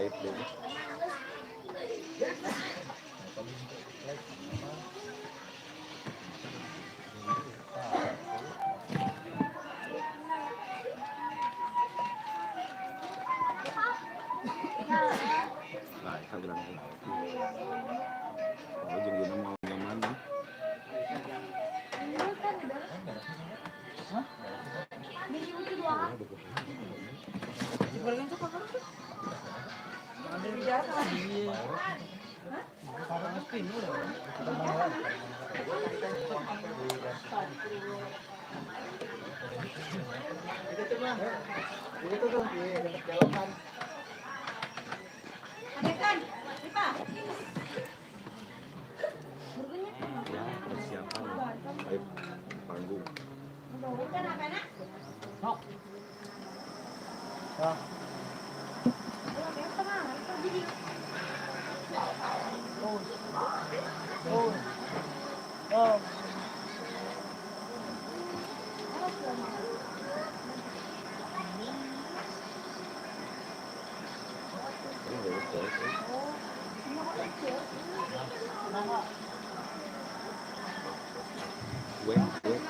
Live deh. Nah, saya bilang oh, jeung dina mau nyaman nih. Ya, persiapan live panggung. Weh, weh.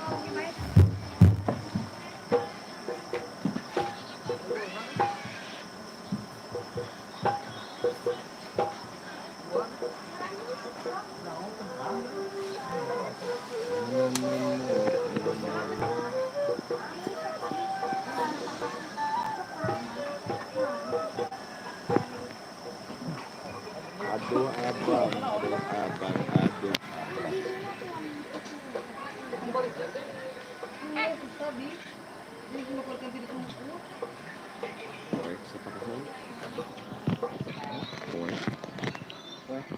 Aduh abang, aduh abang, aduh abang. Oke, siapa tahu? Oke. Oke.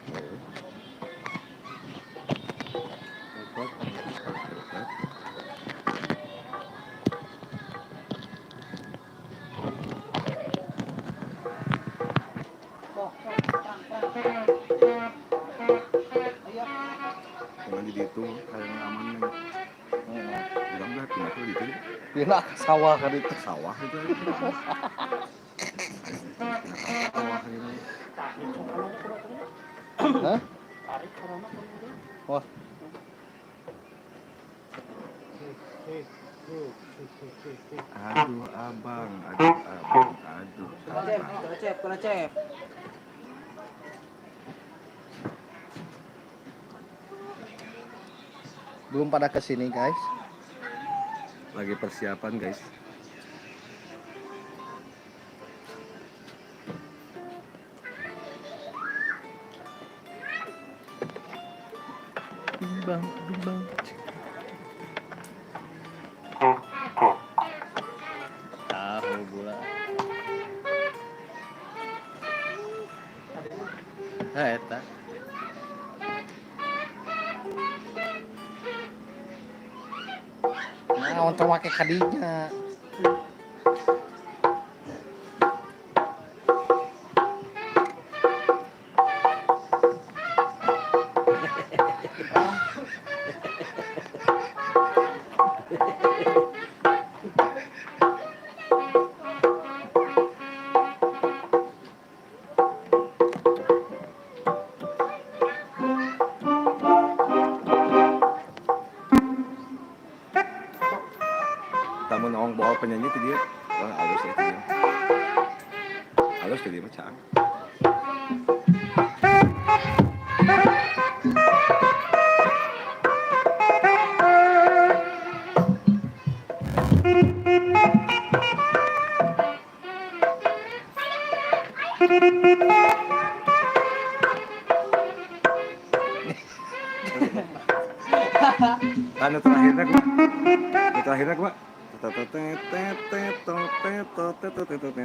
Jangan dihitung, kayak aman nih. Bilang dah, pindah ke ditu. Pindah ke sawah kan itu. Sawah itu. Sawah ini. Hah? Wah. Aduh abang, aduh abang, aduh. Cep, cep. Belum pada kesini guys. Lagi persiapan guys. Bimbang, bimbang. Tahu gula. Nah, eta. Nah, untuk make kadinya. Tamu naong bawa penyanyi itu dia. Wah, halus ya dia. Halus dia mah caang. Anu terakhirnya kumaha? Nu terakhirnya kumaha?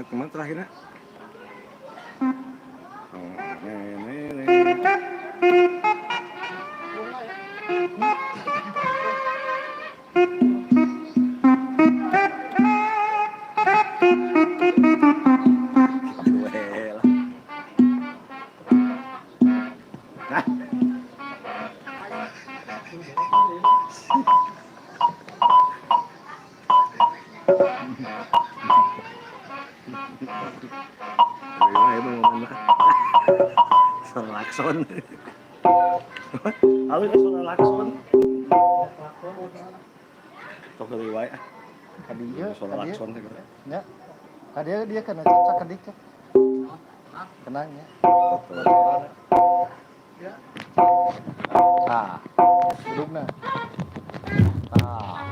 Kumaha terakhirnya? Oh, ne, ne, ne. Gitu we lah. Nah. Ayo, ayo, mau ngomong. Suara lakson. Halus suara lakson. Tok deui wae ah. Kadieu, Suara kadieu. lakson teh gitu. Nya. Kadieu dia kena cocok kedik teh. Tenang ya. Nah, dudukna. Nah.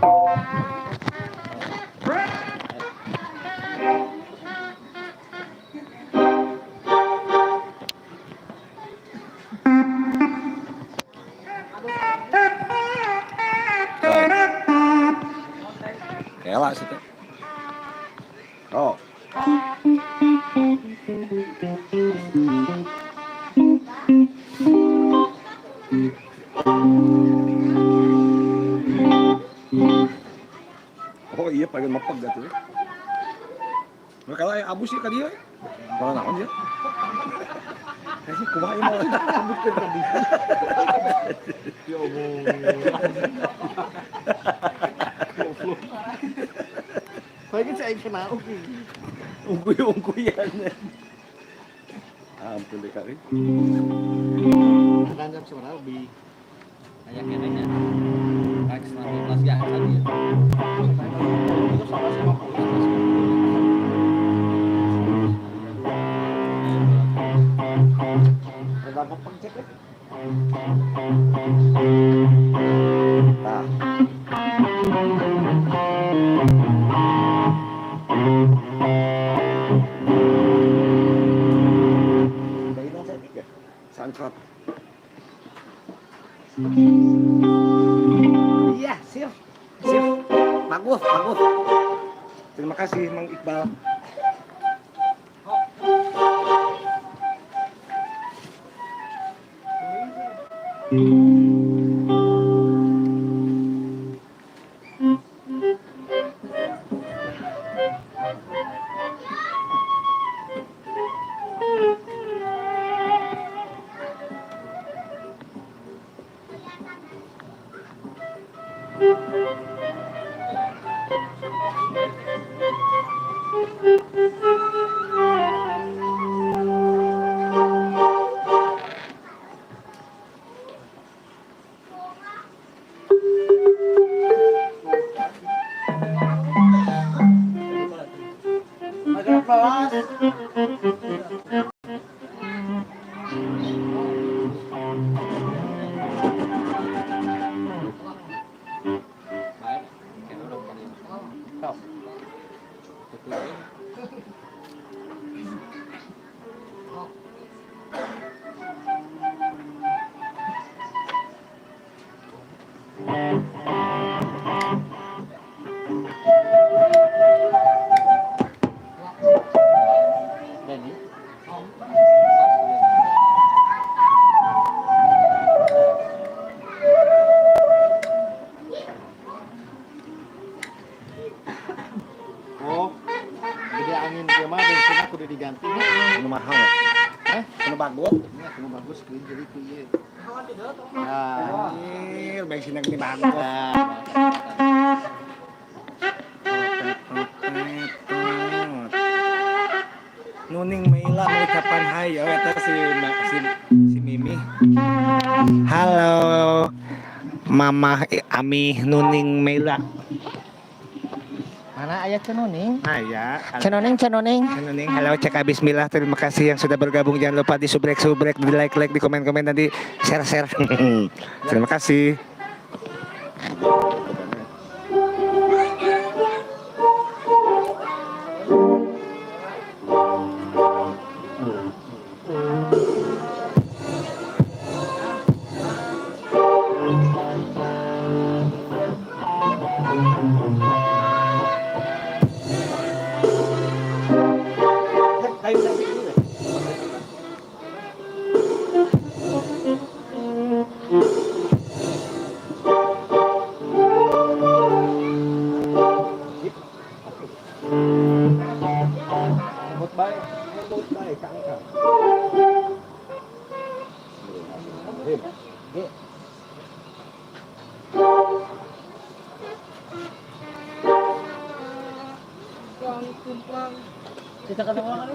Kela sih teh. Oh. Oh iya pengen mepeg atuh. Mereka lah abus sih ka dieu. Kalau naon ya? Kayaknya kumaha ieu mah. Ya Allah. Kau saya kenal. Ungkuy-ungkuyan. Ampun deh kali. Kan jam seberapa lebih? Kayak kenanya. Kayak 19 ya tadi ya. Itu sama sama. Rada mepeg cek deh. Tah. Sancrot. Iya, sip. Sip. Bagus, bagus. Terima kasih Mang Iqbal. Agak pelas. Oh, gede angin dia mah bensinnya kudu diganti. Anu mahal ya? Hah? Anu bagus. Ini aku bagus kudu jadi ku ieu. Nah, Anjir, bensinnya gini bagus. nah. Nuning Meila mengucapkan hai ya eta si si si Mimi. Halo Mama Ami Nuning Meila. Mana aya Cenoning? Aya. Cenoning, Cenoning. Nuning, halo cek bismillah. Terima kasih yang sudah bergabung. Jangan lupa di subrek-subrek, di like-like, di komen-komen, dan di share-share. Terima kasih. Sebut bae. G. Kita ketemu kan?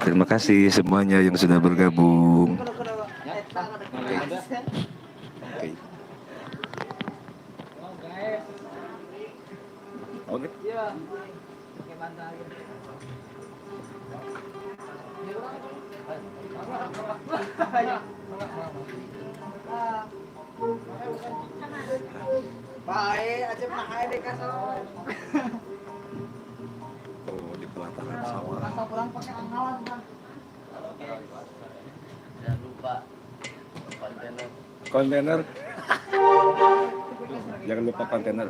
Terima kasih semuanya yang sudah bergabung. Oke. Oke. Oh, di pelataran sawah. Jangan lupa kontainer. Kontainer. Jangan lupa kontainer.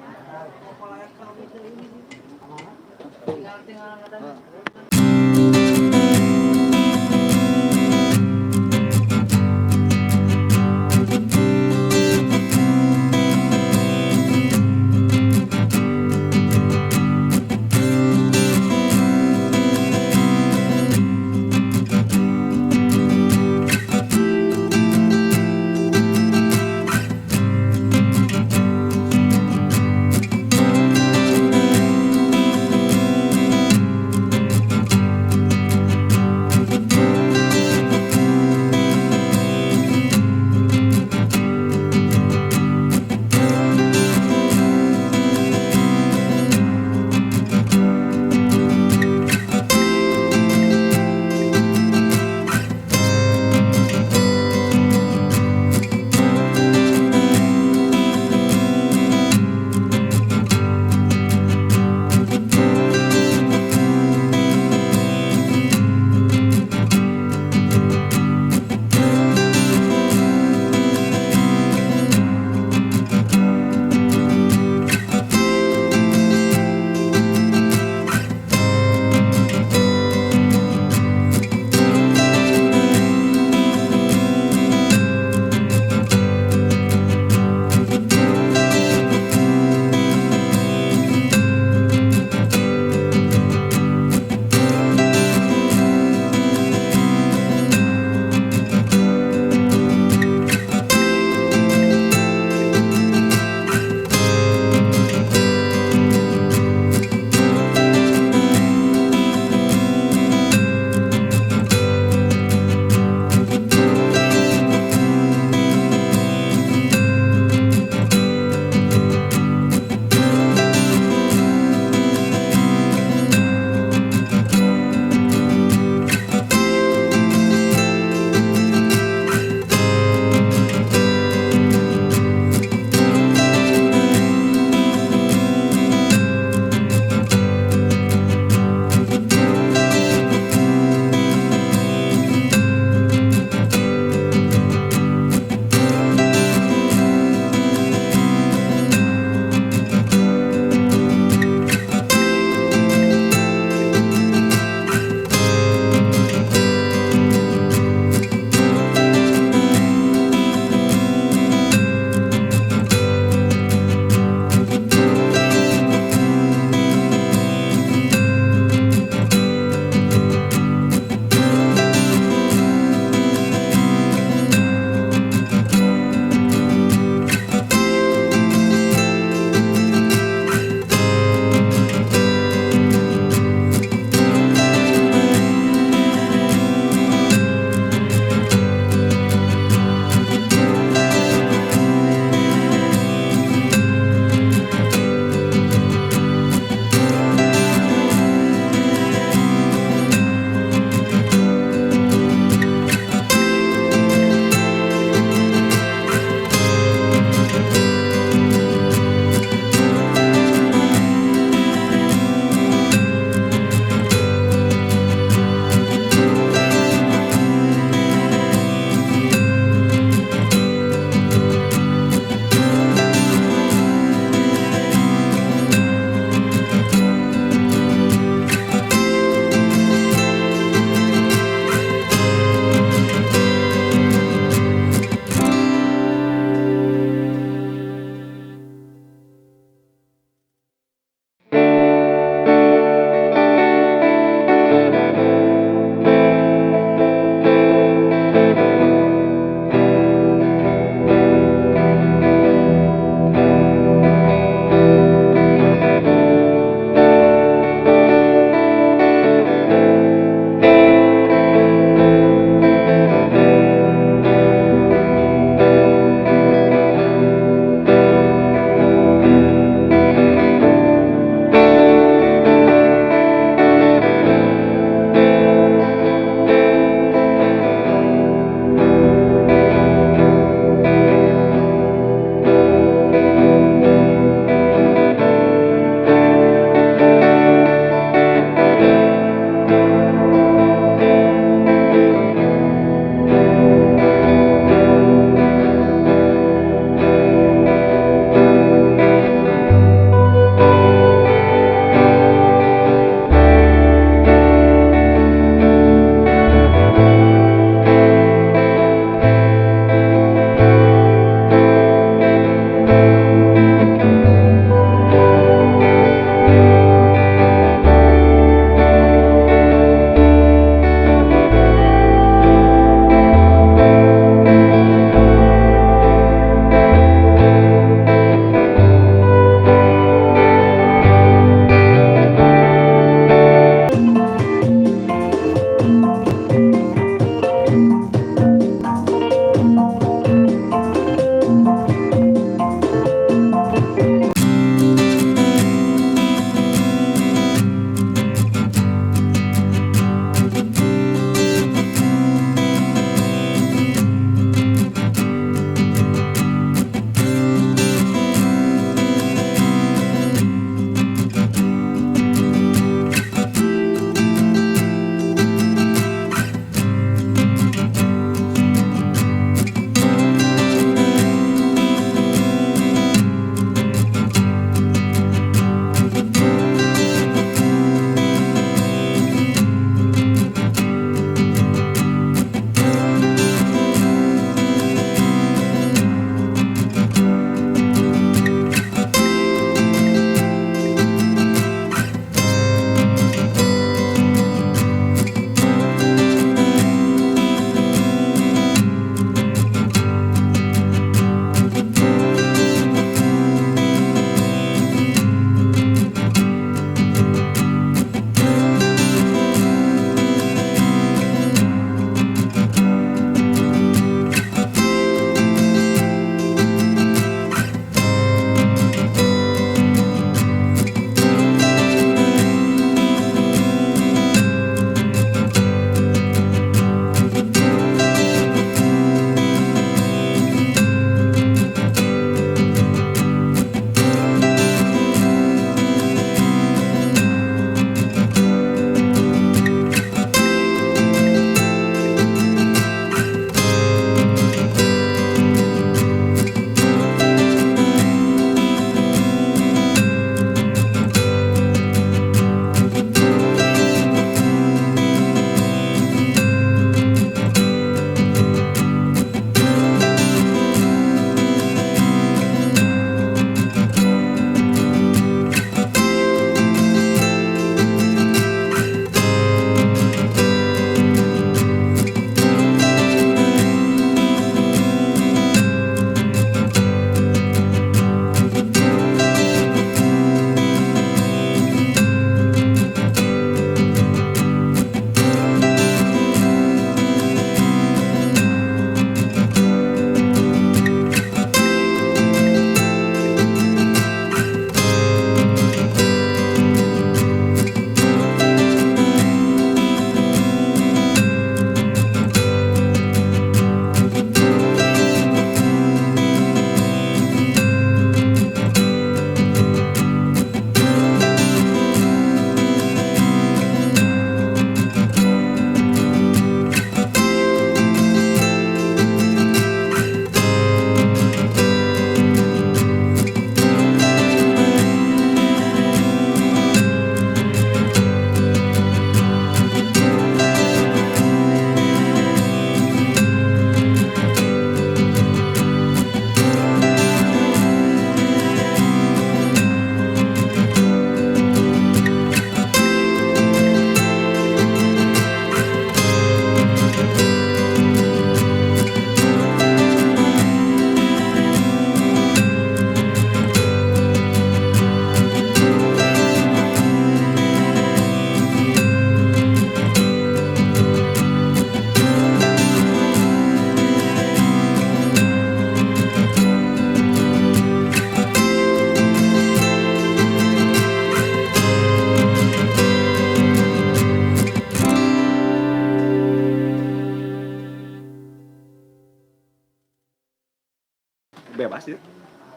Bebas ya.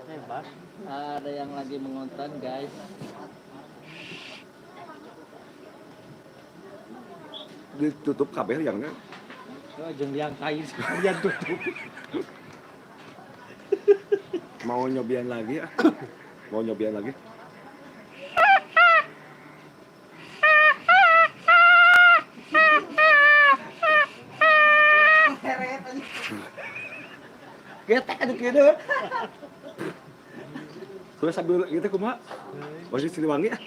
Bebas. Ada yang lagi mengonten, guys. Ditutup kabeh liangnya. Oh, jeung liang kain sekalian tutup. Mau nyobian lagi ah. Mau nyobian lagi. Getek aja kieu. Terus sambil gitu kumaha? Masih Siliwangi ah.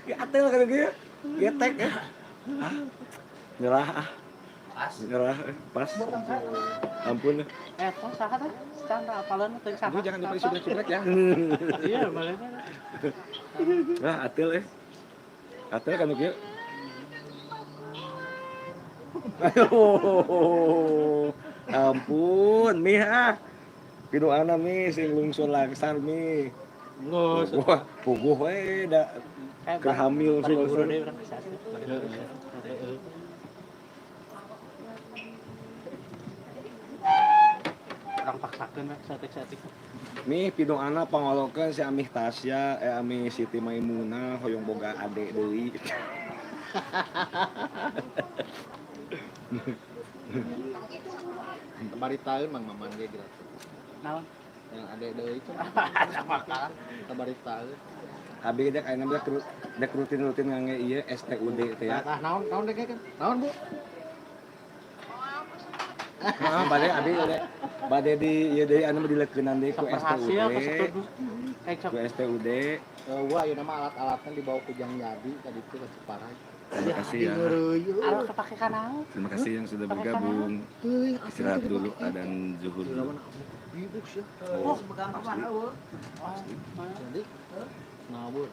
Gatel kan gitu. Getek ya. Ah, nyerah ah. Pas. Nyerah pas. Ampun. Eta saha teh? Chandra apaleun teh saha? Aduh, jangan lupa disubrek-subrek ya. Iya, boleh. Nah, atel eh. Atel kan kieu. Aduh. Ampun, mi ah. Pinuana mi sing lungsur langsar mi. Geus. Wah, puguh we da keur hamil langsung langsung. Orang paksakeun we saeutik-saeutik. Mi pinuana pangolokeun si Amih Tasya, Amih Siti Maimunah hoyong boga ade deui. Kemari tahun Mang Maman ge gratis. Naon? Yang ade deui itu. Kemari tahun. Abi dek ayeuna dek dek rutin-rutin ngangge ieu STUD teh ya. Nah, naon naon dek kan? Naon, Bu? Heeh, bade abi bade di ieu deui anu dileukeunnan deui ku STUD. Ku STUD. Wah, ieu nama alat-alatnya dibawa ku Jang Yadi tadi itu ke Ciparai. Terima kasih ya. Alat kepake kana. Terima kasih yang sudah bergabung. Istirahat dulu dan zuhur dulu. Oh, asli. Jadi ngawur.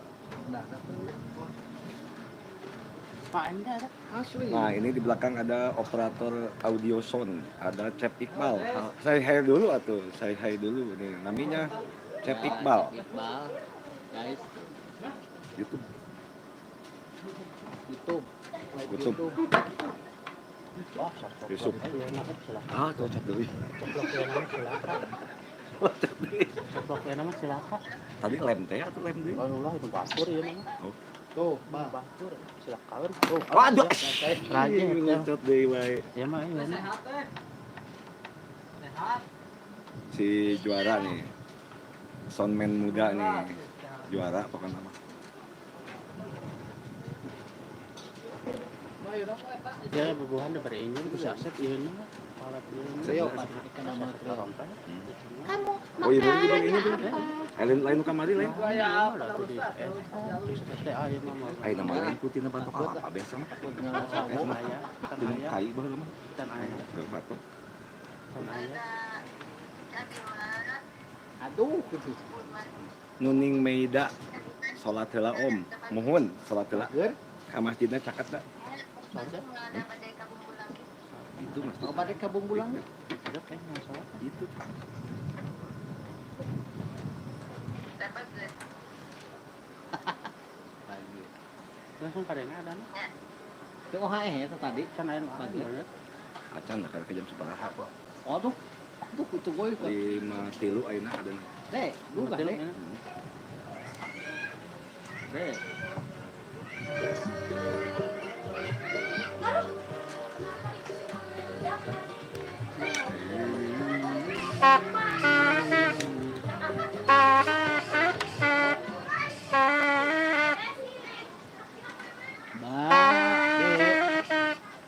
Nah, ini di belakang ada operator audio sound, ada Cep Iqbal. Saya hi dulu atuh, saya hi dulu nih. Namanya Cep Iqbal. Iqbal, guys. YouTube. YouTube. YouTube. YouTube. Ah, cocok deui. Cocok deui. Coplok enak mah cilaka. Tadi lem teh atau lem deui? Ulah itu batur ieu mah. Oh. Tuh, batur cilakaeun. Tuh. Waduh. Raja ngecot deui wae. Ya mah ieu. Sehat teh. Sehat. Si juara nih. Soundman muda nih. Juara pokoknya mah. Ya bubuhan udah beringin ku si Asep ieu mah. Saya Kamu oh iya juga ini tuh. Lain lain kamari lain. Ayo nama lain putih nama batok apa biasa mah. Kai baheula mah. Batok. Aduh gitu. Nuning Meida salat heula Om. Muhun salat heula. Ka masjidna caket da. Itu masjid. Oh, bade ka Bungbulang. Itu. Langsung kadangnya ada. Itu OHE ya tadi. Can aya nu pagi. Acan lah ke jam sabaraha. Oh tuh. Tuh itu gue. 5:03 ayeuna ada. Deh, bukan deh. Deh.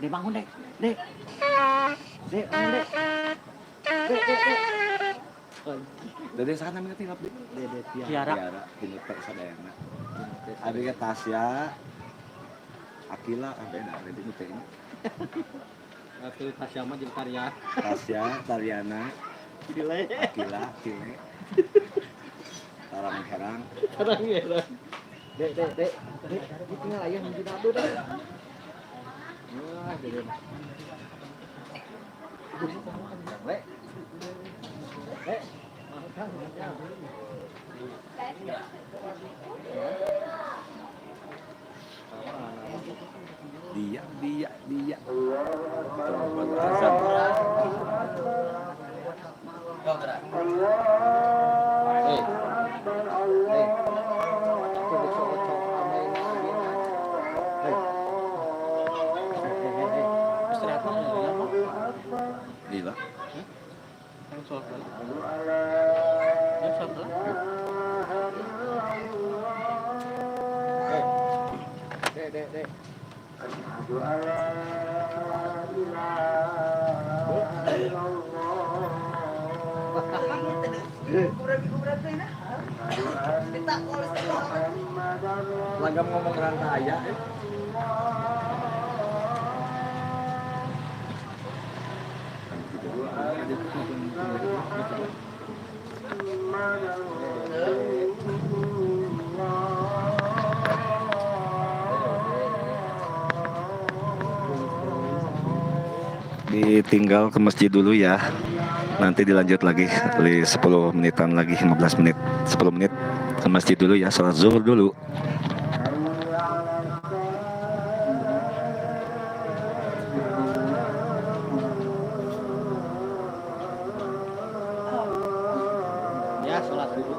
Dek, bangun dek, dek, dek, bangun dek, dek, dek, dek. Dede saha namanya tilap dek? Dede Tiara. Tiara, Tinuta sadayana. Abi ke Tasya, Akila, ah beda, beda nu teh. Atuh Tasya mah jeung Tariana. Tasya, Tariana, Kile. Akila, Kile. Tarang herang. Tarang herang. Dek, dek, dek, dek, tinggal ayah hiji dadu dek. Wah, dede. Dek. Dek. Dia dia dia. Tuh, baru azan. Gila. Dek. Lagam ngomong ranta ayah. Ditinggal ke masjid dulu ya. Nanti dilanjut lagi di 10 menitan lagi, 15 menit, 10 menit ke masjid dulu ya, sholat zuhur dulu. Ya, sholat dulu.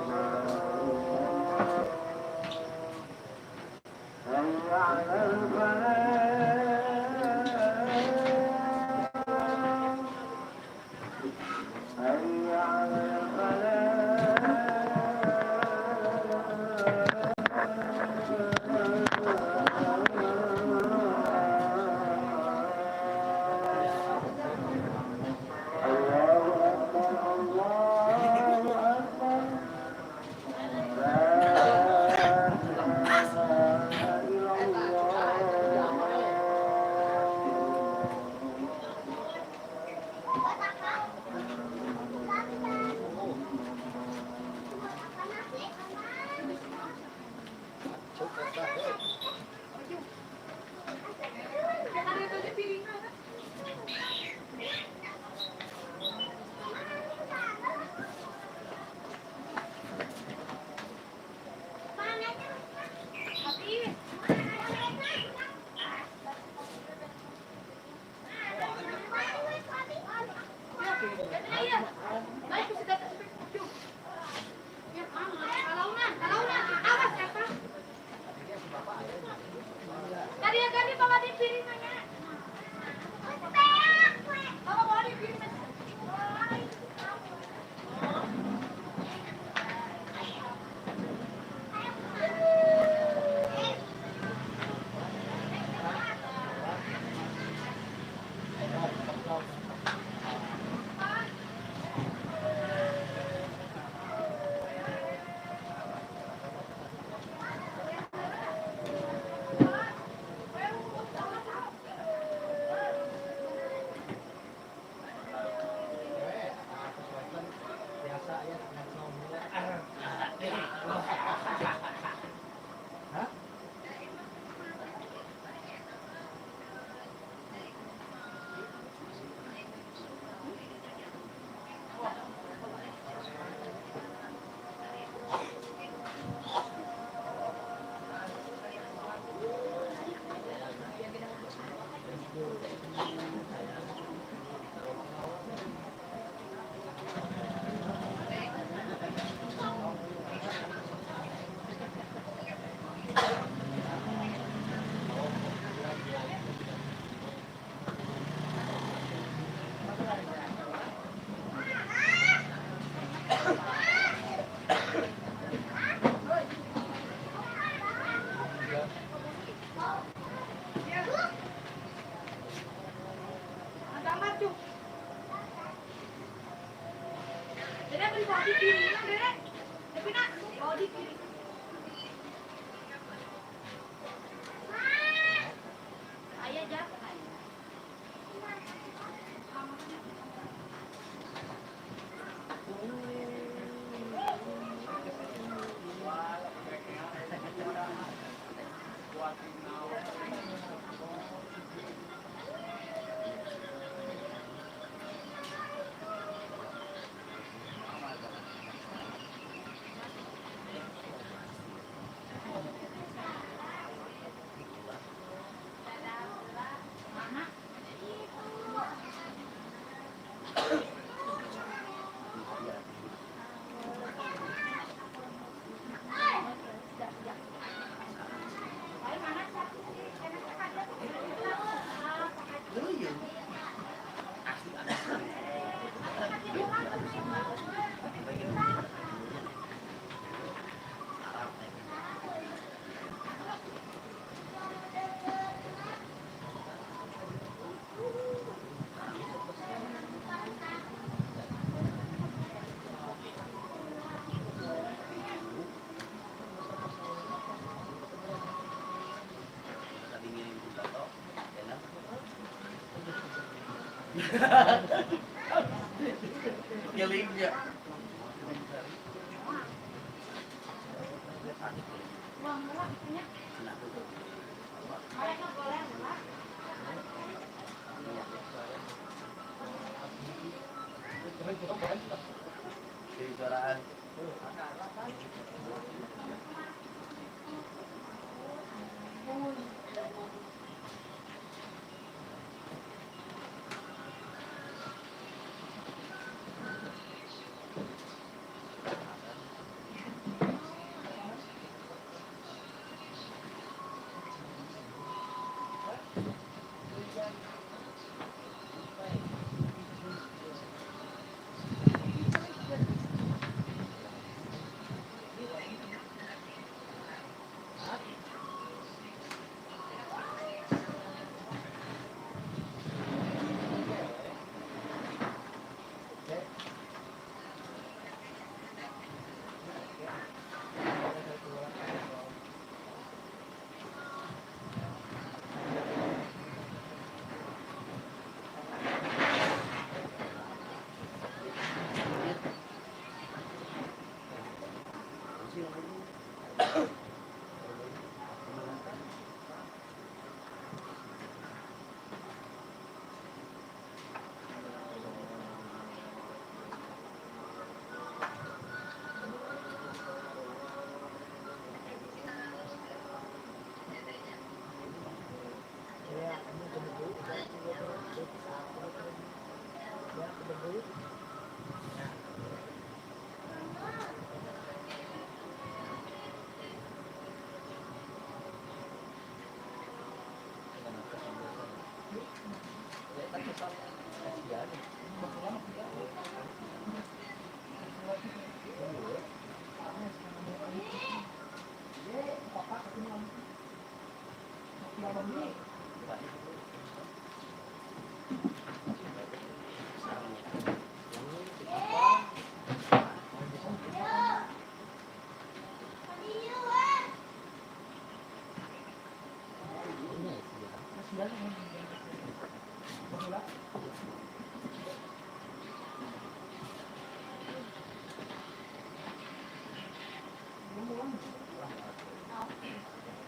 Gelingnya.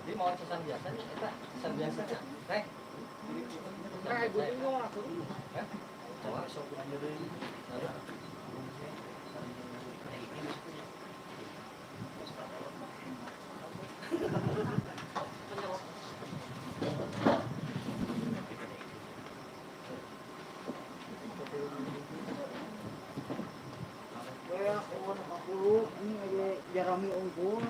Dia mau pesan biasa nih, eta pesan biasa nya. Teh. Teh coba sok aja deui. Ini aja jarami unggul.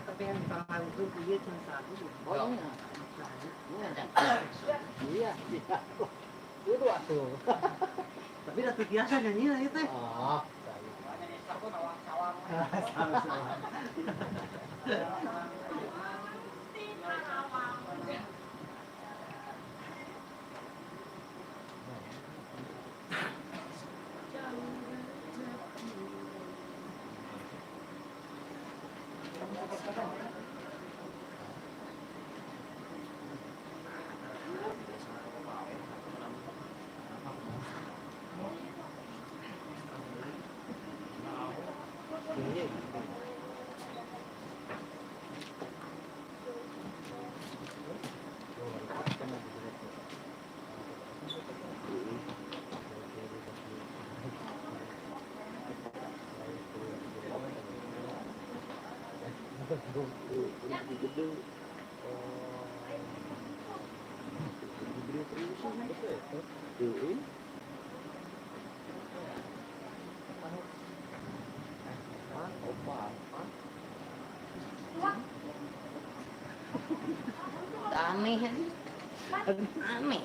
Tapi yang dipanggil itu dia cuma satu. Oh iya. Iya. Itu atuh. Tapi dah biasa nyanyi lah itu. Oh. Sama-sama. Aneh, aneh.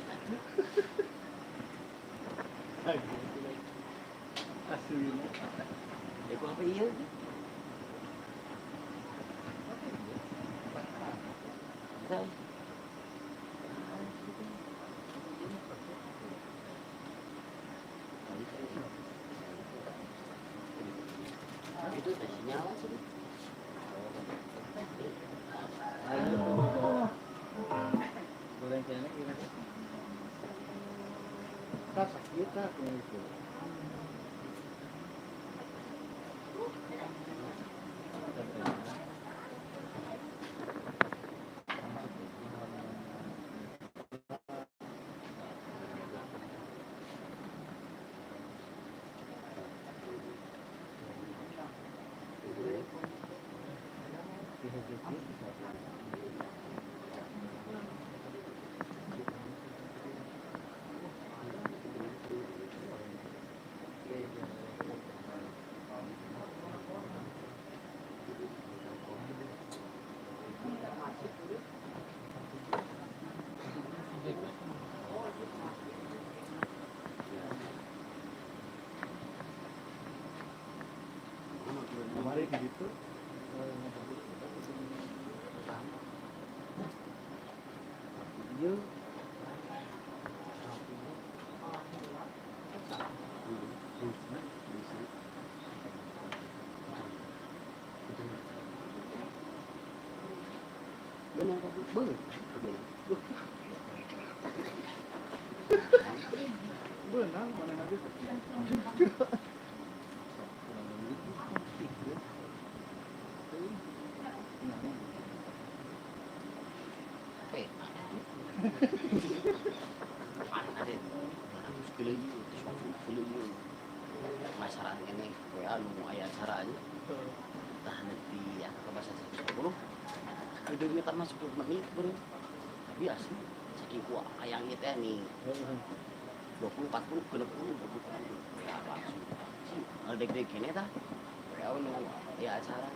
Apa iya? Itu sinyal sih. Goreng kayaknya gimana? Sakit tak itu. Gitu. Iya. Benar, benar. Benar, mana lagi? Masalah ini, WA lu mau ayat acara aja. Tah nanti ya ke bahasa 110. Udah minta masuk 10 menit bro. Tapi asli saking kuat ayangnya teh nih. 20 40 60 20 ya langsung. Deg-deg kene tah. WA lu ya acara.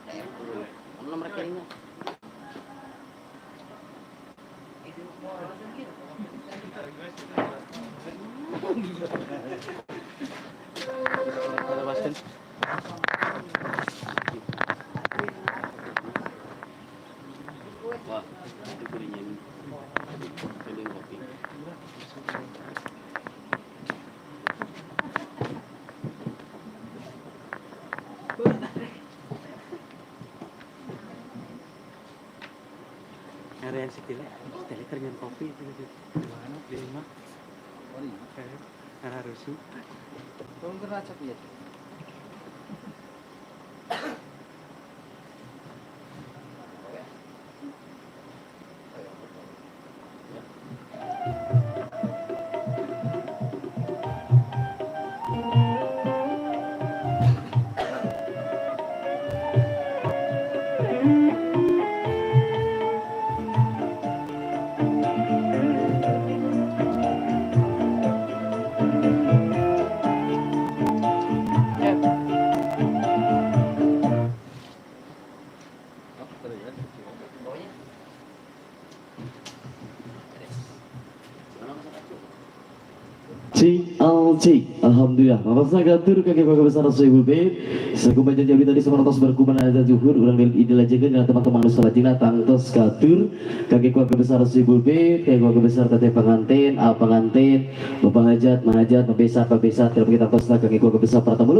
Teh bro. Nomor rekeningnya. Wah, itu belinya beli kopi. Ngarian si Tile, si Tile kerjaan kopi itu di mana? Di rumah. Oh iya. Arah rusuh. Tolong kena cap ya. Bawanya. CLC. Alhamdulillah. Masa gatur kaki keluarga besar Sohibul Bait. Sakumaja jami tadi samarantos berkuman azan zuhur urang dilajengan dengan teman-teman nu salajengna tangtos katur kaki keluarga besar Sohibul Bait, kaki keluarga besar teteh pengantin, al pengantin, bapak hajat, mahajat, pabesa, pabesa, tidak kita tangtosna kaki keluarga besar Pratama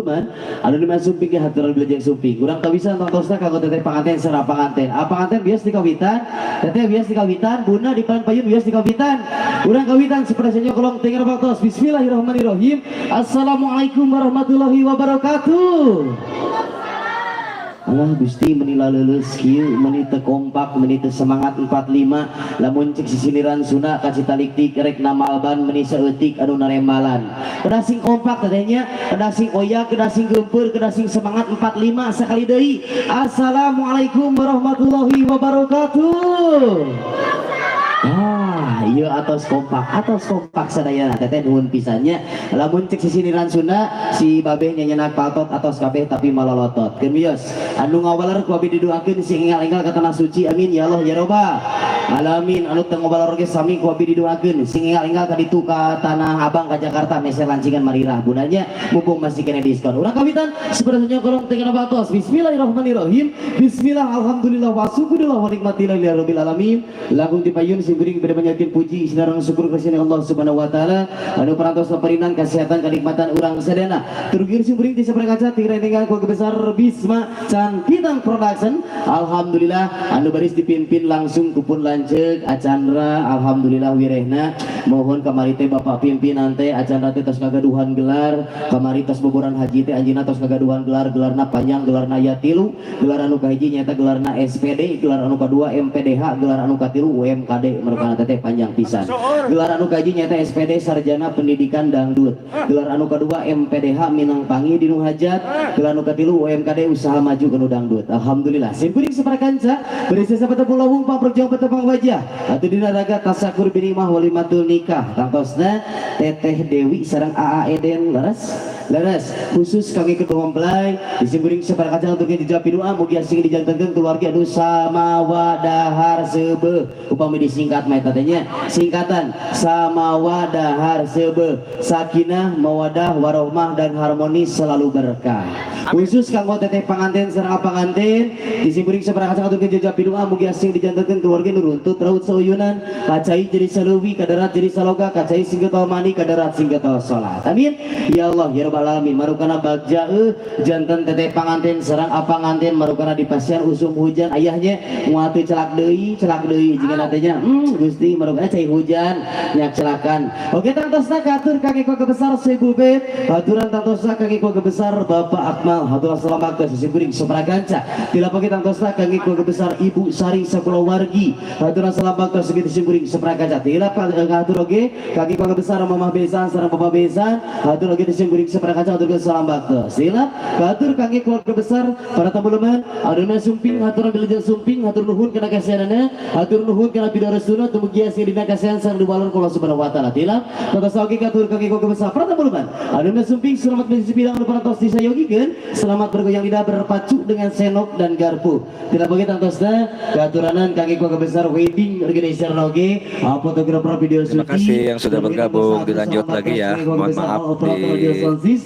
anu di sumping ge haturan bilajeng sumping. Urang kawisan tangtosna kanggo teteh pengantin sareng pengantin. Al pengantin biasa di kawitan, teteh biasa di kawitan, bunda di payun biasa di kawitan. Urang kawitan sepertinya kolong tinggal waktu. Bismillahirrahmanirrahim. Assalamualaikum warahmatullahi wabarakatuh. Allah Gusti meni laleuleus kieu, meni teu kompak, meni teu semangat 45, lamun cek sisiliran Sunda ka Citaliktik rek namalban meni saeutik anu narembalan. Kedah sing kompak tetehnya, kedah sing oyak, kedah sing geumpeur, kedah sing semangat 45 sekali deui. Assalamualaikum warahmatullahi wabarakatuh. Ah, iya atos kompak sadayana teteh nuhun pisannya. Lamun cek sisiniran Sunda si babeh nyanyenak paltot atos kabeh tapi malolotot. Keun wios, anu ngawaler ku abdi didoakeun sing enggal-enggal ka tanah suci, amin ya Allah ya robbal alamin. Anu teu ngawaler ge sami ku abdi didoakeun sing enggal-enggal ka ditu ka Tanah Abang ka Jakarta meser lancingan marirah bundanya mumpung masih kena diskon. Urang kawitan sebenarnya kolong tengah batos. Bismillahirrahmanirrahim. Bismillah alhamdulillah wa syukurillah wa nikmatillah ya rabbil alamin. Langkung tipayun simkuring bade panjatkeun puji sinareng syukur ka Allah Subhanahu wa taala anu parantos parinan kesehatan kenikmatan urang sadayana. Turgir simkuring ti saprakaca ti renengan keluarga besar Bisma Cangkitang Production. Alhamdulillah anu baris dipimpin langsung ku pun lanceuk Acandra, alhamdulillah wirehna. Mohon kamari teh bapak pimpinan teh Acandra teh tos ngagaduhan gelar, kamari tos boboran haji teh anjeunna tos ngagaduhan gelar, gelarna panjang, gelarna aya tilu, gelar anu kahiji nyaeta gelarna SPD, gelar anu kadua MPDH, gelar anu katilu UMKD, merupakan teteh panjang pisan. Gelar anu kahiji nyaeta SPD Sarjana Pendidikan Dangdut, gelar anu kadua MPDH Minang Pangi Dinu Hajat, gelar anu katilu UMKD Usaha Maju kanu Dangdut. Alhamdulillah. Simkuring saparakanca berisi sapatepung lawung pamperjuang petepang wajah atuh dina raga tasakur binimah walimatul nikah tangtosna Teteh Dewi sareng AA Eden leres leres khusus kangge kedua mempelai disimkuring saparakanca untuk dijawab doa mugi sing dijantenkeun keluarga anu samawadahar seubeuh. Upami disingkat mah eta teh nya singkatan samawadahar seubeuh, sakinah mawadah warohmah dan harmonis selalu berkah. Khusus kanggo teteh panganten sareng panganten disimkuring saparakanca untuk dijawab doa mugi sing dijantenkeun keluarga nu runtut raut sauyunan, kacai jadi saleuwi, kadarat jadi saloga, kacai sing getol mani, kadarat sing getol salat. Amin ya Allah ya rabbal alamin. Marukana bagja janten teteh panganten sareng apanganten marukana di pasian usum hujan ayahnya moal teu celak deui jigana teh nya. Gusti marukana cai hujan nyak celakan. Oke tangtosna katur kangge keluarga besar Sohibul Bait, haturan tangtosna kangge keluarga besar Bapak Akmal, haturan selamat ke simkuring saparakanca. Tilapake tangtosna kangge keluarga besar Ibu Sari sakulawargi, haturan selamat ke simkuring saparakanca. Tilapake hatur oge kangge keluarga besar Mamah Besan sareng Bapak Besan, hatur oge simkuring saparakanca hatur salam bakto. Silap katur kangge keluarga besar para tamu leman aduna sumping haturan bilajeng sumping hatur nuhun kana kasihanana, hatur nuhun kana pidarestuna tumugi sing dina kasihan sareng diwalon ku Allah Subhanahu wa taala. Tilap katos oge katur kangge keluarga besar para tamu leman aduna sumping selamat mengisi bidang anu parantos disayogikeun, selamat bergoyang lidah berpacu dengan senok dan garpu. Tilap oge tangtosna katuranan kangge keluarga besar wedding organizer oge fotografer video Terima kasih yang sudah bergabung. Dilanjut lagi ya. Mohon maaf di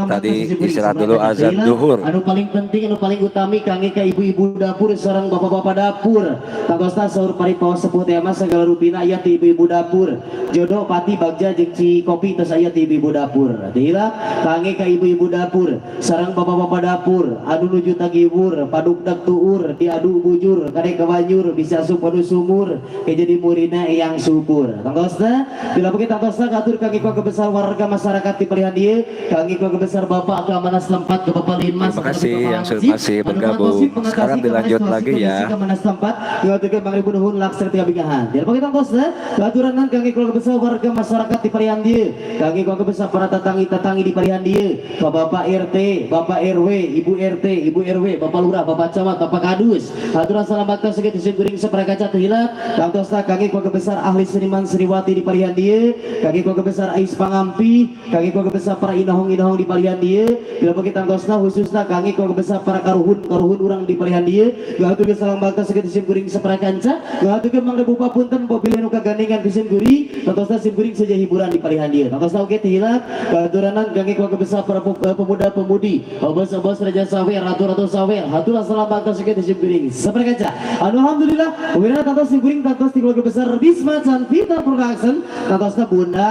tadi istirahat dulu azan duhur. Anu paling penting, anu paling utami kangge ka ibu-ibu dapur sareng bapak-bapak dapur. Tangtosna saur paripaos sepuh teh mah segala rupina aya ti ibu-ibu dapur. Jodoh pati bagja jeung ci kopi tos aya ti ibu-ibu dapur. Tilap kangge ka ibu-ibu dapur sareng bapak-bapak dapur anu nuju tagibur, padukdak tuur, diadu bujur, kade kawanyur bisa asup anu sumur, ke jadi murina yang subur. Tangtosna tilap oge tangtosna katur kangge keluarga besar warga masyarakat di palihan dieu kangge keluarga besar Bapak Keamanan setempat ke Bapak Linmas. Terima kasih yang sudah masih bergabung. Sekarang dilanjut lagi ya. Keamanan setempat ngaturkeun pangribu nuhun laksir tiga bingahan. Dieu pake tangtosna katuranan kangge keluarga besar warga masyarakat di palihan dieu, kangge keluarga besar para tatangi-tatangi di palihan dieu, ka Bapak RT, Bapak RW, Ibu RT, Ibu RW, Bapak Lurah, Bapak Camat, Bapak Kadus. Aturan salam baktos segitu sim kuring saprakaca teu hilap. Tangtosna kangge keluarga besar ahli seniman seniwati di palihan dieu, kangge keluarga besar Ais Pangampi, kangge keluarga besar para inohong-inohong di palihan dieu. Bila bagi tangtosna khususna kangge keluarga besar para karuhun-karuhun urang di palihan dieu. Ngahaturkeun salam baktos segitu sim kuring saprakanca. Ngahaturkeun mangga papunten bilih nu kagandingan ku sim kuring. Tangtosna sim kuring saja hiburan di palihan dieu. Tangtosna oge teu hilap katuranan kangge keluarga besar para pemuda-pemudi, obos-obos raja sawer, ratu-ratu sawer. Hatur salam baktos segitu sim kuring saprakanca. Anu alhamdulillah wirana tangtos sim kuring tangtos di keluarga besar Bisma Sanvita Production. Tangtosna bunda,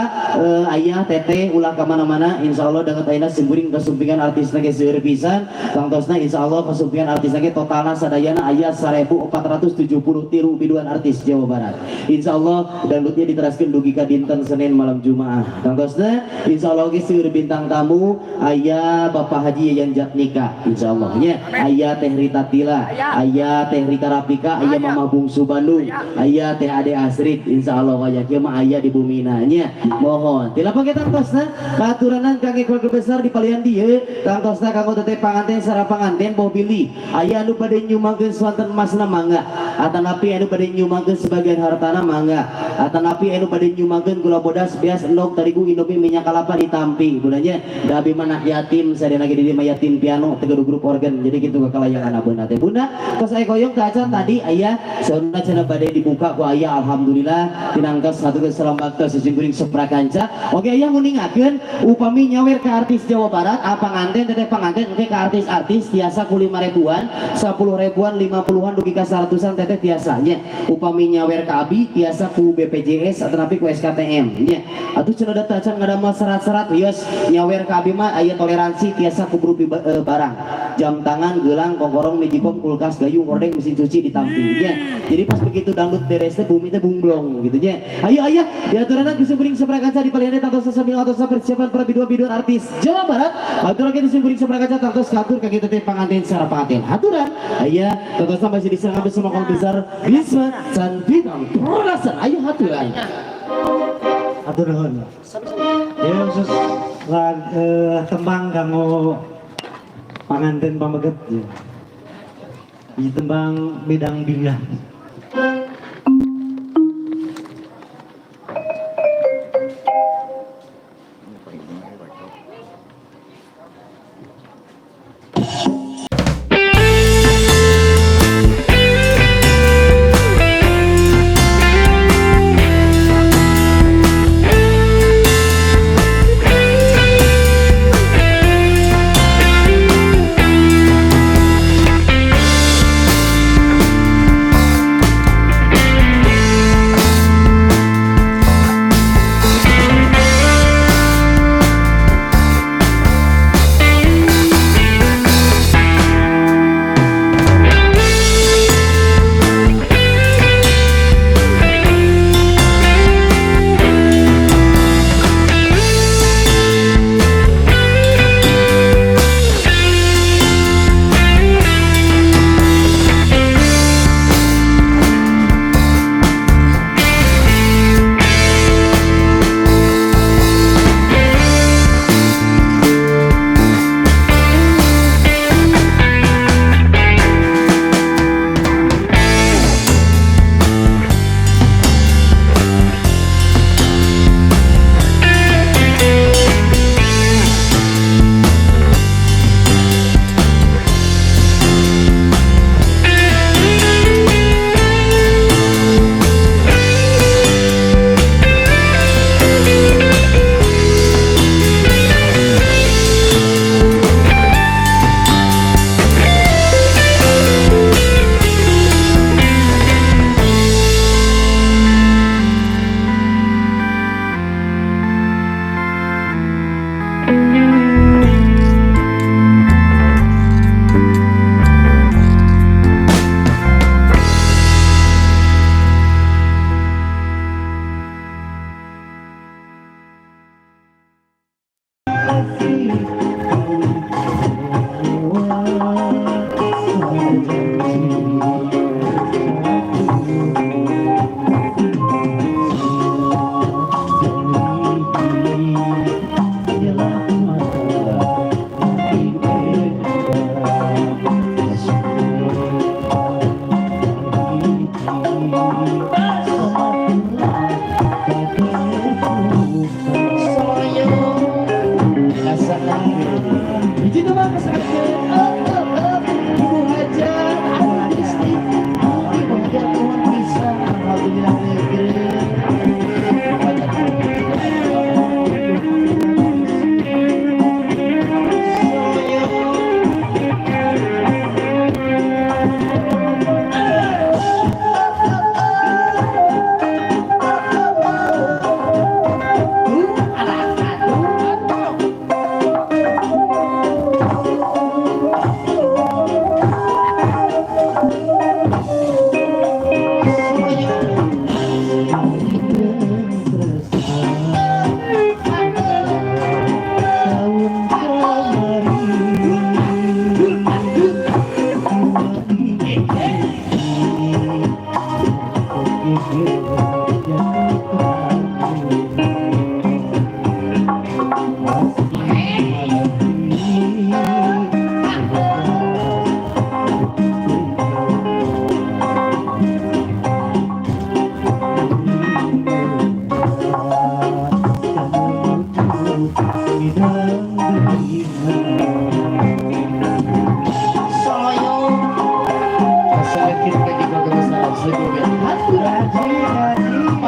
ayah, teteh ulah ka mana-mana, insyaallah dengan ayeuna sim kuring kasumpingan artis ge seueur pisan. Tangtosna insyaallah kasumpingan artis ge totalna sadayana aya 1473 biduan artis Jawa Barat. Insyaallah dangdutnya diteraskeun dugi ka dinten Senin malam Jumaah. Tangtosna insyaallah ge seueur bintang tamu, aya Bapak Haji Yayan Jatnika insyaallah nya, aya Teh Rita Tila, aya Teh Rika Rafika, aya Mama Bungsu Bandung, aya Teh Ade Asrid, insyaallah aya kieu mah aya di bumina nya. Mohon tilapa ge tangtosna katuranan kangge keluarga besar di palihan dieu. Tangtosna kanggo teteh panganten sareng panganten boh bilih aya anu bade nyumbangkeun swanten emasna mangga, atanapi anu bade nyumbangkeun sebagian hartana mangga, atanapi anu bade nyumbangkeun gula bodas, beas, endog, terigu, indomie, minyak kelapa ditampi budanya. Da abi mah anak yatim sadayana ge di dieu mah yatim piano teu gaduh grup organ, jadi kitu kakalayangan abeuna teh bunda. Tos aya koyong teh acan tadi aya saurna cenah bade dibuka ku aya, alhamdulillah tinangkas haturkeun salam baktos sim kuring saprakanca. Oke aya nguningakeun upami nyawer ka artis Jawa Barat panganten teteh panganten engke ka artis-artis tiasa ku 5 ribuan, 10 ribuan, 50-an dugi ka 100-an teteh tiasa nya. Upami nyawer ka abi tiasa ku BPJS atanapi ku SKTM nya. Atuh cenah da acan ngadamel serat-serat wios nyawer ka abi mah aya toleransi tiasa ku berupi barang, jam tangan, gelang, kongkorong, magicom, kulkas, gayung, hordeng, mesin cuci ditampi nya. Jadi pas begitu dangdut beres teh bumi teh bungblong gitu nya. Ayo ayah diaturanan ku sim kuring saprakanca di palihan tangtos sambil atos persiapan para biduan-biduan artis Jawa Barat. Aturan kita sim kuring saprakanca tangtos katur kangge teteh panganten sareng panganten. Aturan aya tangtos masih diserang bersama keluarga besar Bisma Sanvita Production. Ayo haturan. Atur nuhun. Ya khusus lag tembang kanggo panganten pameget ya. Di tembang bidang bingah.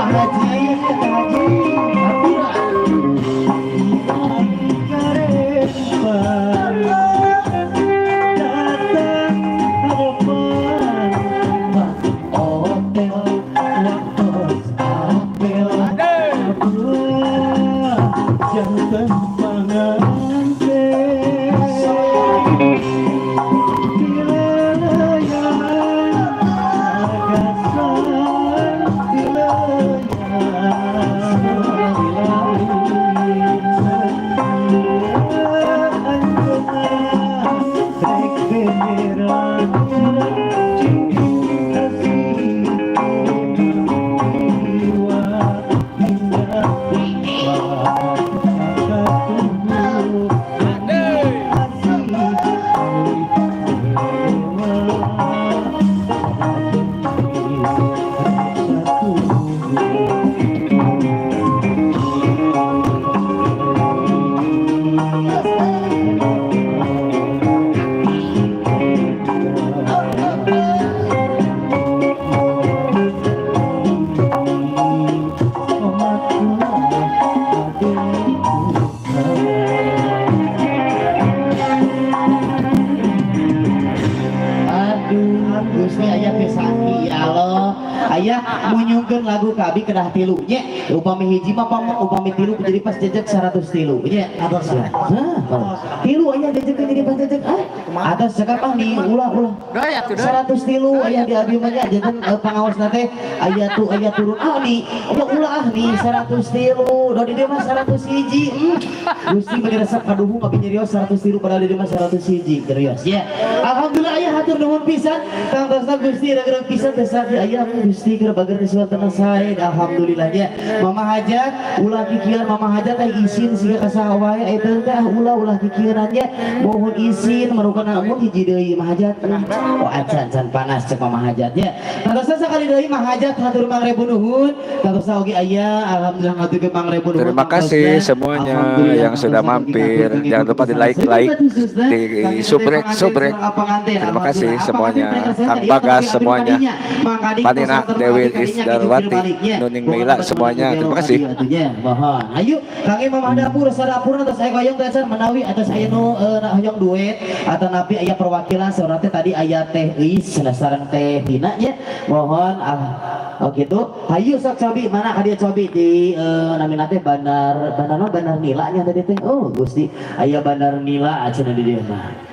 Haji, Haji. Aduh, Gusti aya teh saki ya Allah. Aya munyungkeun lagu ka abi kedah tilu nya. Upami hiji mah pamong, upami tilu jadi pas jejeg 103 nya. Hah, tilu aya jejeg jadi pas jejeg ah. Atas cakap ah di ulah-ulah. 103 aya di abi mah nya janten pangaosna teh aya tu aya turun ah di ulah ah di 103 do di dieu mah 101. Gusti bade resep kaduhung abi nyerios 103 padahal di dieu mah 101 nyerios nya. Alhamdulillah aya hatur nuhun pisan tangtosna Gusti ragrag pisan teh saki aya Gusti keur bager suatana sae alhamdulillah nya. Mama Hajat ulah kikieuan, Mama Hajat teh isin siga ka saha wae eta teh ulah kikieuan nya, mohon isin marukan amun hiji deui Mama Hajat. Oh acan can panas cek Mama Hajat nya. Tangtosna sakali deui Mama Hajat hatur mangrebu nuhun. Tangtosna oge aya alhamdulillah ngaturkeun mangrebu nuhun. Terima kasih semuanya yang sudah mampir. Jangan lupa di like, like, di subrek, subrek. Terima kasih semuanya. Kang Bagas semuanya. Panina Dewi Isdarwati, Nuning Meila semuanya. Terima kasih. Mohon. Ayo kangge Mama dapur sadapurna atas aya hoyong teh menawi atas aya nu hoyong duet atau napi aya perwakilan saurna teh tadi aya teh Eis sareng teh Tina nya. Mohon ah. Oh gitu. Hayu sok cobi mana ka dieu cobi di namina teh Bandar Bandar Bandar Nila nya tadi teh. Oh Gusti aya Bandar Nila cenah di dieu mah.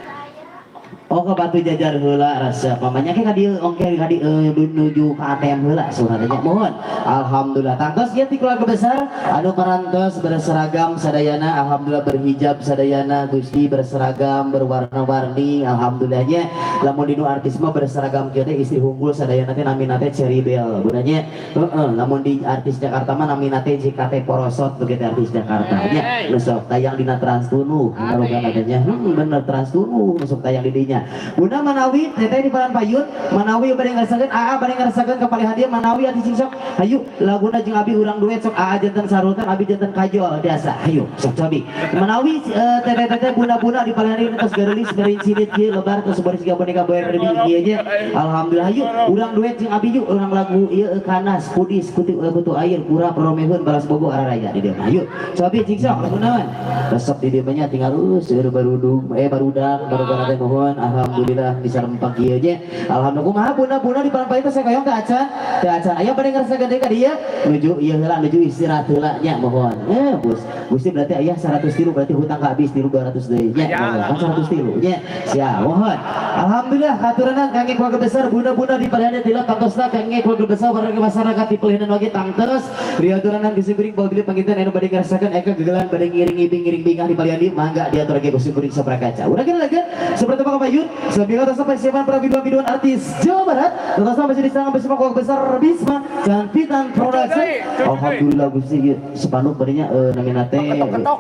Oh ke Batu Jajar heula resep. Mamanya ke ka dieu ongke ka dieu menuju ka ATM heula saurna teh nya. Mohon. Alhamdulillah tangtos ieu ti keluarga besar anu parantos berseragam sadayana, alhamdulillah berhijab sadayana Gusti berseragam berwarna-warni alhamdulillah nya. Lamun dinu artis mah berseragam kieu teh istri unggul sadayana teh namina teh Cherry Bell gunanya. Heeh, lamun di artis Jakarta mah namina teh JKT Porosot begitu artis Jakarta nya. Nu sok tayang dina Trans Tunu marugana teh nya. Bener Trans Tunu nu sok tayang di dinya. Bunda manawi teteh di Palan Payun manawi bade ngarasakeun aa bade ngarasakeun ka palih hadiah manawi atuh sing sok hayu laguna jeung abi urang duet sok aa janten sarutan abi janten kajol biasa hayu sok cobi manawi teteh-teteh bunda-bunda di palih hadiah tos gareulis bari cinit kieu lebar tos bari siga boneka Barbie kieu nya alhamdulillah hayu urang duet jeung abi yuk urang lagu ieu kanas kudis kutu kutu air kurap romehun balas bogo araraya di dieu hayu cobi cing sok lagu naon resep di dieu mah nya tinggal seueur barudung barudak barudak teh mohon alhamdulillah bisa rempak ieu nya alhamdulillah kumaha bunda-bunda di Palan Payun teh saya hoyong teh acan teh acan aya bade ngarasakeun deui ka dieu nuju ieu heula nuju istirahat heula nya mohon bus Gusti berarti aya 103 berarti hutang ka habis 200 deui nya mohon kan 103 nya siap mohon alhamdulillah katuranan kangge keluarga besar bunda-bunda di Palihan teh tangtosna kangge keluarga besar warga masyarakat di Palihan oge tangtos riaturanan Gusti kuring bawa panginten anu bade ngarasakeun eka gegelan bade ngiring ibing ngiring bingah di Palihan mangga diatur ge Gusti kuring saprakaca urang lagi seperti Pak Payun sambil atas persiapan para biduan-biduan artis Jawa Barat tetap masih di tangan bersama keluarga besar Bisma dan Pitan Production. Alhamdulillah Gusti spanduk badinya namina teh ketok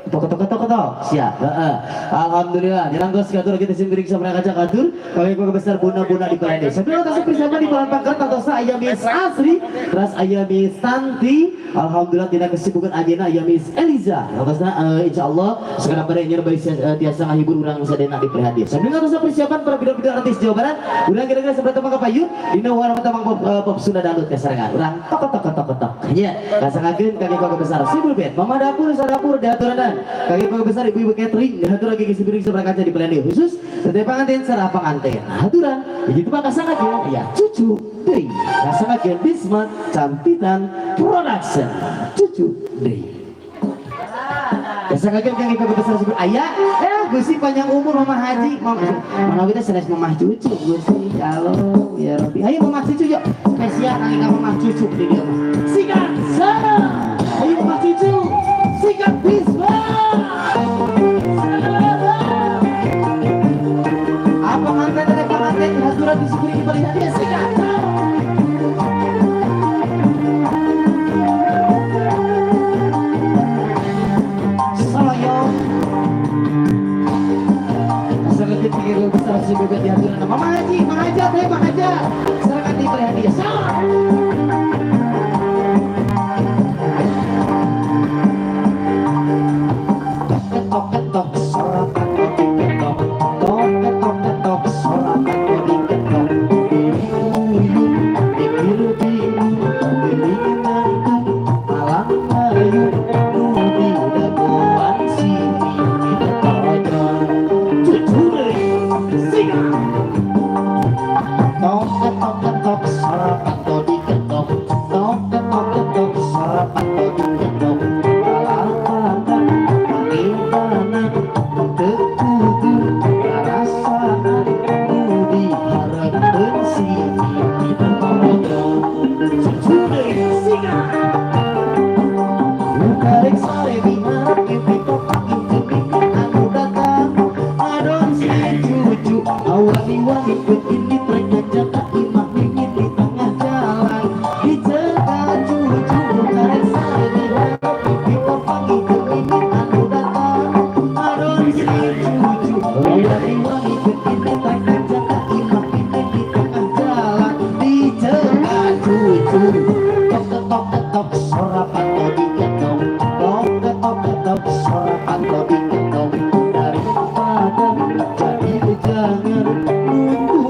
ketok ketok ketok siap heeh alhamdulillah nyerang geus katur kita sim kuring saprakaca katur kami keluarga besar bunda-bunda di Palihan sambil atas persiapan di Palan Pangkat atas aya Miss Asri terus aya Miss Tanti alhamdulillah tidak kesibukan ayeuna aya Miss Eliza atasna insyaallah sekarang pada nyer bari tiasa ngahibur urang sadayana di Palihan sambil atas persiapan para biduan-biduan artis Jawa Barat urang kira-kira seberapa mangka payun dina warna pertama pop Sunda dangdut kasarangan urang tok tok tok tok. Nya, kasanggakeun kangge keluarga besar Sibul Bed, Mama dapur sadapur diaturanan. Kangge keluarga besar ibu-ibu catering diatur lagi sipiring sebelah kaca di pelani khusus teteh panganten sareng panganten. Haturan, begitu mah kasanggakeun ya cucu deui. Kasanggakeun Bisma Campitan Production. Cucu deui. Kasanggakeun kangge keluarga besar Sibul Ayah, Gusti panjang umur Mama Haji, Mama mana kita sanes Mama cucu Gusti, ya Allah, ya Rabbi. Ayo Mama cucu yuk, spesial kangge ka Mama cucu di dieu mah. Sikat sana. Ayo Mama cucu, sikat Bisma. Apa mantan dari pengantin haturan disyukuri di balik hadiah sikat. Salayong. Masyarakat pikir besar si bebet di haturan. Mama Haji, Mama Hajat, hei Mama Hajat. Serahkan di balik hadiah. Salam. Ketok ketok sorakan ketok, tok ketok ketok sorakan ketok. Uyung mikir bingung, geuning nangtung, malang ayu, nu di dagoan si Mimi Tojon. Cucu deui, siga. Tok ketok ketok sorakan diketok, tok ketok ketok sorakan diketok. Lalapan pangintanan teu kudu rasaan nu diharapkeun si Mimi Tojon. Cucu deui, siga. Karek sore miharep mimpi papanggih jeung mimpi anu datang ngadon si cucu awani-wani keur indit rek ngajak ka imah mimit di tengah jalan dicegat cucu. Karek sore miharep mimpi papanggih jeung mimpi anu datang ngadon si cucu awani-wani keur indit rek ngajak ka imah mimit di tengah jalan dicegat cucu. Tok ketok ketok sorapan diketok, tok ketok ketok sorapan diketok. Daripada jadi jangan nunggu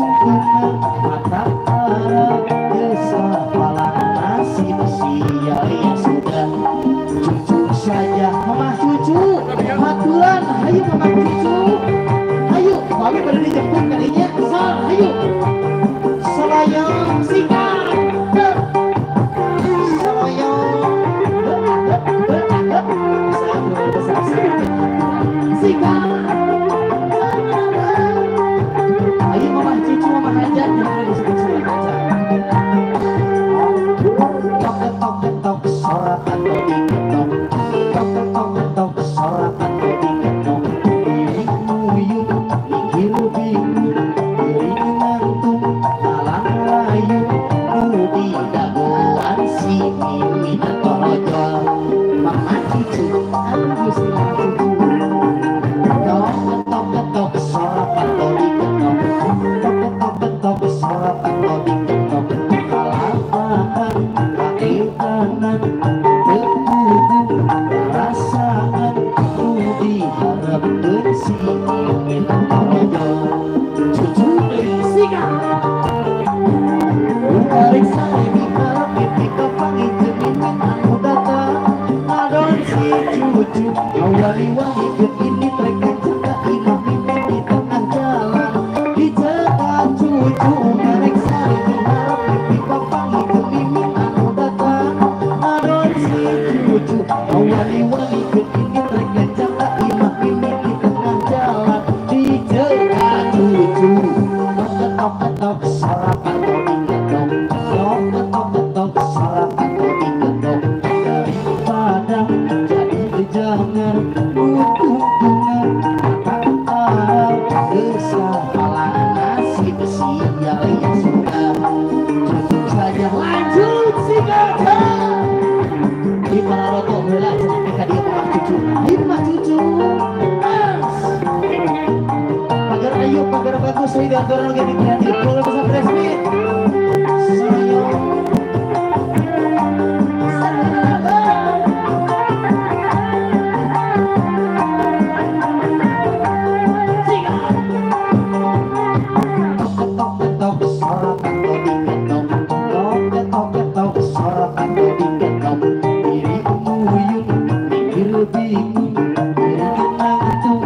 mata para desa palang nasib sial ya sudah cucu saja. Mama cucu haturan, ayo mama cucu, ayo kami pada dijemput kalinya sal, ayo selayang sikat selayang sikat. Ayo mama cucu, mama hajat, jangan disebut-sebut aja. Tok ketok ketok sorakan diketok, tok ketok ketok sorakan diketok. Iring muyun minggir bingung, geuring nangtung malang rayu, nu di dagoan si Mimi Tojon. Mama cucu, aduh si mama cucu. Tok ketok ketok sorakan diketok, tok ketok ketok sorakan diketok. Kalapakan kaki kanan teu kudu rasaan nu diharapkeun si Mimi Tojon. Cucu deui siga. Karek sare miharep mimpi kapanggih jeung mimpi anu datang ngadon si cucu awali-wali keur indit rek ngajak ka imah mimpi di tengah jalan dicegat cucu. Karek sare miharep mimpi kapanggih jeung mimpi anu datang ngadon si cucu awali-wali keur indit rek ngajak ka imah mimpi di tengah jalan dicegat cucu. Tok ketok ketok sorakan diketok, tok ketok ketok sorakan diketok. Daripada jadi jangan nutungtungan mata desa palang nasib sial ya sudah cucu saja. Lanjut sikat di Pararoto heula cenah ka dieu mah cucu, ayo mah cucu. Pagar ayu pagar bagus euy diaturan oge di kreatif keluarga besar Resmi. Sayo. Tok ketok ketok sorakan diketok, tok ketok ketok sorakan diketok. Lamun diri uyun mikir bingung diri nangtung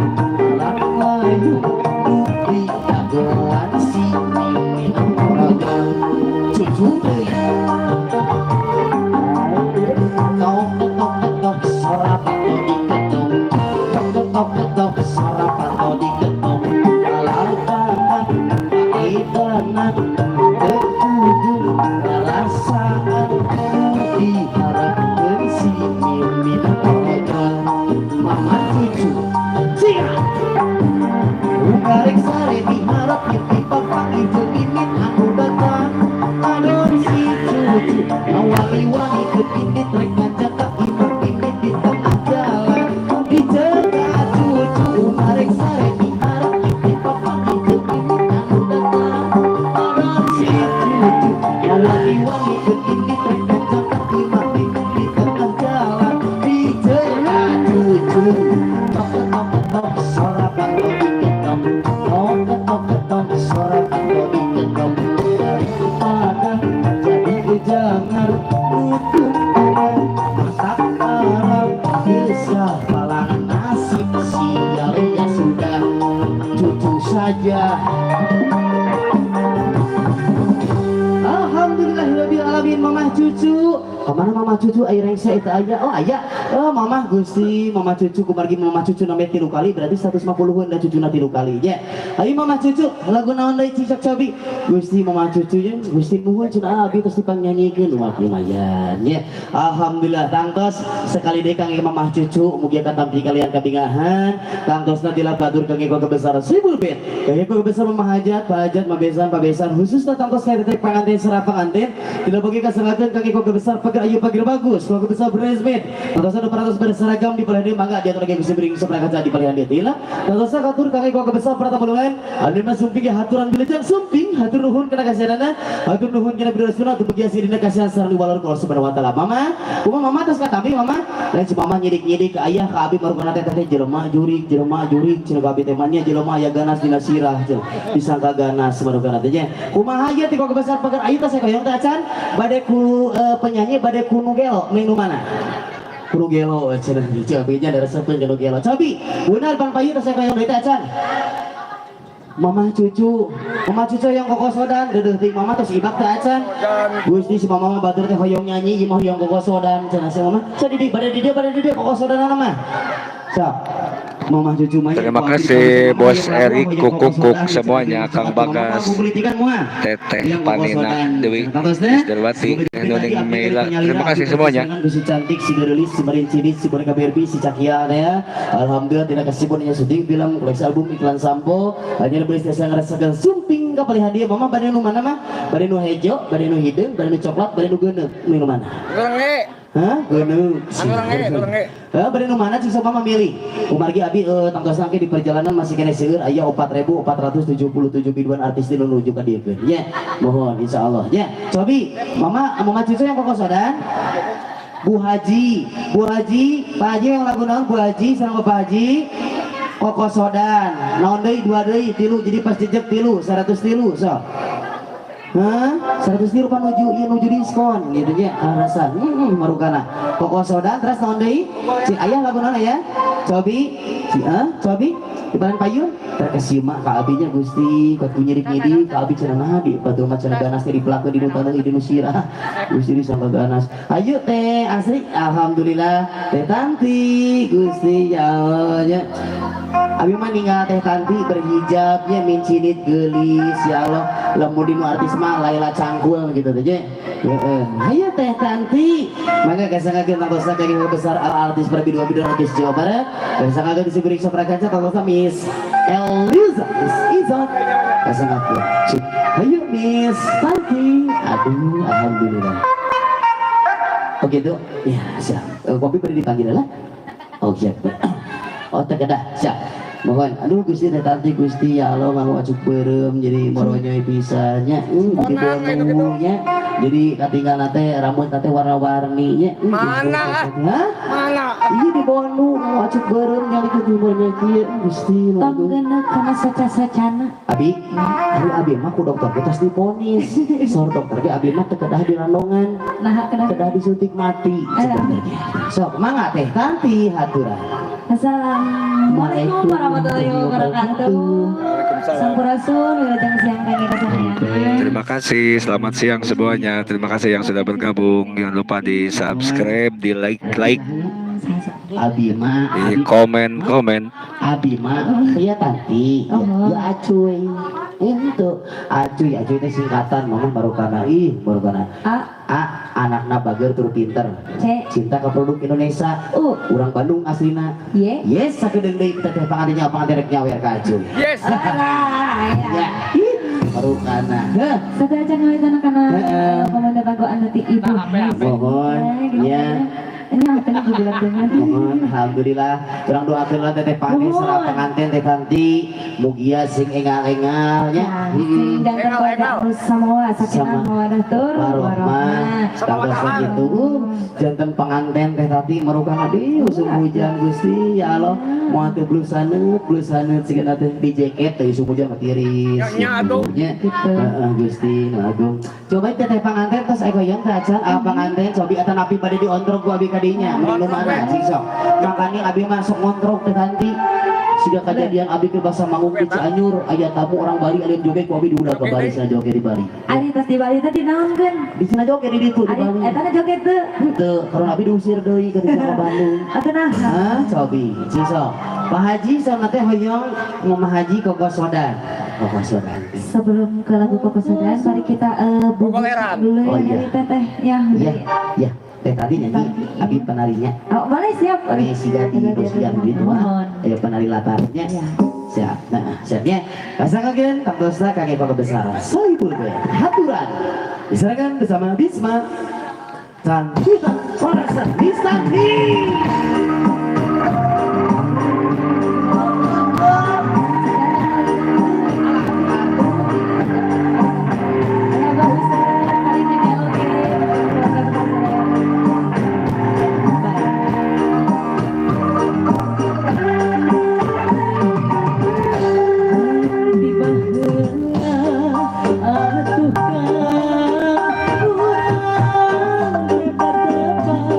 lan layu di dagelan si mimin orogol cucu deui tok tok tok sora pato diketok tok tok tok sora pato diketok lalupan edanan teu rasaan diharapkeun si mimin orogol mama cucu siap Ukarek sare diharap mimpi papanggih jeung mimit anu datang adon si cucu ngawali-wali ke mimit rek ngajak ka imah mimit di tengah jalan dicegat cucu ukarek sare diharap mimpi papanggih jeung mimit anu datang adon si cucu ngawali-wali ke mimit rek ngajak ka imah mimit di tengah jalan dicegat cucu tok tok tok sora pato diketok tok tok tok sora pato diketok daripada jadi jangan nutup masak arang desa palang nasib sial ya sudah cucu saja. Alhamdulillahirabbil alamin mamah cucu. Kemana mamah cucu aya rengse eta aya? Oh aya. Oh mamah Gusti, mamah cucu kumargi mamah cucu namanya 3 kali berarti 150-an da cucuna 3 kali nya. Ayo mamah cucu lagu naon deui cicak cobi. Gusti mamah cucu nya Gusti nuhun cenah abi terus dipangnyanyikeun wah lumayan nya. Alhamdulillah tangtos sekali deui kangge mamah cucu mugia katampi kalian kabingahan. Tangtosna dilabatur kangge keluarga besar Sibul Band. Kangge keluarga besar Mamah Hajat, Pak Hajat, Mabesan, Pabesan khususna tangtos ka tetek panganten serah panganten dilebogkeun kasengakeun kangge keluarga besar Pager Ayu Pager Bagus, keluarga besar Bresmed. Tangtosna 200 berseragam di palihan dieu mangga diatur lagi Gusti Bering saprakaca di palihan dieu teh lah. Tangtosna katur kangge keluarga besar Pratama Bulungan, anu mah sumping ge haturan bilejang sumping hatur nuhun kana kasihanana, hatur nuhun kana bidurasuna teu begia sirina kasihan sareng walor ku Allah Subhanahu wa taala. Mama, kumaha mama tos katampi mama? Lain si mama nyidik-nyidik ke ayah ka abi marukana teh teh jelema jurik cenah ka abi teh mah nya jelema aya ganas dina sirah cenah. Disangka ganas marukana teh nya. Kumaha ieu ti keluarga besar Pager Ayu teh hoyong teh acan bade ku penyanyi bade ku nu gelo ming nu mana? Ku gelo cenah cobi nya da resepeun nu gelo. Cobi beunal Bang Payu teh hoyong deui teh acan. Mama cucu, mama cucu yang kokosodan, dedeuh ting mama terus ibak teh acan. Gusti si mama mah batur teh hoyong nyanyi, ieu mah hoyong kokosodan cenah si mama. Sa di bade di dieu bade di dieu kokosodanna mah. Sok. Mama cucu mah Terima kasih Bos Erik Kukuk semuanya, Kang Bagas, Teteh Panina, Dewi Isdarwati, Nuning Meila. Terima kasih semuanya. Si cantik, si gerelis, si Marin Cilis, si boneka Barbie, si Cakia ya. Alhamdulillah tidak kasih boneka syuting film, koleksi album, iklan sampo. Hanya beli saya ngerasakan sumping ka palihan dia. Mama bade nu mana mah? Bade nu hejo, bade nu hideung, bade nu coklat, bade nu geuneuk. Nu mana? Hah? Geuneuk. Hah, bade nu mana cing sok mama milih? Kumargi abi tangtos engke di perjalanan masih kene seueur aya 4.477 biduan artis di nu nuju ka dieu keun. Nya, mohon insyaallah. Nya, cobi mama mama cucu yang kokosodan. Bu Haji, Bu Haji, Pak Haji yang lagu naon Bu Haji sareng Bapak Haji kokosodan. Naon deui dua deui tilu jadi pas jejek tilu 103 sok. Hah? 103 pan nuju ieu nuju diskon gitu nya alasan. Marukana. Kokosodan terus naon deui? Si ayah lagu naon aya? Cobi, si cobi di bahan payun terkesima ka abinya Gusti kuat ku nyidik-nyidik ka abi cenah naha di batur mah cenah ganas teh dipelakeun di nu taneuh di nu sirah Gusti disangka ganas. Ayo teh Asri alhamdulillah teh Tanti Gusti ya Allah nya. Abi mah ninggal teh Tanti berhijabnya mincinit geulis ya Allah lamun di nu artis mah Laila Cangkul gitu teh nya. Heeh. Ayo teh Tanti mangga kasanggakeun tangtosna ka besar al artis perbiduan-biduan artis Jawa Barat. Kasanggakeun disiburik saprakaca tangtosna Miss Eliza Miss Iza kasanggakeun. Ayo Miss Tanti. Aduh alhamdulillah. Oh gitu? Ya siap. Kopi beri dipanggil lah. Oh siap. Oh tekedah siap. Mohon, aduh Gusti teh Tanti Gusti ya Allah mau acuk beureum jadi moronyoy pisahnya. Di bonunya. Jadi katinggal teh rambut teh warna-warni nya. Mana? Hah? Mana? Iya di bawah nu mau acuk beureum nyali ke jumlahnya kieu Gusti nu Tong agung. geuneuh kana saca-sacana. Abi, ari abi mah ku dokter ge tos diponis. Saur dokter ge abi mah teu kedah dirandongan, Nah, kedah. kedah disuntik mati sebenarnya. Sok mangga teh Tanti haturan. Assalamualaikum warahmatullahi wabarakatuh. Sampurasun, wilujeng siang kangge kasadayana. Terima kasih, selamat siang semuanya. Terima kasih yang sudah bergabung. Jangan lupa di subscribe, di like, like, Abi mah di abi komen, komen. Abi mah ya Tanti, ya, Oh. ya acuy. Itu acuy, acuy teh singkatan mama baru kana ih baru kana. A, A anakna bager tur pinter. C, Cinta ke produk Indonesia. U, Urang Bandung aslina. Y. Yes, sakedeung deui teteh pangantinya panganti rek nyawer ka acuy. Yes. Alah, Ya, ya. ih, baru kana. Heh, Sateuacan ngawitan kana Heeh. komentar lagu anu ti Ibu. Mohon, ya. Ini apa nih bulan dengan? Mohon, alhamdulillah. Urang doakeun lah teteh panganten Mohon. sareng pengantin teh Tanti, mugia sing engal-engal nya. Ya, Heeh. sing janten keluarga anu samoa sakinah Sama. mawadah tur Warohmah, warahmah. tangtos gitu. Janten pengantin teh Tati merukan adi usum hujan Gusti ya Allah. Moal teu blusaneut, blusaneut sigana teh di jaket teh usum hujan mah tiris. Nya, nya, atuh. Nya. Gitu. Heeh, Gusti nu agung. Coba teteh panganten tos aya hoyong teh acan ah panganten cobi eta napi bade diontrog ku abi kadinya mending nu mana cing sok. Makanya abi masuk ngontrog teh Tanti. Siga kejadian abi ke basa manggung di Cianjur, aya tamu orang Bali aya joget ku abi diudag ke Bali cenah joget di Bali. Ari tos di Bali teh dinaonkeun? Di sana joget di ditu di Ari Bali. eta na joget teu? Teu, karena abi diusir deui ke ke Bandung. Atuh nah. Hah, cobi, cing sok. Pak Haji sama teh hoyong ngomah haji kokosodan. Kokosodan. Sebelum ke lagu Kokosodan, mari kita Kokoleran. dulu ya Oh, iya. dari teteh ya. Iya, iya. Teh tadi nyanyi, abi penarinya. Oh, boleh siap. Abi siga di bos gitu Mohon. mah. Ayo penari latarnya. Iya. Siap. Nah, siapnya. Rasakan tangtosa kakek bapak besar. Sohibul Band. Haturan. Diserahkan bersama Bisma Tanti Sorasan Bisanti. Ya, bagus. Kali ini melodi. Keluarga besar saya. Baik. Di baheula atuh kang urang berpatepang.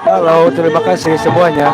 Halo, terima kasih semuanya.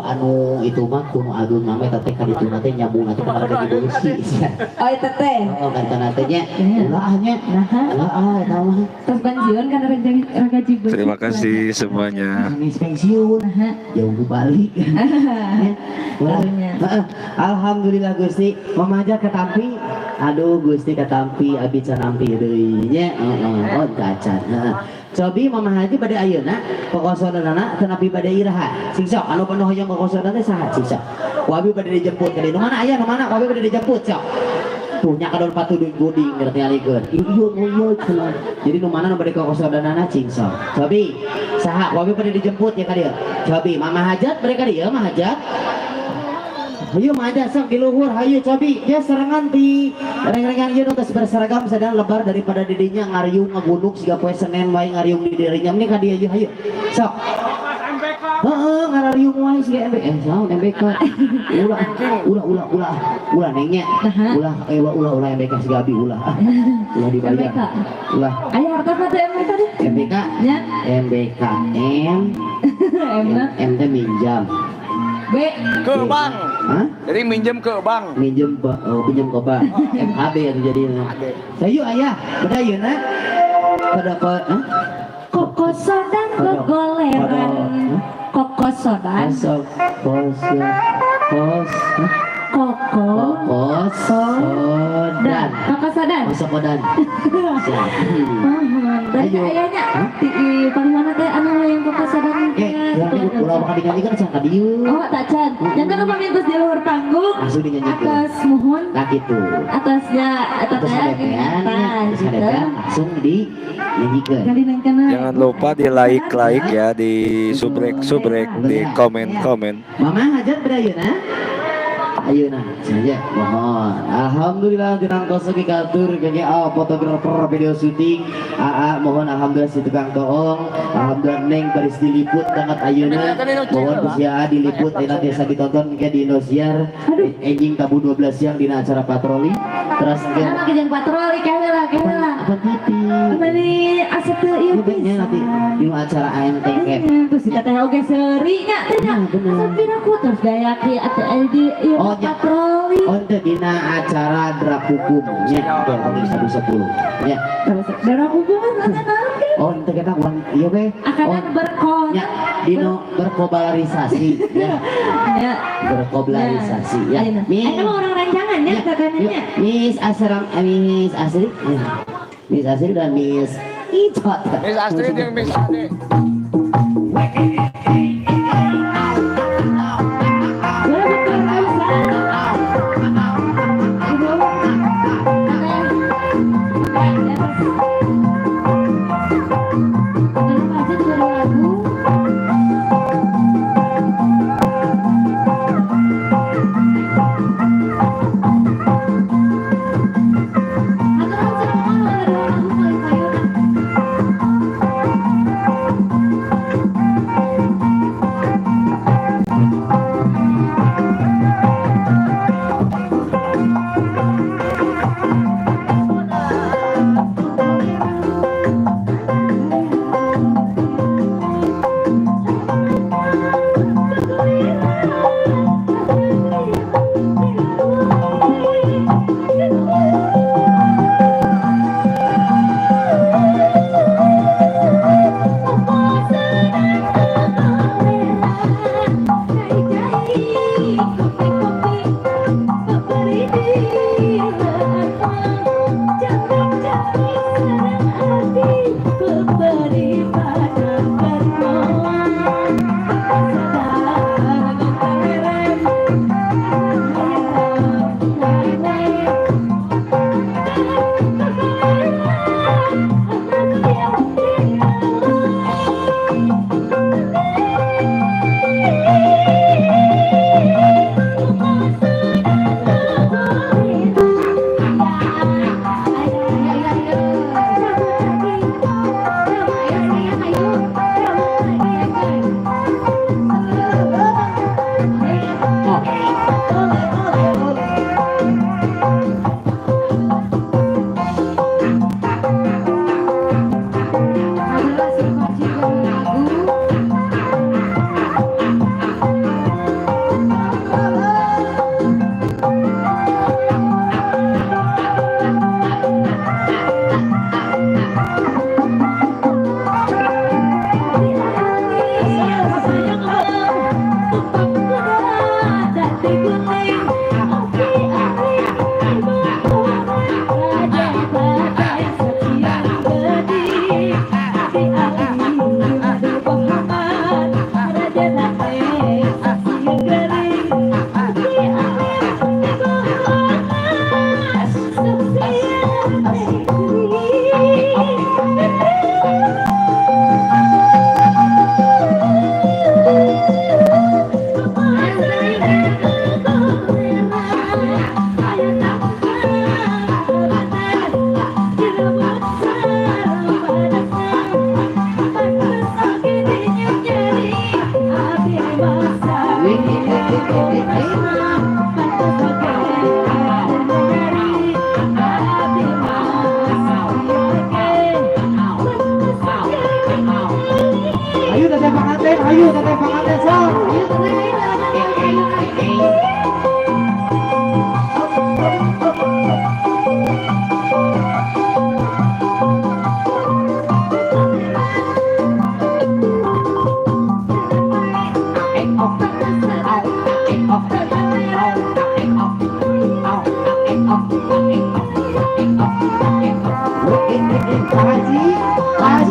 Anu itu mah kuno agung mah eta teh kadituna teh nyambung teh kana gaji beusi. Oh eta teh. Oh kantana teh nya. Ulah nya. Ulah ah eta mah. Tos pensiun kana gaji beusi. Terima kasih semuanya. Geus pensiun. Jauh balik. Alhamdulillah Gusti, mamaja katampi. Aduh Gusti katampi abi can nampi deui nya. Heeh, oh cacan. Heeh. Cobi Mama Haji pada ayeuna kokosonana teu napi bade iraha. Sing sok anu penuh hoyong kokosonana teh saha sing sok. Ku abi bade dijemput ka dieu. Nu mana aya nu mana ku abi bade dijemput sok. Tuh nya kadon patu guding ngerti alikeun. Ieu ieu cenah. Jadi nu mana nu bade kokosonana cing sok. Cobi saha ku abi bade dijemput ya ka dieu. Cobi Mama Hajat bade ka dieu Mama Hajat. Hayu mah sok di luhur hayu cobi ya serangan di reng-rengan ieu nu geus berseragam sadar lebar daripada didinya ngariung ngagunuk siga poe Senin wae ngariung di dirinya mending ka dieu hayu sok MBK heeh ngarariung wae siga MBK saun MBK ulah ulah ulah ulah ulah nengnya ulah ulah ulah MBK siga abi ulah ulah dibayar ulah aya hartosna teh MBK teh MBK nya MBK M M teh minjam B ke bank. Hah? Jadi minjem ke bank. Minjem oh, pinjam ke bank. MHB itu jadi. Sayu ayah, beda ayeuna. Pada apa? Hah? Kokosodan gogoleran. Kokosodan. Kosok, kos, kos. Koko Koko Sodan. Koko Sodan. Oh, Sokodan. Siap. Mohon. Dari Ayo. ayahnya Hah? di paling mana teh anu yang Koko Sodan Eh, teh. urang bakal dinyanyikan can ka dieu. Oh, tak can. Jangan lupa minta di luar panggung. Langsung dinyanyikan. Atas mohon Nah gitu. atasnya atas Atas HDP-an, atas HDP-an langsung dinyanyikan. Jangan lupa di like like ya, di subrek subrek, di komen komen. Mama hajat pada ayeuna? Ayeuna saja mohon. Alhamdulillah tinang kos oge katur kage fotografer video syuting. AA mohon alhamdulillah si tukang toong. Alhamdulillah neng baris diliput banget ayeuna. Mohon ku si AA diliput ayeuna tiasa ditonton ke di Indosiar. Enjing tabu 12 siang dina acara patroli. Terus engke Nah, jeung patroli kaheula kaheula. apa tadi? Meni asa teu ieu Ini nya nanti di acara AMTK. Terus kita teh oge seuri nya teh nya. Nah, bener. Asa piraku terus gaya ki atuh aya di ieu Oh, nya. patroli. Oh, itu dina acara drakukum nya 2010 nya. Terus darah hubungan asa naon kan? Oh, itu kita urang ieu we. Akan Oh, berkon. nya dino berkobalarisasi ya. Ya. Berkobalarisasi ya. Ayeuna. Miss Ayeuna mah orang rancangan ya Ya, kakanannya. yuk. Miss Asram, Miss Asri. Ya. Miss Asri dan Miss Icot. Miss Astrid yang Miss Ade. Boleh betul pisan. Ibu. Kalau aja juga ada lagu. Atau kan seneng ada lagu paling payun.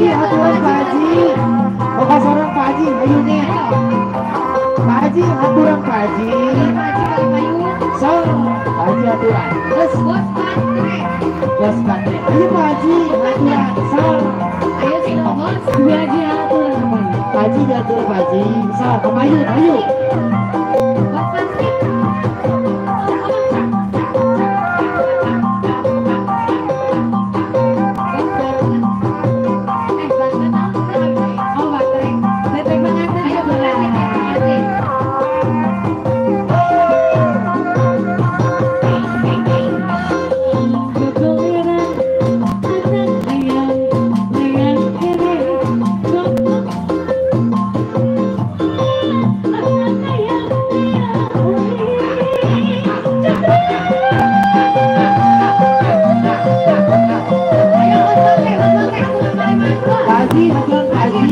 Haji, aturan Pak Haji. Bapak seorang Pak Haji, ayo nih. Pak Haji, aturan Pak Haji. So, Pak Haji aturan. Terus, Bos Patre. Ayo Pak Haji, aturan. So, Ayo sih bos. Dua aja aturan. Pak Haji diatur Pak Haji. So, kemayu, ayo. Bos Patre. Pak Haji, aturan Pak Haji.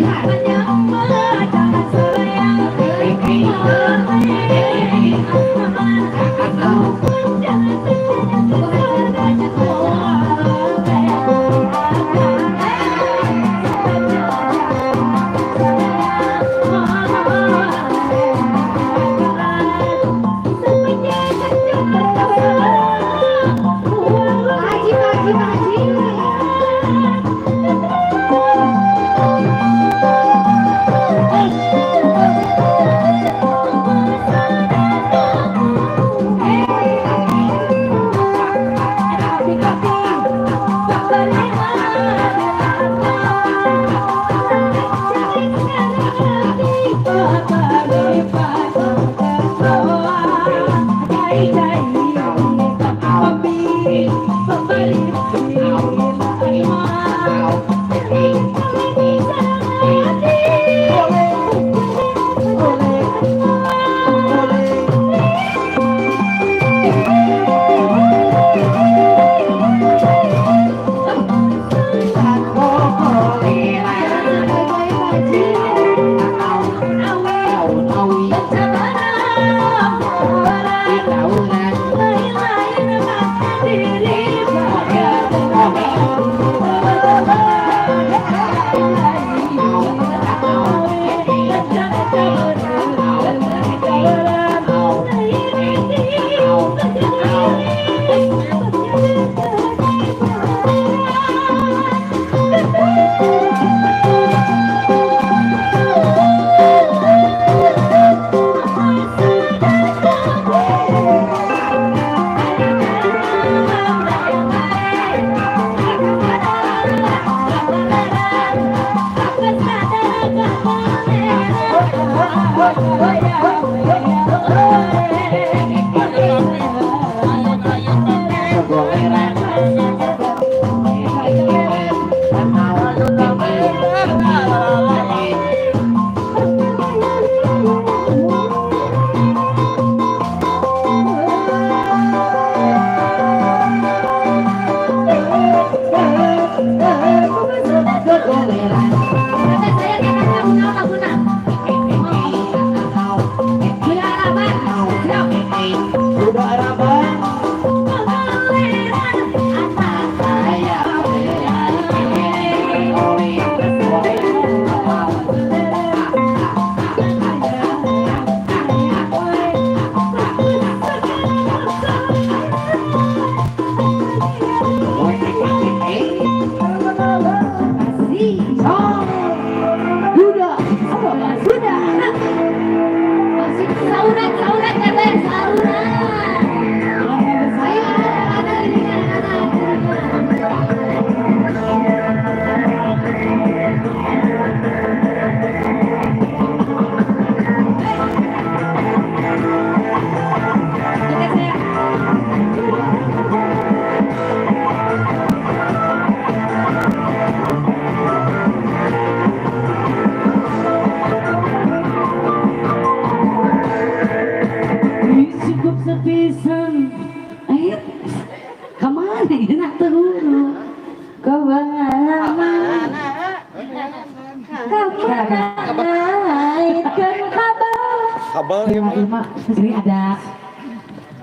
Ini ada.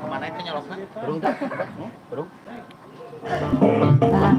Kemana itu nyoloknya? Burung tak? Burung. Nah.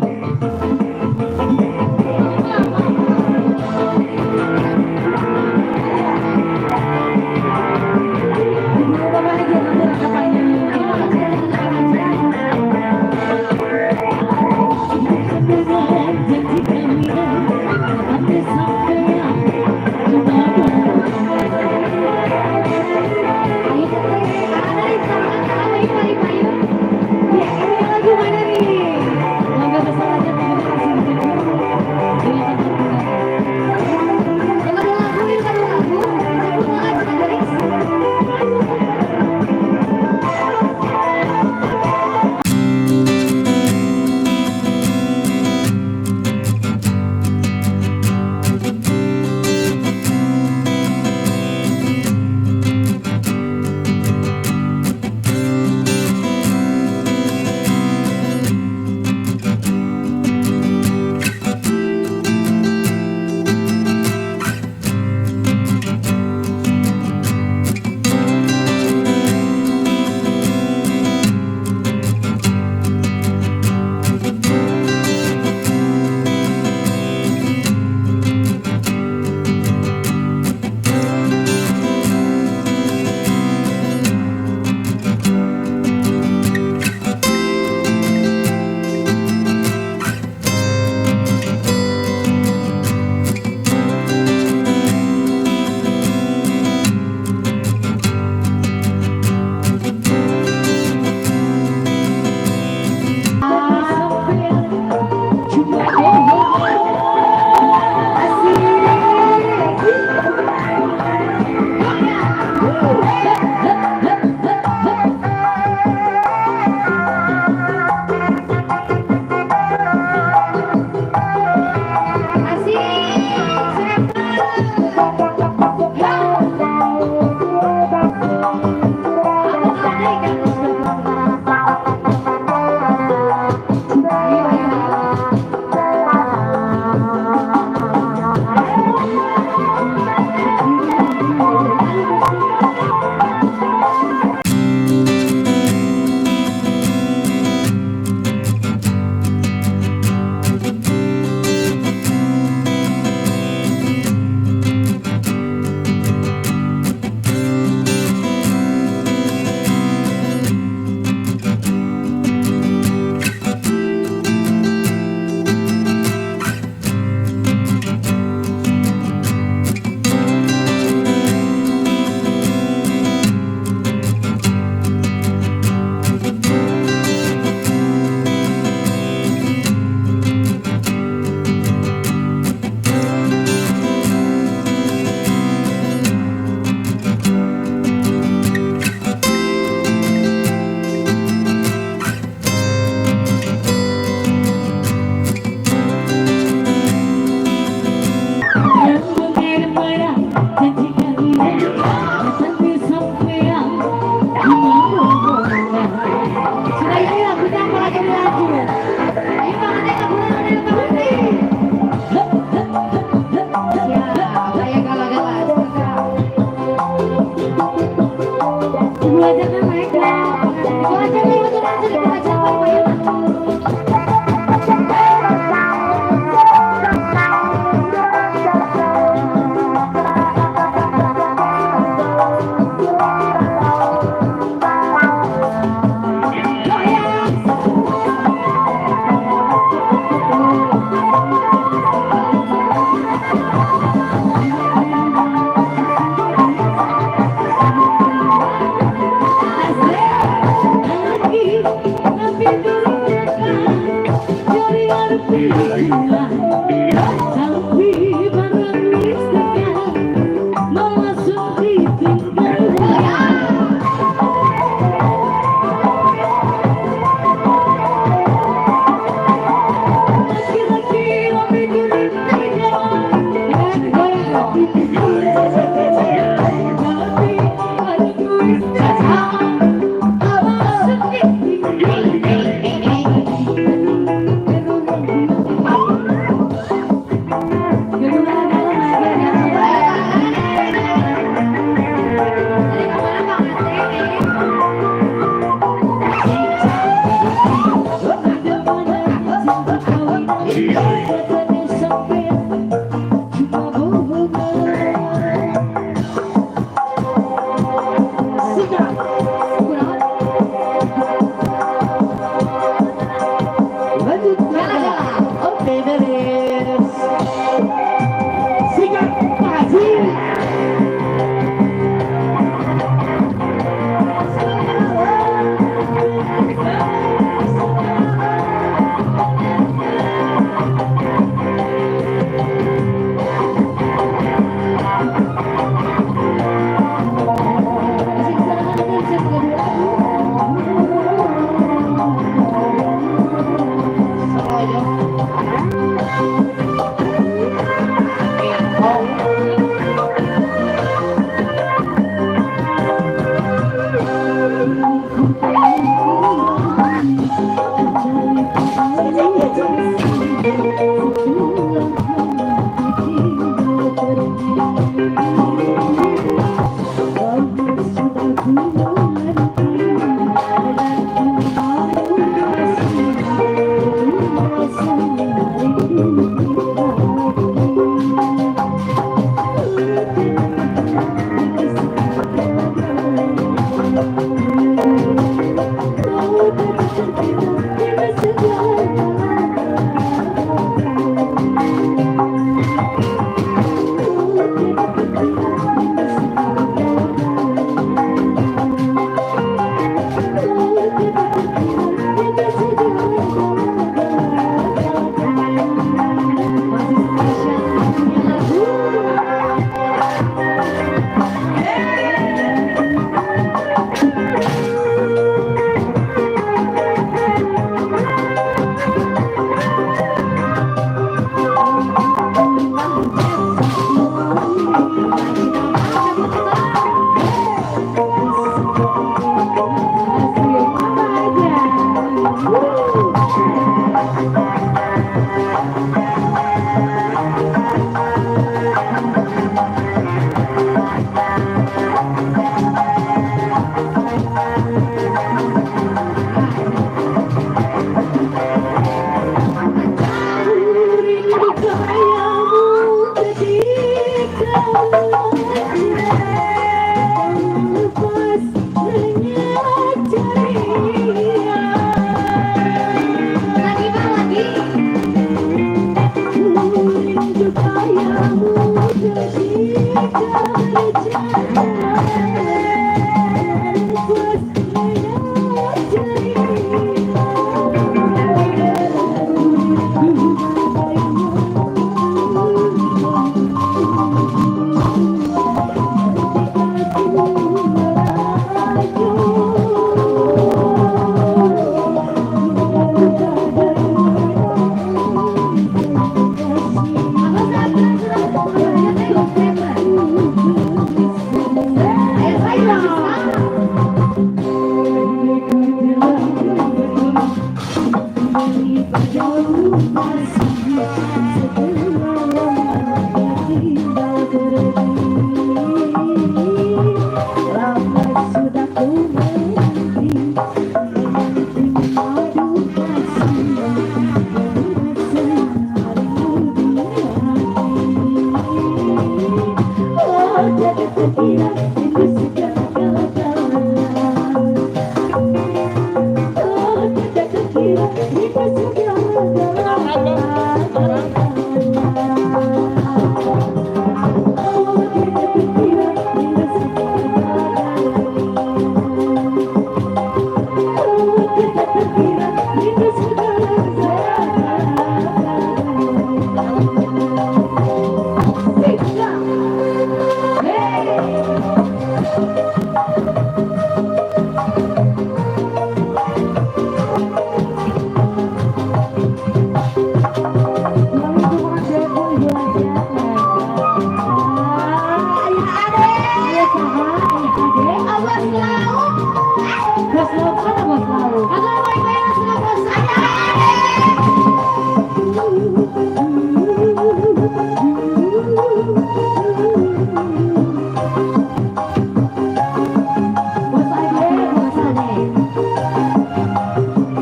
Pak Haji.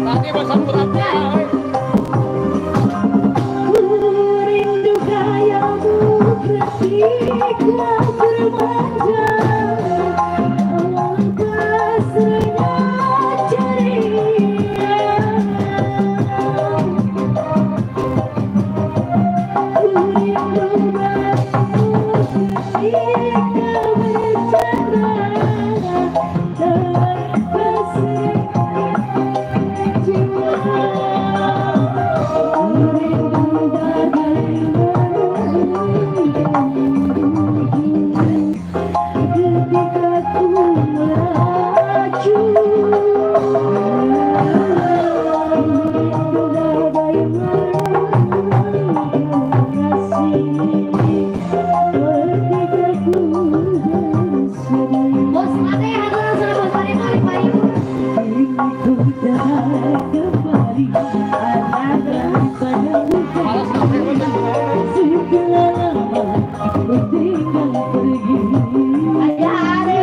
Lagi bang, lagi. Thank you. Ketika ku bersedih, Bos Ade, hatur sana Bos Ade balik payung. Kini ku tak kembali padamu. Sudah lama ku tinggal pergi. Ayah Ade.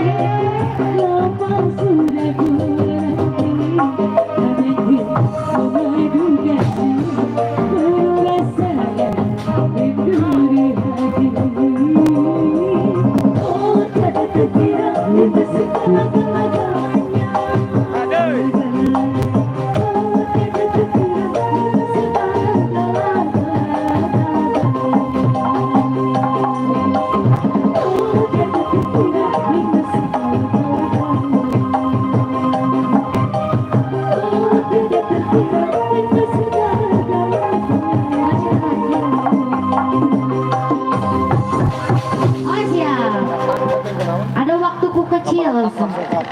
Lama sudah ku nanti, nanti mengadu kasih, penuh rasanya rindu di hati. Oh, tak terkira itu segala-galanya. Oh, tidak terkira itu segala-galanya. Oh, tidak terkira itu segala-galanya. Oh, tidak terkira itu segala-galanya. Oh siap. Ada waktuku kecil.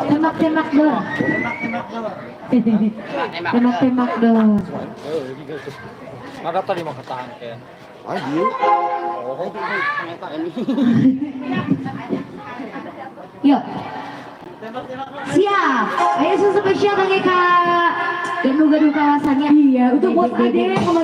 Tembak-tembak dor. Tembak-tembak dor. Maka tadi mau ketahan kayak. Ah, iya. Ini. Yuk. Siap. Ayo susu spesial kaki Kak. Gaduh-gaduh kawasannya. Iya, untuk Bos Ade kembali.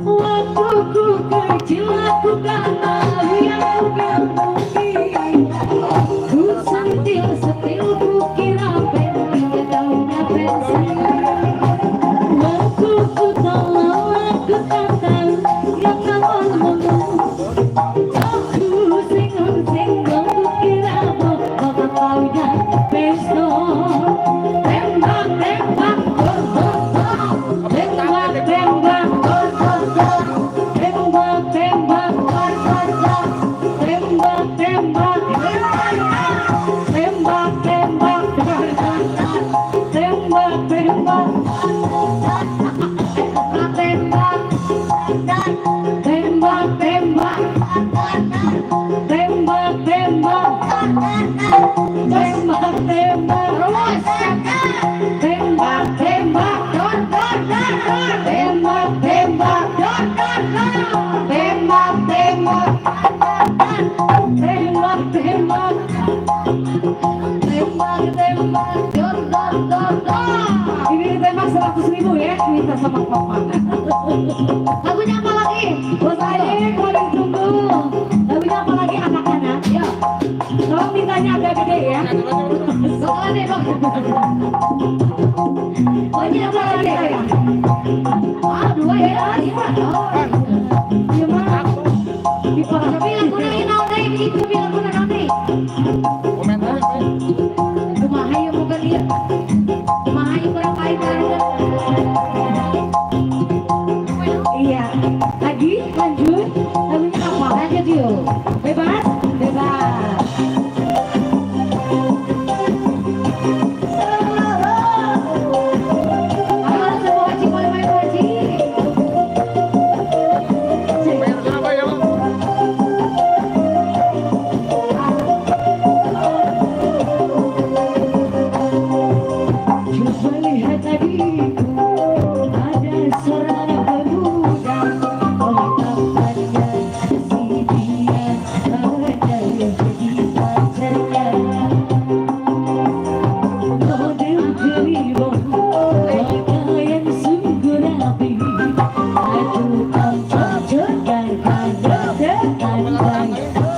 Waktu ku kecil aku tak tahu yang ku mungkin. Ku Tembak, tembak. Tembak, tembak. Terus. Tembak, tembak. Dor, dor, dor, dor. Tembak, tembak. Dor, dor, dor. Tembak, tembak. Tembak, tembak. Tembak, tembak. Dor, dor, dor, dor. Ini ditembak 100.000 ya, minta sama papa. Lagunya apa lagi? Bos Aye, kemarin tunggu. Lagunya apa lagi anak-anak? Yuk. Tolong mintanya agak gede ya. Bakalan deh, bang. Oh, ini apa lagi? Sayang? Ah, dua ya. Iya. Oh. Iya mah. Di Tapi lagunya ini naon deui, ibu lagunya naon deui? Kumaha ieu moga dia? Kumaha ieu kurang baik bareng. Iya. Lagi lanjut. Lagunya apa? Lanjut yuk. Bebas? Bebas. Ayo semua wajib boleh main wajib. Coba lihat adikku, ada seorang pemuda. Oleh kabarnya si dia ada yang jadi pacarnya. Model kliwon, pakaian sungguh rapi. Aku cocokkan andai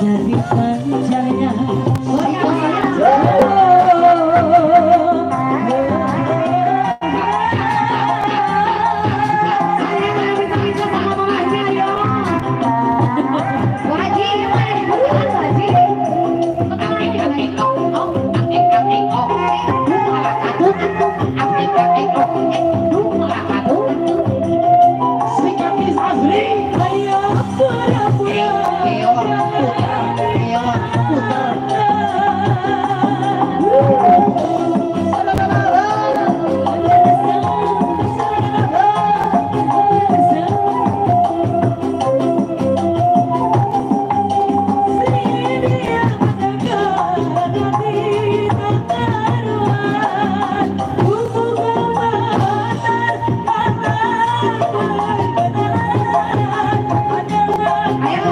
jadi pacarnya. Oh iya, Saya mau minta-minta sama mamahnya, ayo. Wajib, gimana? Wajib. Sikap Azri. Ayo pura-pura. Putar. Ayo.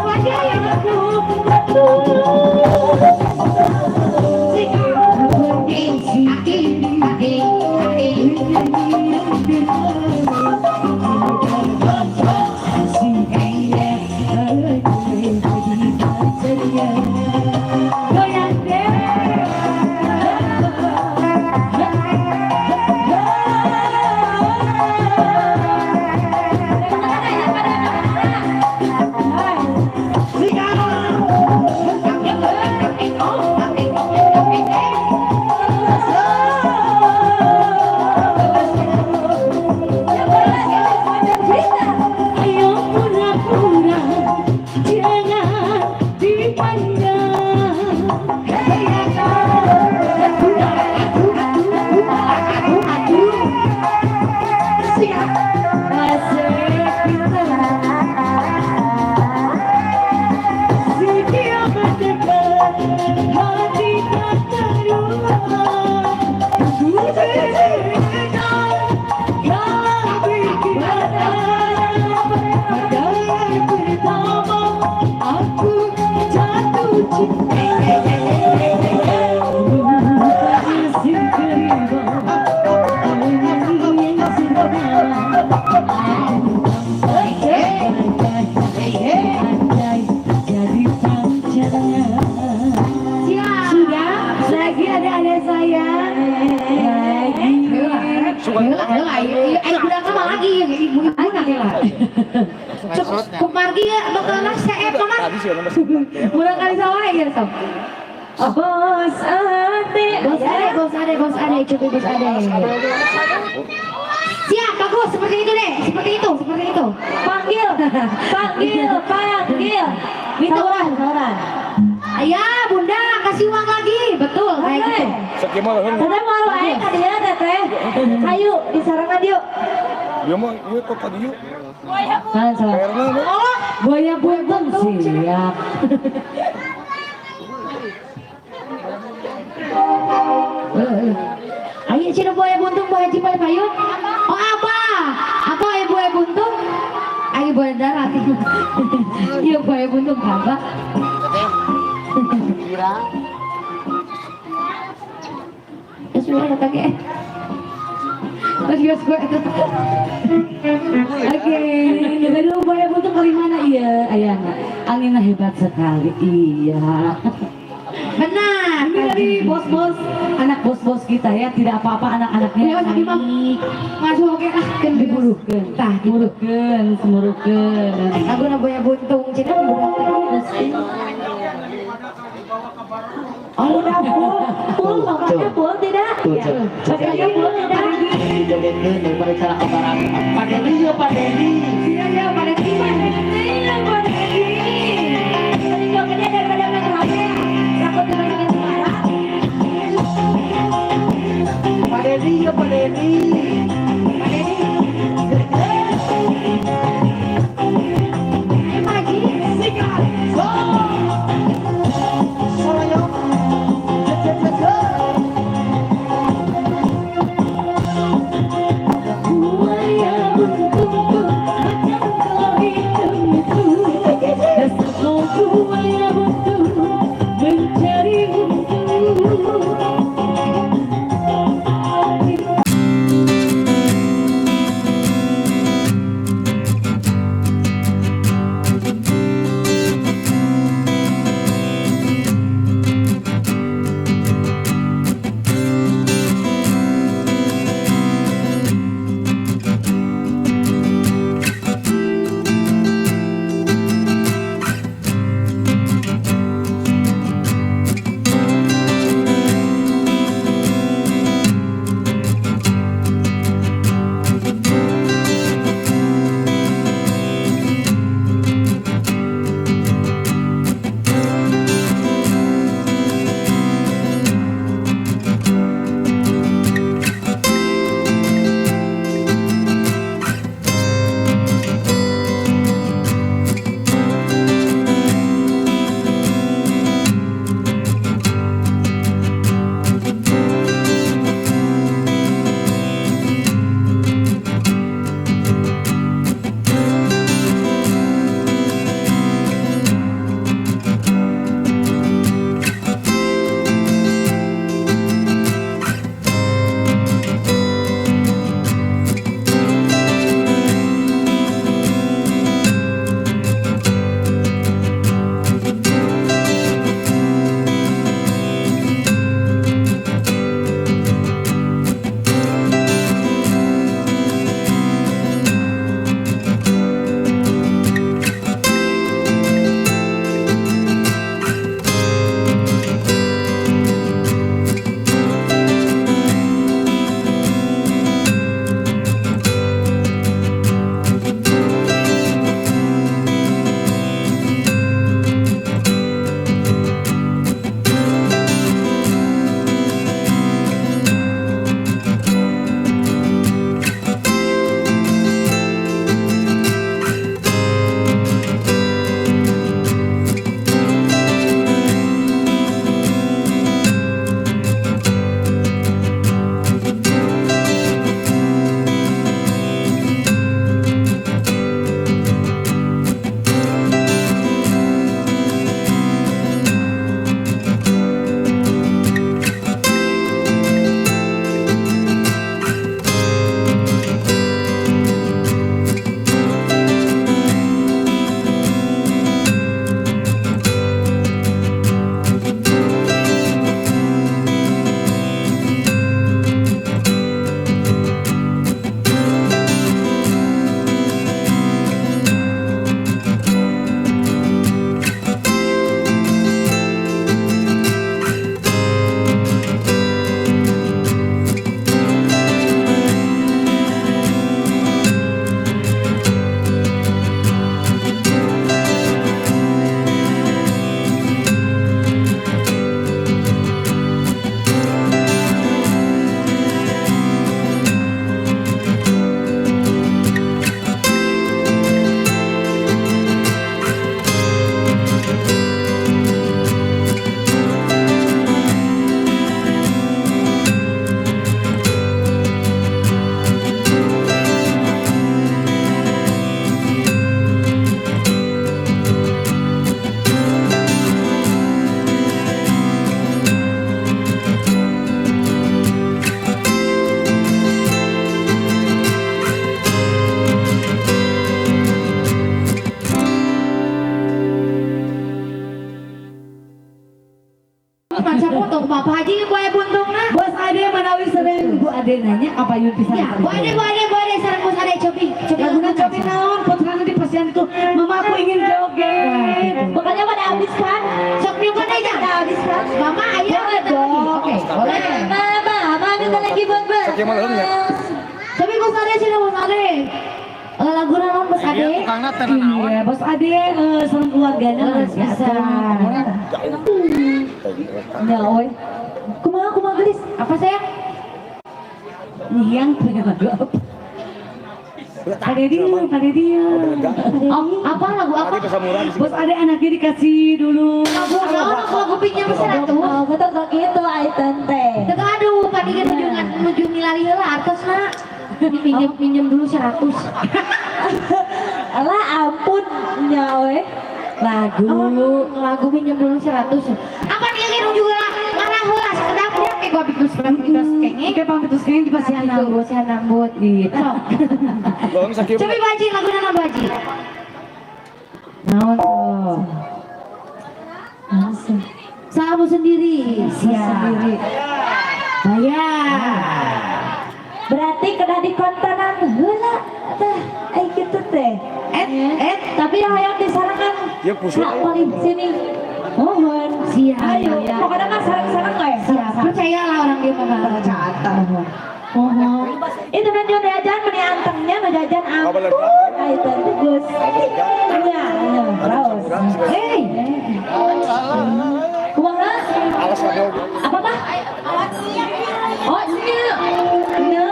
Wajib, ayo. Aki, aki, aki. Goyang deh. Ayo pura-pura, jangan dipandang. Hati tak terulang. Ku pada pertama aku jatuh cinta. Rupanya si keriba, penyanyi yang sederhana. Andai jadi pacarnya. Siap. Sudah, lagi ada saya. Lagi. Heula, heula, ieu ieu budak mah lagi ibu-ibu na heula. Kumargi ya bakal seep mah. Murang kali sawah ya sob. Bos ade. Bos ade, bos ade, bos ade, cukup bos ade. Siap, bagus seperti itu deh, seperti itu, seperti itu. Panggil, panggil, panggil. Minta Sauran, uang. sauran. Ayah, bunda, kasih uang lagi, betul kayak gitu. Teteh mau ae ka dieu teteh. Hayu disarangan yuk. Dia mah ieu kok tadi yuk. Salah, salah. Karena Oh, Buaya buntung siap. Ayo cina buaya buntung Bu Haji Pak Payun. Oh apa? Apa ya buaya buntung? Ayo buaya darat. Iya buaya buntung apa? Ya sudah datangnya. Oke, jaga dulu buaya buntung kali mana? Iya, ayah anginnya hebat sekali. Iya. Benar. Ini dari bos-bos, anak bos-bos kita ya, tidak apa-apa anak-anaknya. Ya, naik. Masuk oke ah, kan diburuhkeun, Tah, muruhkeun, semuruhkeun. Aku na buaya buntung, cina budak. Oh, udah full, full, makanya full tidak? Makanya full tidak? Dijogetkeun daripada cara kabaran. Pak Dedi ya Pak Dedi. Iya, iya, Pak Dedi, Pak Dedi, Pak Dedi. Tadi jogetnya daripada main HP, takut dimasukin suara. Pak Dedi ya Pak Dedi. Pak Dedi. Ayo Pak Haji. Sikat. Go. Soloyong. Jet jet jet. Buaya buntung macam kau hitam itu, dasar kau buaya buntung mencari untung. maca foto kumaha Pak Haji buaya buntungna. Bos Ade manawi sareng Bu Ade nanya apa yun pisan. Ya, Bu Ade, Bu Ade, Bu Ade sareng Bos Ade cobi, cobi Laguna cobi naon putrana di pasian itu. Mama aku ingin joget. Pokoknya pada habis kan? Sok nyumpun aja. Pada habis kan? Mama ayo dong. Oke, boleh. Mama, mama minta lagi buat buat. Cobi Bos Ade sini Bos Ade. Lagu naon Bos Ade? Iya, Bos Ade sareng keluargana Leres biasa. Enggak, oi. Kumaha kumaha gelis? Apa sayang? Yang punya lagu apa? Pak Dedi, Pak Dedi. Oh, apa lagu apa? Bos Ade anaknya dikasih dulu. Lagu naon aku lagu pinjam 100. Oh, betul kok gitu ai teh. Teu aduh, padi ge nuju milari heula artosna. Pinjam pinjam dulu 100. Alah ampun nya we. Lagu. Oh, lagu pinjam dulu 100. Apa dia ge nuju ngarah heula sakedap ya kayak gua bikus bikus kenging. Oke, pamit terus kenging di pasian Itu bosian rambut. Iya. Sok. Cobi Pak Haji lagu naon Pak Haji? Naon tuh? Sabu sendiri. Siap. Sendiri. Bayar. Berarti kena dikontenan heula teh ai kitu teh. Et, Tapi yang hayang disarangan Ya, pusat. hak paling sini. Mohon. Siap. Ayo, pokoknya mah sareng-sareng we. Siap. Percayalah orang dia mah Tercatat. Mohon. Itu nu jajan meni antengnya nu jajan ampun. Ai teh geus. Nya, nya, raos. Hei. Kumaha? Apa mah? Oh, nya. Nya.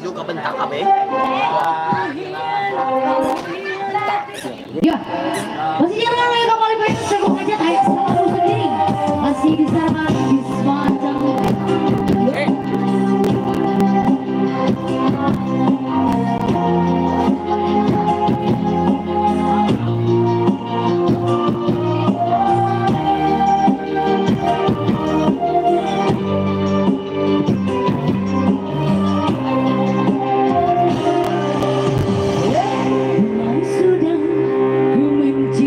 Lu kebentak kabeh. Ya. Masih jalan lagi kembali baik sebut aja kayak selalu sendiri. Masih di sana di semacam. Sudah ku mencari.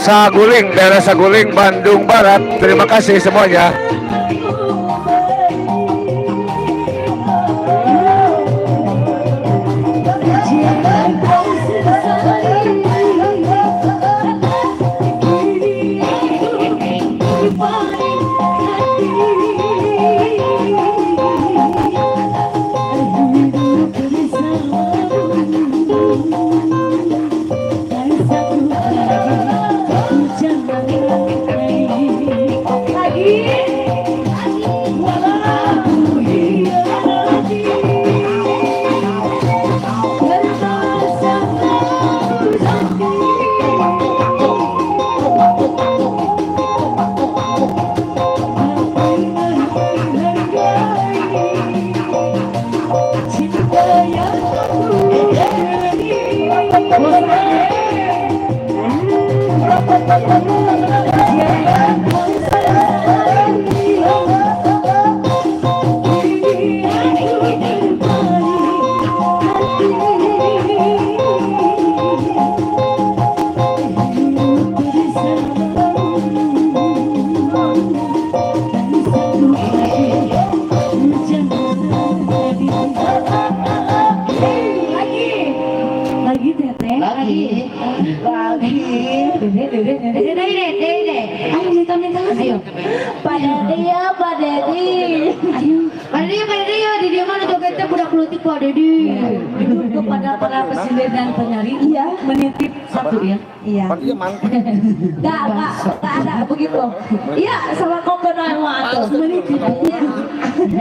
Saguling, daerah Saguling, Bandung Barat. Terima kasih semuanya. Lagi teteh. Lagi. Lagi. Dede, dede, dede. Dede, dede, dede. Ayo minta minta lagi. Ayo. Pak Dedi ya, Pak Dedi. Ayo. Pak Dedi, Pak Dedi ya, di dia mana jogetnya budak leutik Pak Dedi. Itu kepada para presiden dan penari. Iya. Menitip satu ya. Iya. Enggak, enggak ada begitu. Iya, sama kok kenal atuh. Menitip. Iya.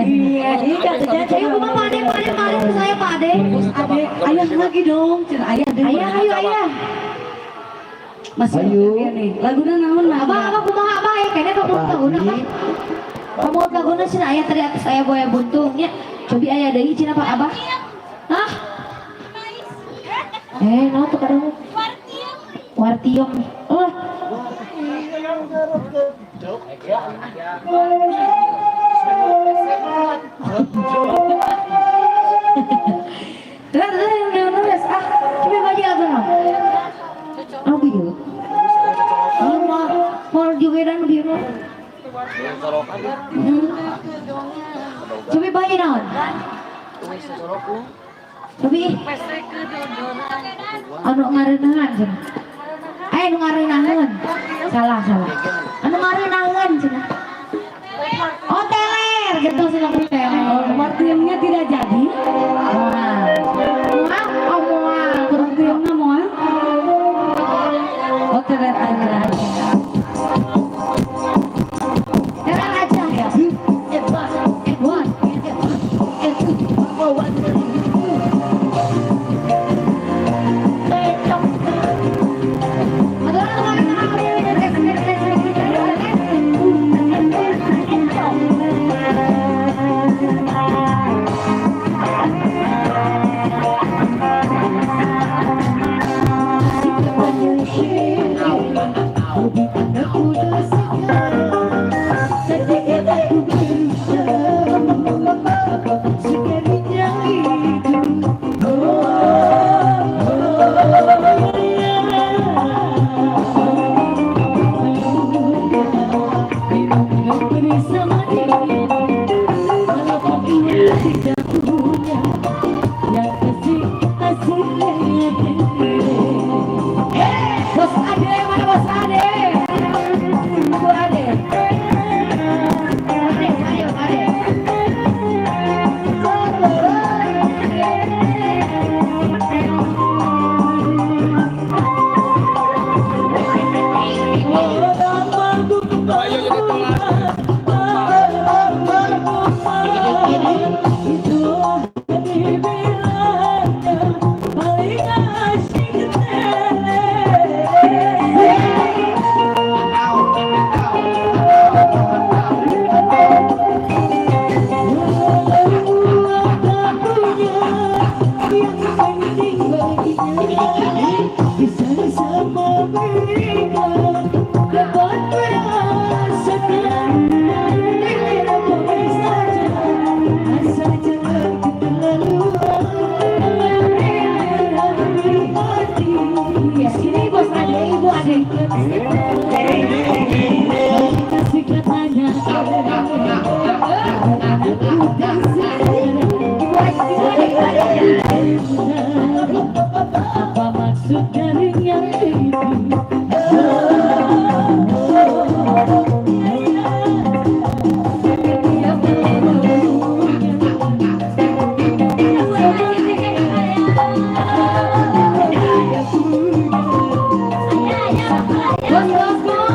Iya. Iya, kerja. Ayo kumaha Pak Ade, Pak Ade, Pak Ade, saya Pak Ade. Ade, ayah lagi dong. Cen ayah deh. Ayah, ayo, ayah. Masih Ayo. iya nih. Laguna naon lah. Abah, abah kumaha abah ya kayaknya pamut laguna abah. Pamut laguna cenah aya tadi atas aya boya buntung nya. Cobi aya deui cenah Pak Abah. Hah? Eh, naon tuh kadang? Wartium. Oh. Terus, terus, terus, ah, coba baca laguna. Anu bieu. Oh, mau mau jogedan bieu mah. Coba baca naon? Cobi. Anu ngareuneuhan cenah. Eh, anu ngareuneuhan. Salah, salah. Anu ngareuneuhan cenah. Oh, teler gitu cenah ku teler. Wartiumnya tidak jadi. Moal. Moal, oh moal. Wartiumnya moal. Oh, teler aja. Teler aja. One. Bos Ade, mana Bos Ade? Bu Ade. Ade, ayo Ade. Ini Bos Ade, Ibu Ade. Apa maksud darinya itu? Bos, bos, bos.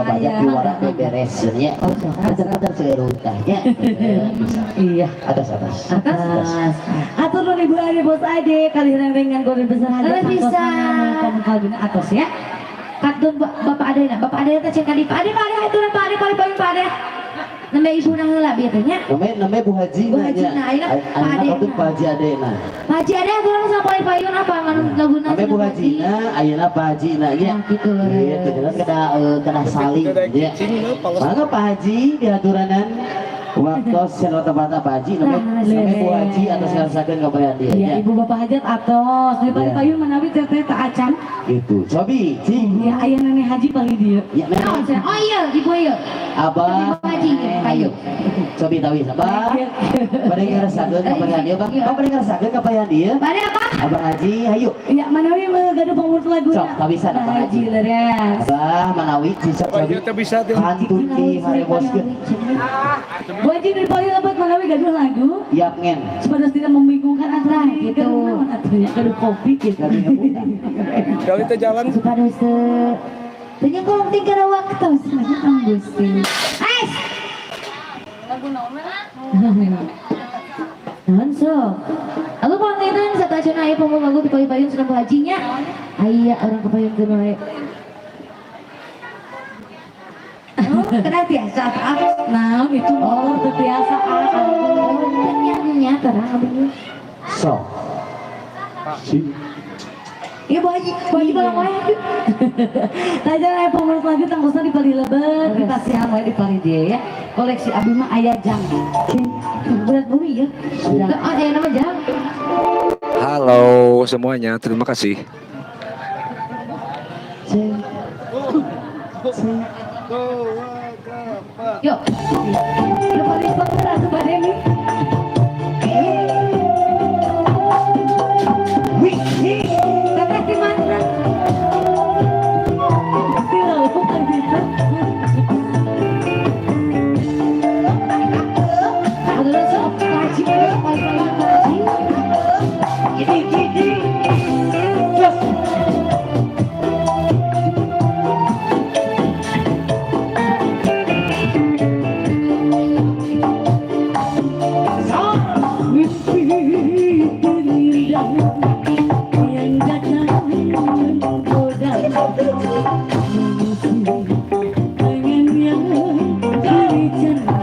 Bapak Aya. Piwara teh beres nya. Atas-atas seluruh nya. Bisa. Iya. Atas atas. Atas. Atur nuhun Ibu Ade Bos Ade kali rengan kode besar hajat. Leres pisan. Kalbina atas ya. Katun Bapak Ade na. Bapak Ade teh cek ka di Pak Ade, Pak Ade aturan Pak Ade paling paling Pak Ade. Nembe ibu na heula bieu teh nya. Namanya namanya Bu Haji. Bu Haji na, ayeuna Pak Ade. Ayeuna Pak Haji Ade na. Pak Haji Ade aturan sama paling payun apa ngan laguna Namanya Bu Haji na, ayeuna Pak Haji na nya. Nah, gitu leres. Iya, kejalan kena kena saling ya. Mangga Pak Haji diaturanan waktu sen tempat Pak Haji namanya Nah, namanya Bu Haji atas ngarasakeun kabayan dia Iya, nya. Ibu Bapak Hajat atos. Di Iya. payun manawi teteh tak acan. Gitu. Cobi, cing. Ya aya nenek haji paling dia. Ya, Naon cenah? Oh iya, ibu ieu. Abah. Ibu Haji, Ayo. Cobi tawi abah. Bade ngarasakeun kabayan dia, Bang. Bang bade ngarasakeun kabayan dia. Bade apa? Abah Haji, hayu. Iya, manawi gaduh pamurut laguna. Sok, tawisan Abah Haji Haji. leres. Abah manawi sisok cobi. Kantun di harewoskeun. Bu Haji dari paling lebet manawi gaduh lagu. Yap ngen. Supaya tidak membingungkan aturan Nah, gitu. gitu. Gaduh naon atuh ya, gaduh kopi gitu. Gaduh ngebutan. Kali teh jalan Supados teu teu nyengkong ting kana waktu cenah Gusti. Ais. Naon sok? Aku panginten satacana aya pamung lagu di payun cenah Bu Hajinya. Aya urang kapayunkeun wae. Oh, kena biasa apa? Nah, itu motor teu biasa ah. Oh, nya terang abdi. Sok. Si. Iya Bu Haji, Bu Haji balang wae. Tajan aya pamurut lagu tangkosna di palih lebet, di pasihan wae di palih dieu ya. Koleksi abi mah aya jang. Berat bumi ya. Oh, aya nama jang. Halo semuanya, terima kasih. Yuk. Di palih banget atuh bade nih. Teteh di mana? Di laut kan gitu. Aturan sok Pak Haji, Pak Haji. Gini gini. Jos. Mimpi terindah yang datang menggoda mengusir pengen yang jadi janda.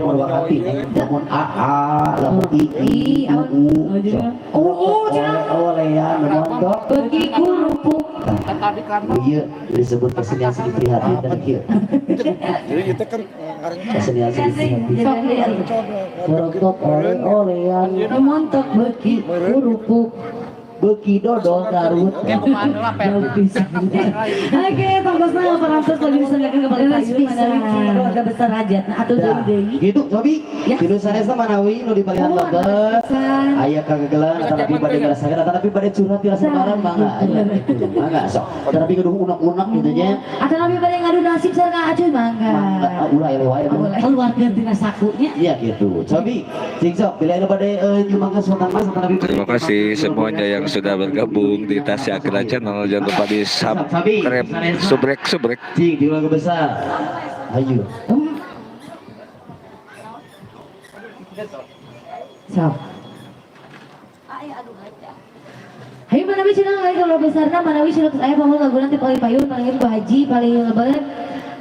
Purwakanti nih. Lamun AA, lamun II, UU. UU cenah. Olean montok. Beuki kurupuk. Iya, disebut kesenian seni prihatin dan kieu. Jadi itu kan Kesenian seni prihatin. Montok oleh-olean Montok beuki kerupuk beuki dodol Garut. Jauh pisan. Oke, tongkosna parantos lagi disenggakkeun kepada payun manawi keluarga besar hajat. Nah, atuh Dah, deui. gitu Sobi. Ya. Tilu sanesna manawi nu dipalihan Oh, lebet. pisan. Aya kagegelan tapi bade ngarasakeun tapi bade curhat di rasa barang mangga. Aya, mangga sok. Tapi kudu unek-unek gitu nya. Atau nabi bade ngadu nasib sareng acuy mangga. Mangga ah, ulah eleh wae. Keluarga tina sakunya. Iya gitu. Sobi, cing sok bila anu bade nyumbangkeun sutan mas tapi Terima kasih semuanya yang sudah bergabung di Tasya Akira Channel. Jangan lupa di subscribe, subrek, subrek. Cing di keluarga besar. Ayo. Sok. Hayu manawi cenah kali kalau besarna manawi cenah terus aya pamul lagu nanti paling payun paling Pak Haji paling lebat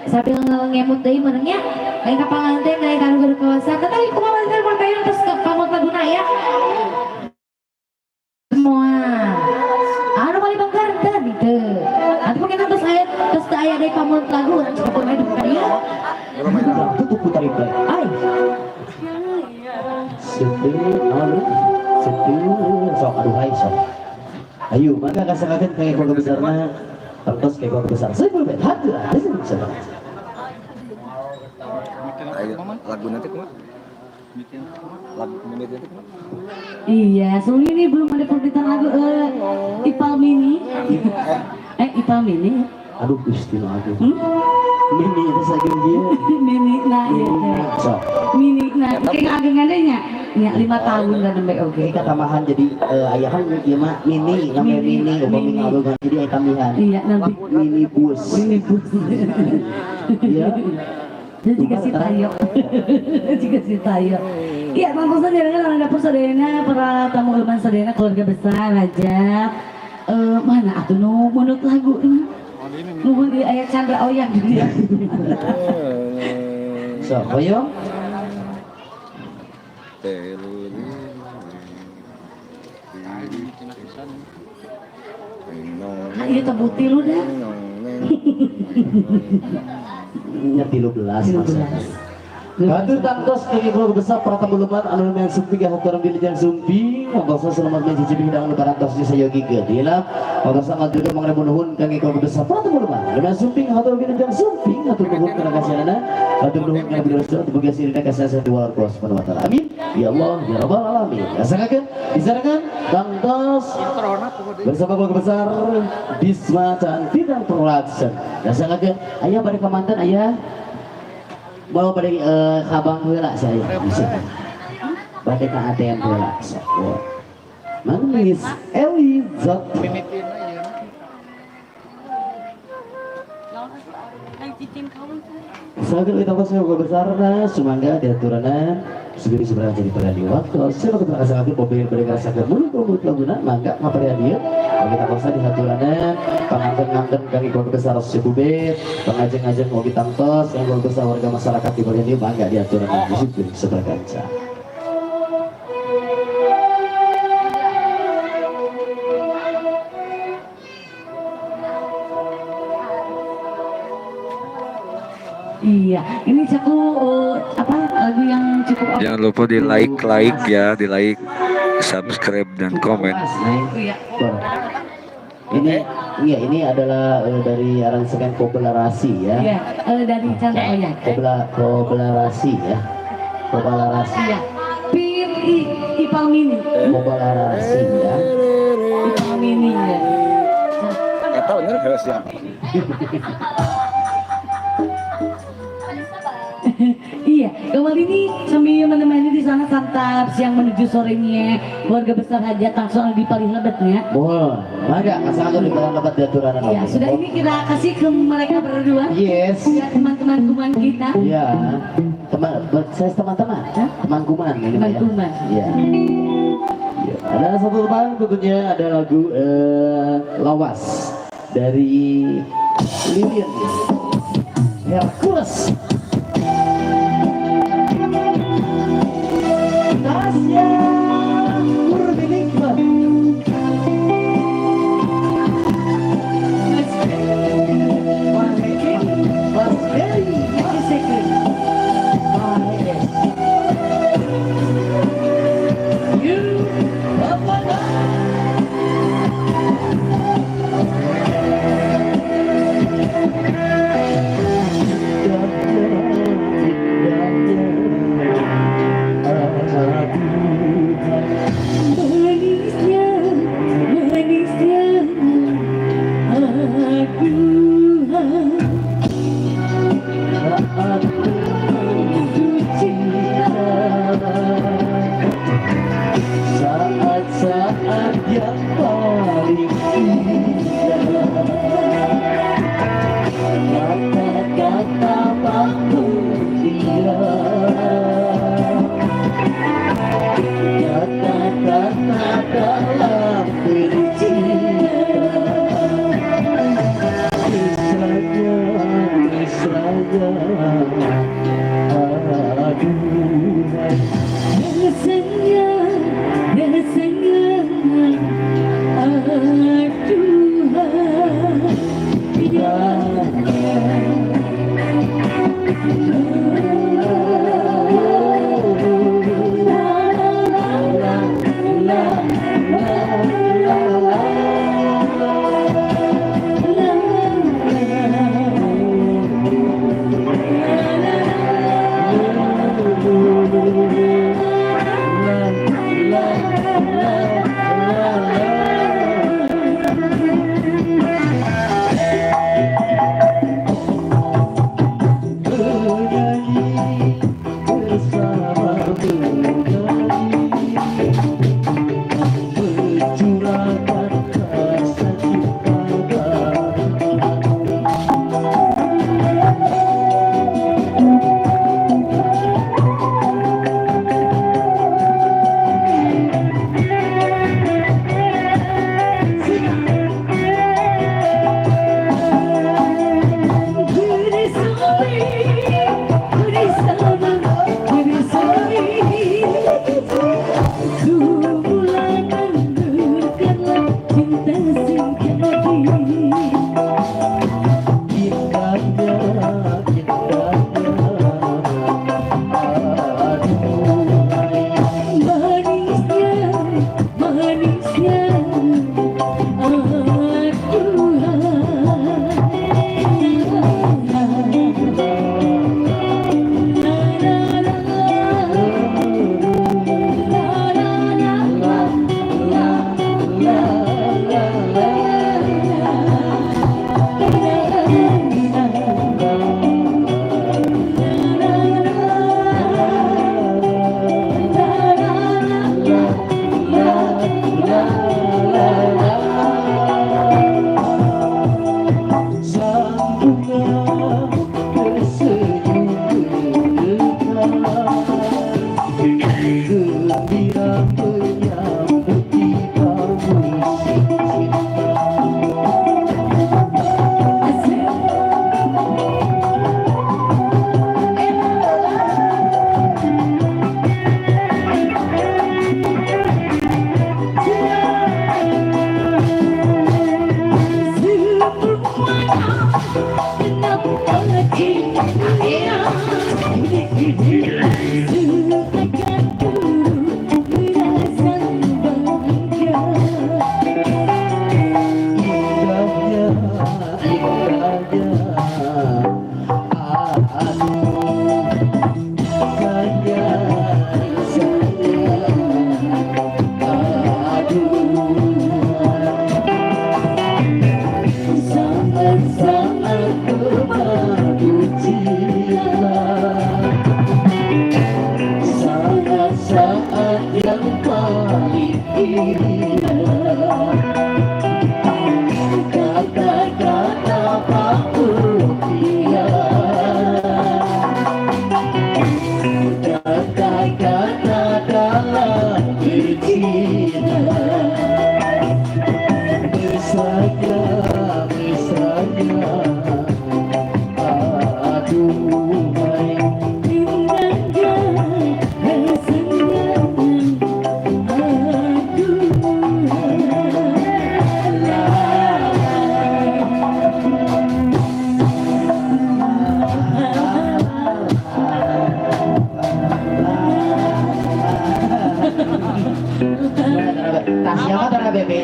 sambil ngemut deui menangnya lain ka panganten lain ka anu kawasan tetapi kumaha mantan paling payun terus ke pamul laguna ya semua anu paling bangkar teu gitu atuh mungkin terus aya terus teu aya deui pamul lagu urang cukup main di dieu. Tutup putar ibu. Ay Setir, anu, setir, sok aduhai sok. Ayo, maka kasangkakeun ka keluarga besarna, terus ka keluarga besar. Saya boleh hatur, bisa banget. Ayo, lagu nanti kumaha? Lagu nanti kumaha? Iya, sebelum ini belum ada permintaan lagu Ipal Mini. Ipal Mini. Aduh, Gusti nu aduh. Hmm? Mini itu saking dia. Mini nah iya. Mini, sok. Mini nah kayak agengannya nya. Nya 5 tahun dan nembe oge. Ini tambahan jadi ayah kan ieu mah mini, namanya mini, upami ngabeungan jadi aya tambahan. Iya, nanti Mini bus. Mini bus. Iya. Jadi jika si Tayo. Jika si Tayo. Iya, langsung saja dengan orang dapur sadayana, para tamu leman sadayana keluarga besar aja. Mana atuh nu munut lagu ini? Nuhun di aya Chandra Oyang di dia. Sok, hoyong. Ah, ieu teh buti lu dah. Nya 13 maksudnya. Hatur tangtos kaki keluarga besar para tamu leman anu lumayan sumping haturan bilih sumping Wangtosa selamat mencicipi hidangan lebaran tos di sayogi gedila Wangtosa ngatur mengenai nuhun kaki keluarga besar para tamu leman lumayan sumping haturan bilih sumping hatur nuhun kana kasihanana hatur nuhun kana bidul surat boga sirina kasih di warga subhanahu wa taala. Amin ya Allah ya rabbal alamin. Kasangkakeun disarankan tangtos bersama keluarga besar Bisma Cantitan Production. Kasangkakeun aya bade ka mantan aya mau pada kabang heula saya bisa. Bade ka ATM heula sok. Manis Elizat. Sagel kita pasal keluarga besarna sumangga diaturana segeri seberang jadi pada di waktu saya mau kasih aku mobil mereka rasakan mulut laguna mangga ngapain dia bagi kita pasal di haturana panganten-nganten kami keluarga besar Sibubet pengajeng-ajeng mau kita tos yang keluarga besar warga masyarakat di bagian ini mangga diaturana disiplin seberkaca. Iya, ini caku apa lagu yang cukup. Jangan lupa di like, like ya, di like, subscribe dan komen. Iya. Ini, iya ini adalah dari aransemen kolaborasi ya. Iya, dari Chandra Oyang. Kolaborasi ya. Kolaborasi. Iya. Pin Ipal Mini. Kolaborasi ya. Ipal Mini ya. Eta bener harus siap. Iya, kembali ini sambil menemani di sana santap siang menuju sorenya keluarga besar hajat langsung di paling lebetnya. Mohon, mangga asal di paling lebet diaturan. Iya, sudah ini kita kasih ke mereka berdua. Yes. Ya, teman-teman kuman kita. Iya, teman, saya teman-teman, teman kuman ini. Teman kuman. Iya. Ya. Ada satu teman tentunya ada lagu Lawas dari Lilian Hercules.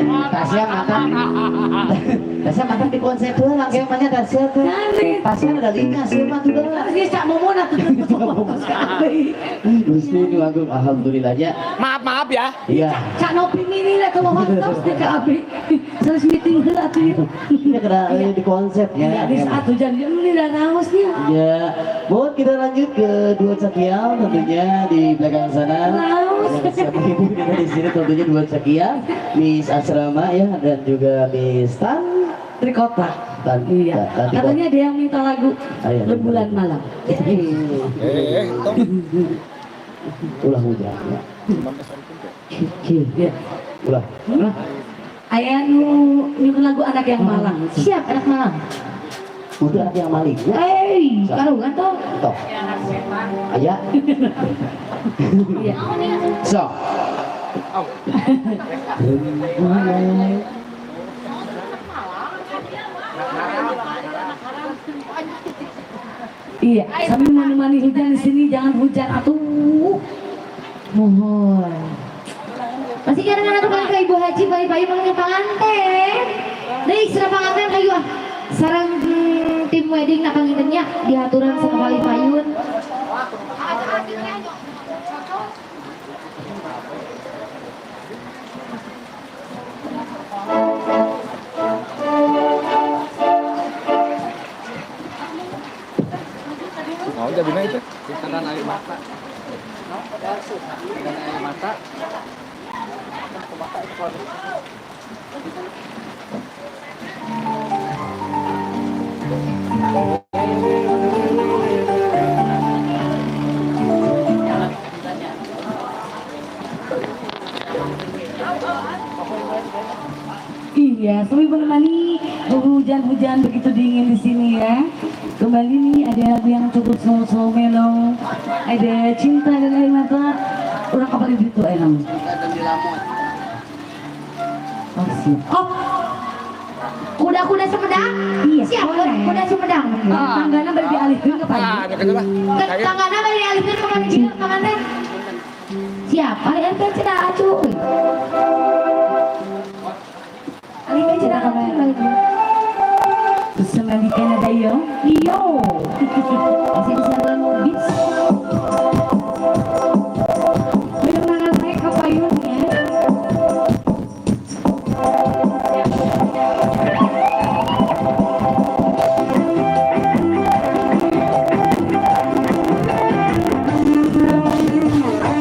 Tasya mantan. Tasya mantan di konsep lah, kayak mana Tasya tuh. Tasya ada lima sih mah tuh dah. Ini cak momon atuh. Gusti nu agung alhamdulillahnya. Maaf maaf ya. Iya. Cak Nopi mini lah kalau terus di KB. Terus meeting heula atuh. Ini kena di konsep ya. Di saat hujan ini udah raosnya. Iya. Mohon kita lanjut ke dua cakial tentunya di belakang sana. Siapa ibu kita di sini tentunya dua cakial, Miss Asrama ya dan juga Miss Tan Trikota. Tan, iya. Tan, katanya dia yang minta lagu Rembulan Malam. Ulah hujan ya. Iya. Ulah. Ulah. Aya nu nyuruh lagu anak yang malang. Siap anak malang. Udah anak yang maling ya. Hei, karungan toh. Toh. Aya. Iya. So. Iya, sambil menemani hujan di sini, jangan hujan atuh. Mohon. Masih kadang-kadang tuh ke Ibu Haji pagi-pagi manggil panganten. Deui sareng panganten kayu ah. Sareng tim wedding nak pangintennya diaturan sama kali payun. Mau jadinya itu? Dan air mata. Iya, sambil menemani hujan-hujan begitu dingin di sini ya. Kembali nih ada lagu yang cukup slow-slow mellow. Ada Cinta dan Air Mata. Orang kapal itu enak. Cinta dan dilamon. Oh, siap. Oh, kuda-kuda Sumedang? Iya, Siap, boleh. kuda Sumedang. Tanggana bari dialihkeun ke pagi. Ah, gitu lah. Tanggana bari dialihkeun ke mana ieu, ka mana? Siap, alihkeun cenah acu. Alihkeun cenah acu balik. Bersama di Kanada yo. Iyo. Masih di Sabang Beach. Berenangan naik ke payung ya.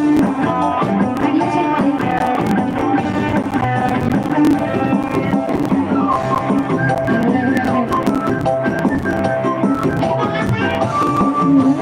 Tadi saya paling. Ayo, Bang Asep.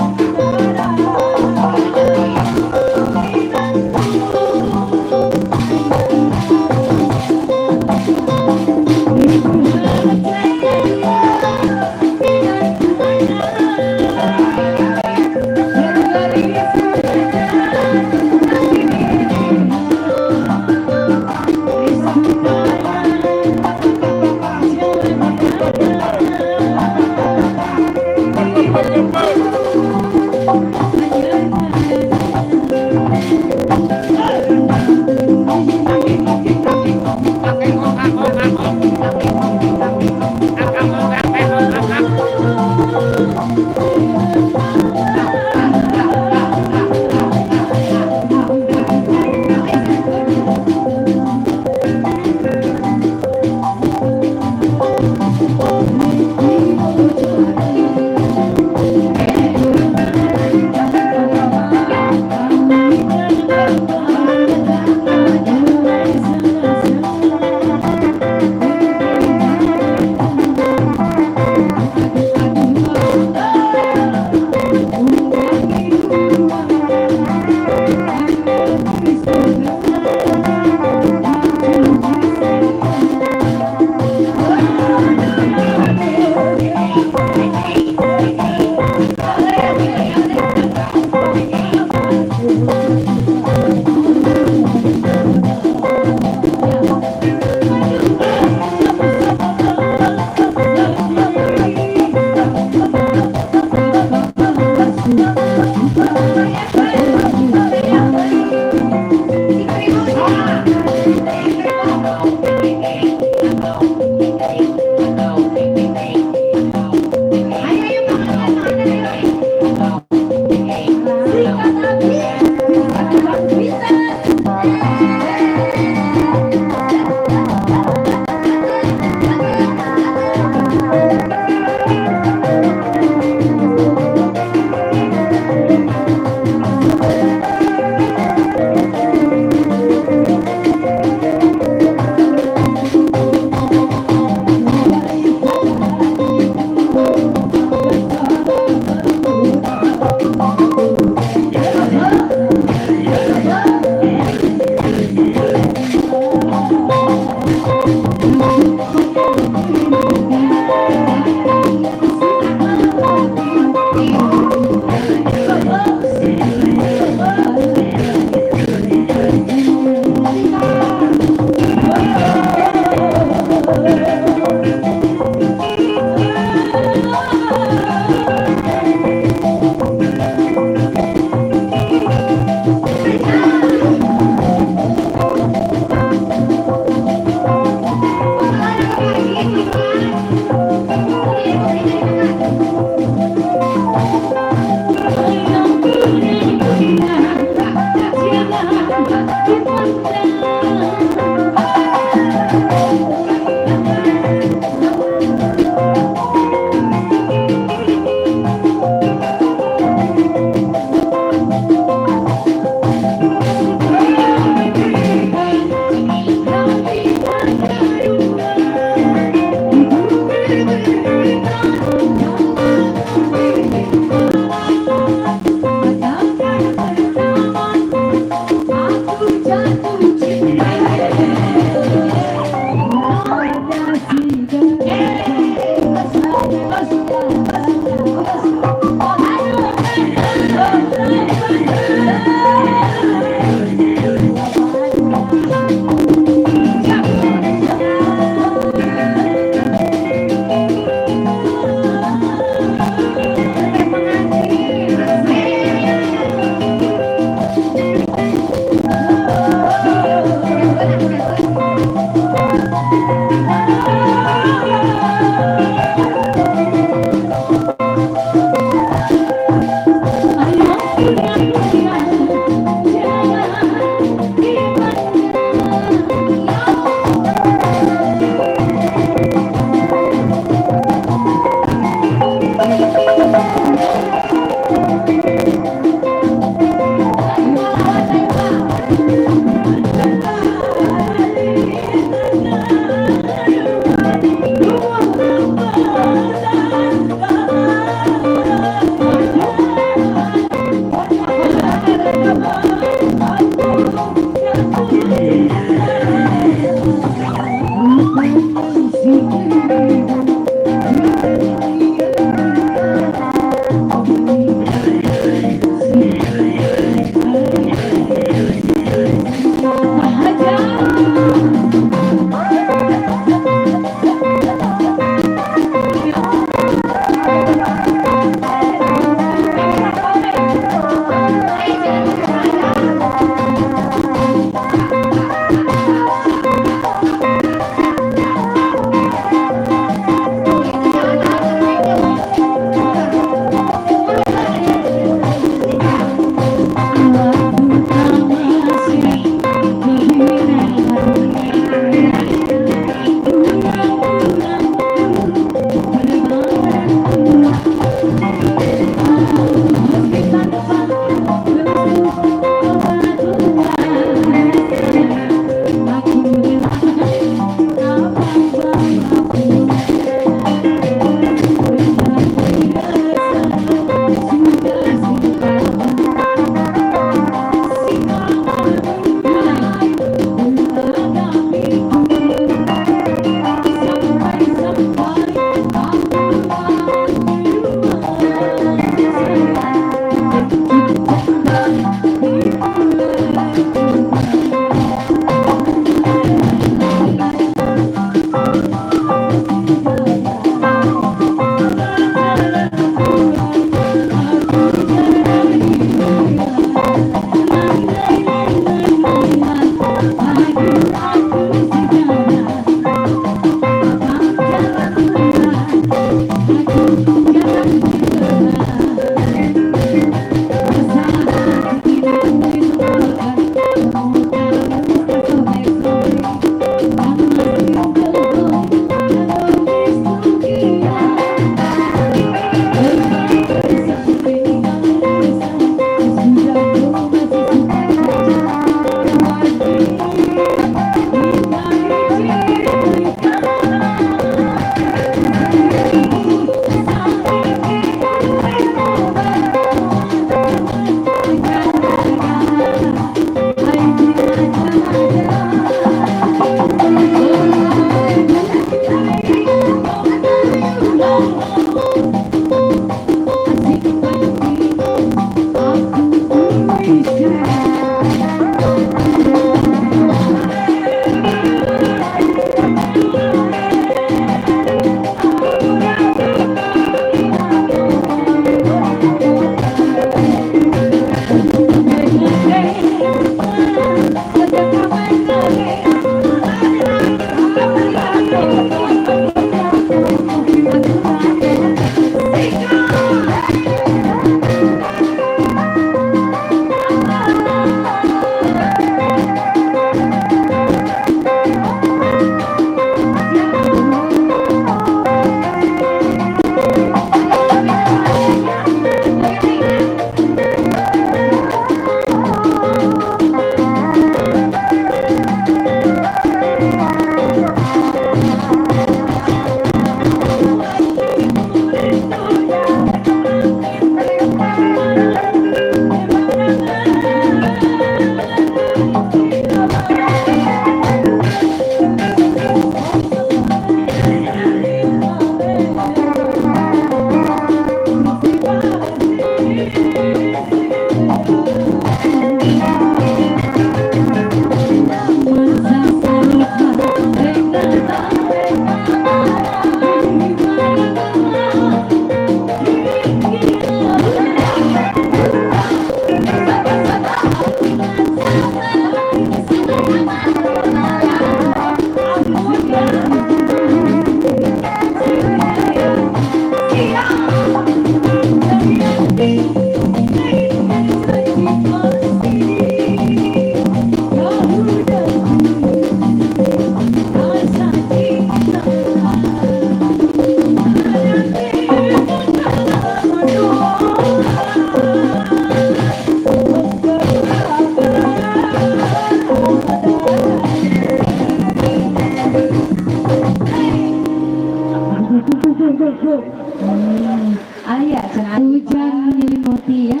Aya cenah hujan menyelimuti ya.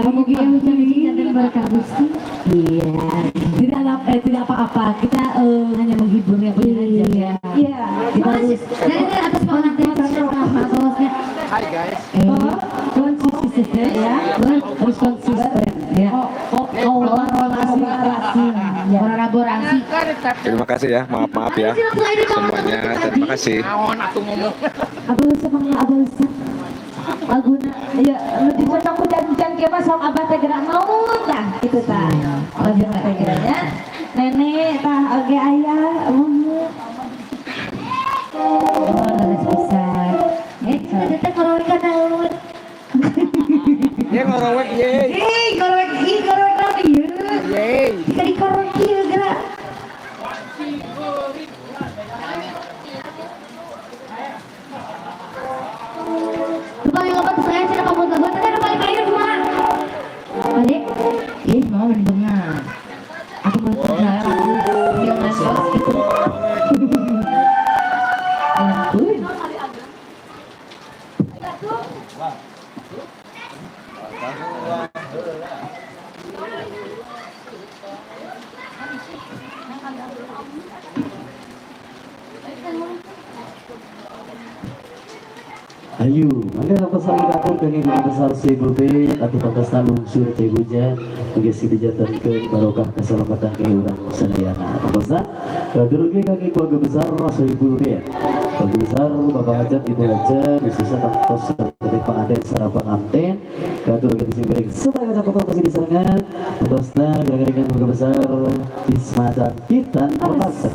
Mugi hujan janten berkah Gusti. Iya. Tidak apa-apa. Kita hanya menghibur yang punya aja ya. Iya. Kita harus Dari atas pengantin sama. Hai guys. Konsisten ya. Harus konsisten ya. Kolaborasi. Kolaborasi. Terima kasih ya, maaf-maaf ya semuanya. Terima kasih. Abah semangat abah laguna Ya, nu dicocok hujan-hujan kieu mah sok abah teh gerak maut tah kitu tah. Abah teh geraknya. Nenek tah oge ayah mun. Oh, leres pisan. Kita teh ngorowek ka naon? Ye ngorowek ye. Eh, ngorowek ieu ngorowek naon ieu? Ye. Jika dikorowek ieu gerak. Kembali lebat saya cenah pamut lagu teh nu balik ayeuna kumaha? Balik. Ih, mama meni beungang. Aku mau jangan tos gitu. Ampun. Ayo, mangga pesan dapur kangge guru besar Sibube atau pantasna lungsur teh hujan mugi sing dijantenkeun barokah keselamatan ke urang sadayana. Pantasna katur ge kangge keluarga besar Sohibul Bait. Keluarga besar Bapak Hajat Ibu Hajat khususnya tangtos seperti pengantin sareng pengantin katur ge sing beri sebagai contoh pasti disarengan pantasna gerakan keluarga besar Bisma dan Titan Pantasan.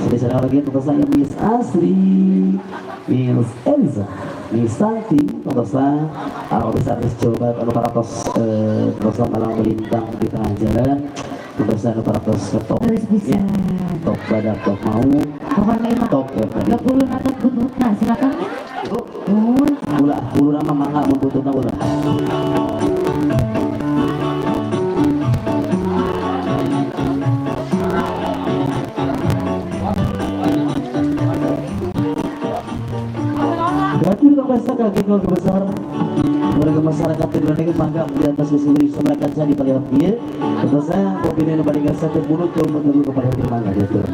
Sudah lagi pantasna Miss Asri, Miss Eliza, Miss Santi, pantasna besar Miss Jawa Barat anu paratos pantasna malang melintang di tengah jalan, pantasna anu paratos top, ya, top badak, top mau, top Bulu atau bututna silakan. Ulah, bulu nama mangga mun bututna ulah. Berarti keluarga besar warga masyarakat Indonesia bangga di atas keseluruhan masyarakat saya di Palihan ieu. Tegasna pembinaan balik satu mulut ke menuju kepada mangga diatur.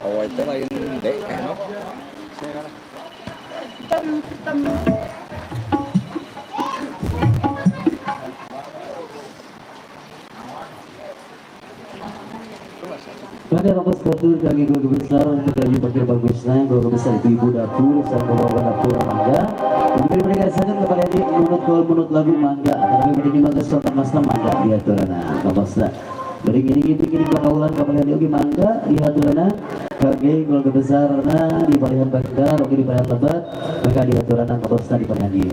Oh, itu lain dek, no? Pada rapat katur kami keluarga besar kami pakai bagusnya keluarga besar ibu-ibu dapur sang bapak dapur mangga. Kemudian mereka sangat kepada ini menurut kalau menurut lagu mangga, tapi beri mangga suatu masna mangga diaturana babasna. Beri gini gini kaulan kepada ini oke mangga diaturana kage keluarga besarna di Palihan Bandar oke di Palihan Lebat maka diaturana babasna di Palihan ieu.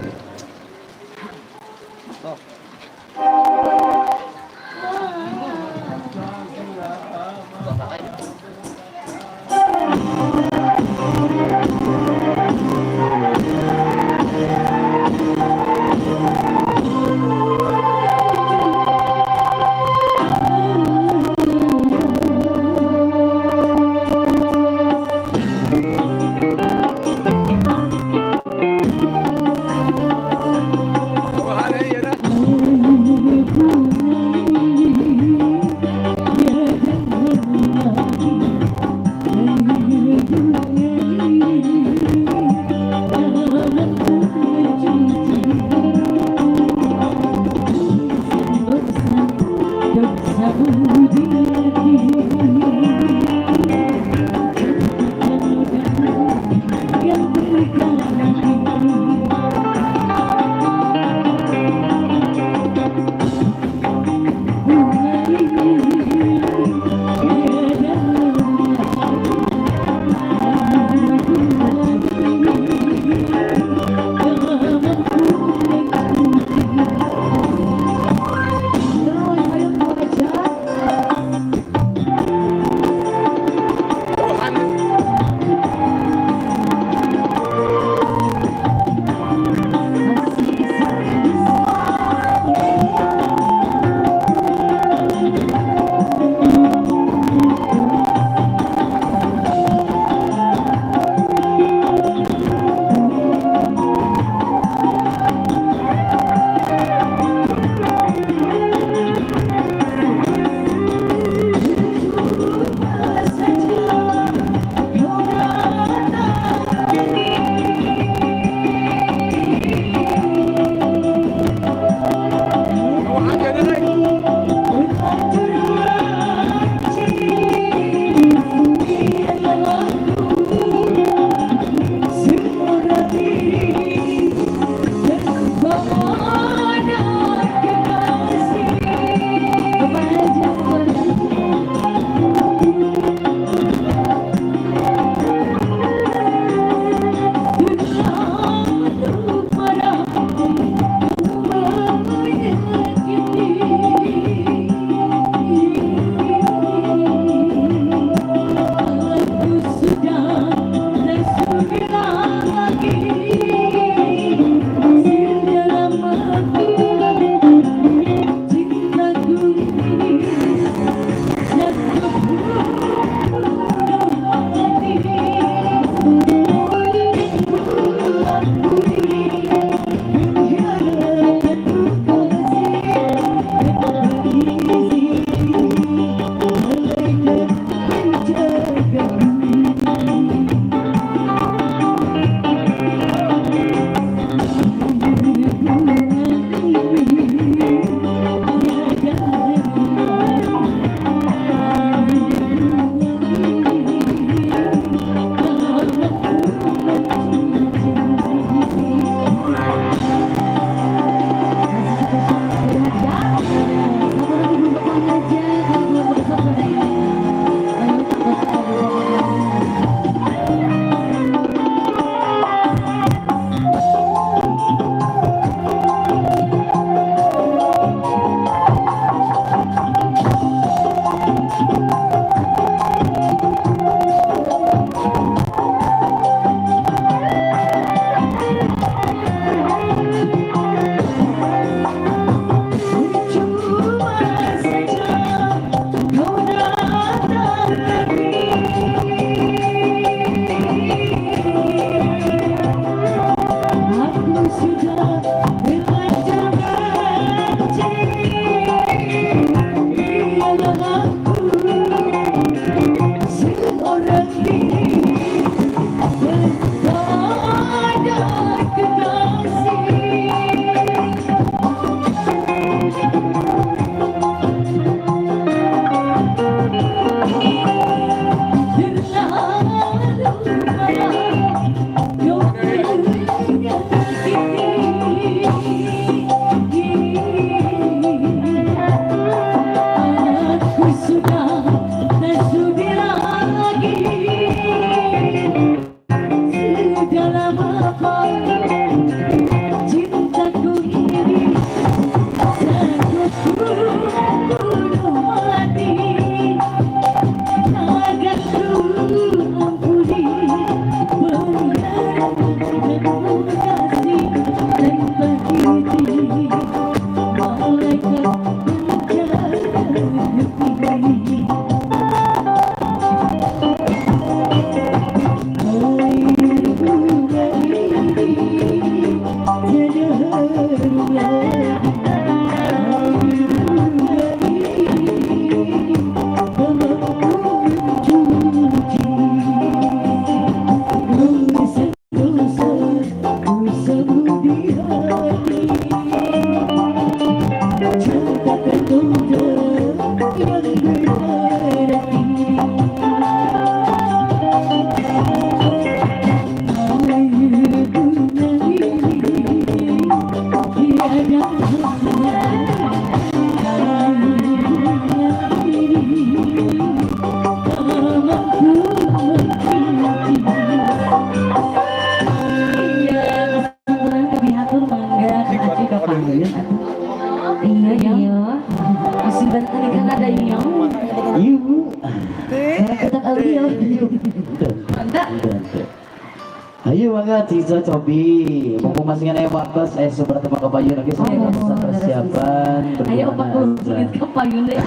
Ayo mangga Ciza cobi. Mumpung masih ngene waktu seberapa teman kepayun lagi saya persiapan. Ayo 40 menit kepayun deh.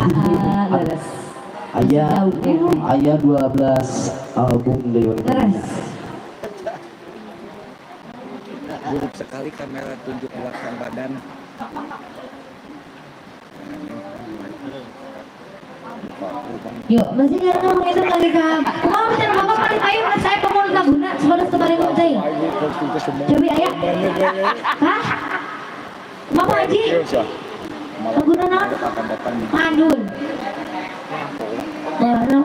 Leres. Ayah ayah 12 album deh. Leres. Buruk sekali kamera tunjuk belakang badan. Yuk, masih karena ngomong itu kali ke mau bicara bapak paling ayo saya pemulung laguna sebatas kemarin mau cai. Coba ayah. Hah? Bapak Haji? Laguna naon? Mandul. Baru.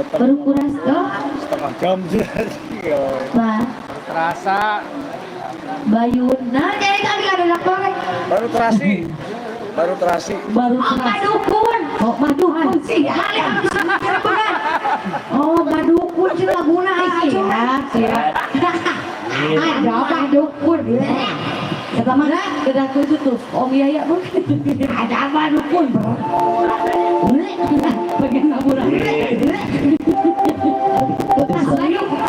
Baru kuras toh? Setengah jam sih. Bah. Terasa. Bayun. Nah, jadi kami ada lapor. Baru terasi. Baru terasi. Baru oh, terasi. Madukun. Oh, madukun sih. Oh, madukun sih laguna. Siap, siap. Ada madukun. Kata mana? Kedaku itu tuh, Om Yaya bukan. Ada madukun, bro. Bagian naburan.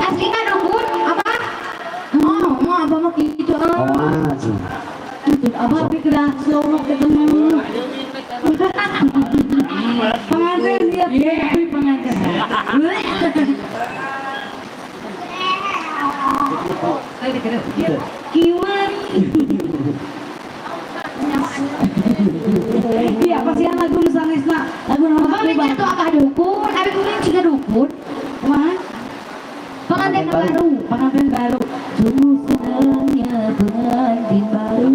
Asli madukun apa? Oh, mau apa mau gitu? Apa tapi kedah slow ketemu. Pengantin dia, pengantin. Kiwari. Iya, pasti yang lagu Nusanesna. Lagu nama apa itu apa dukun? Abi kuning juga dukun. Wah. Pengantin baru, pengantin baru. Senangnya pengantin baru.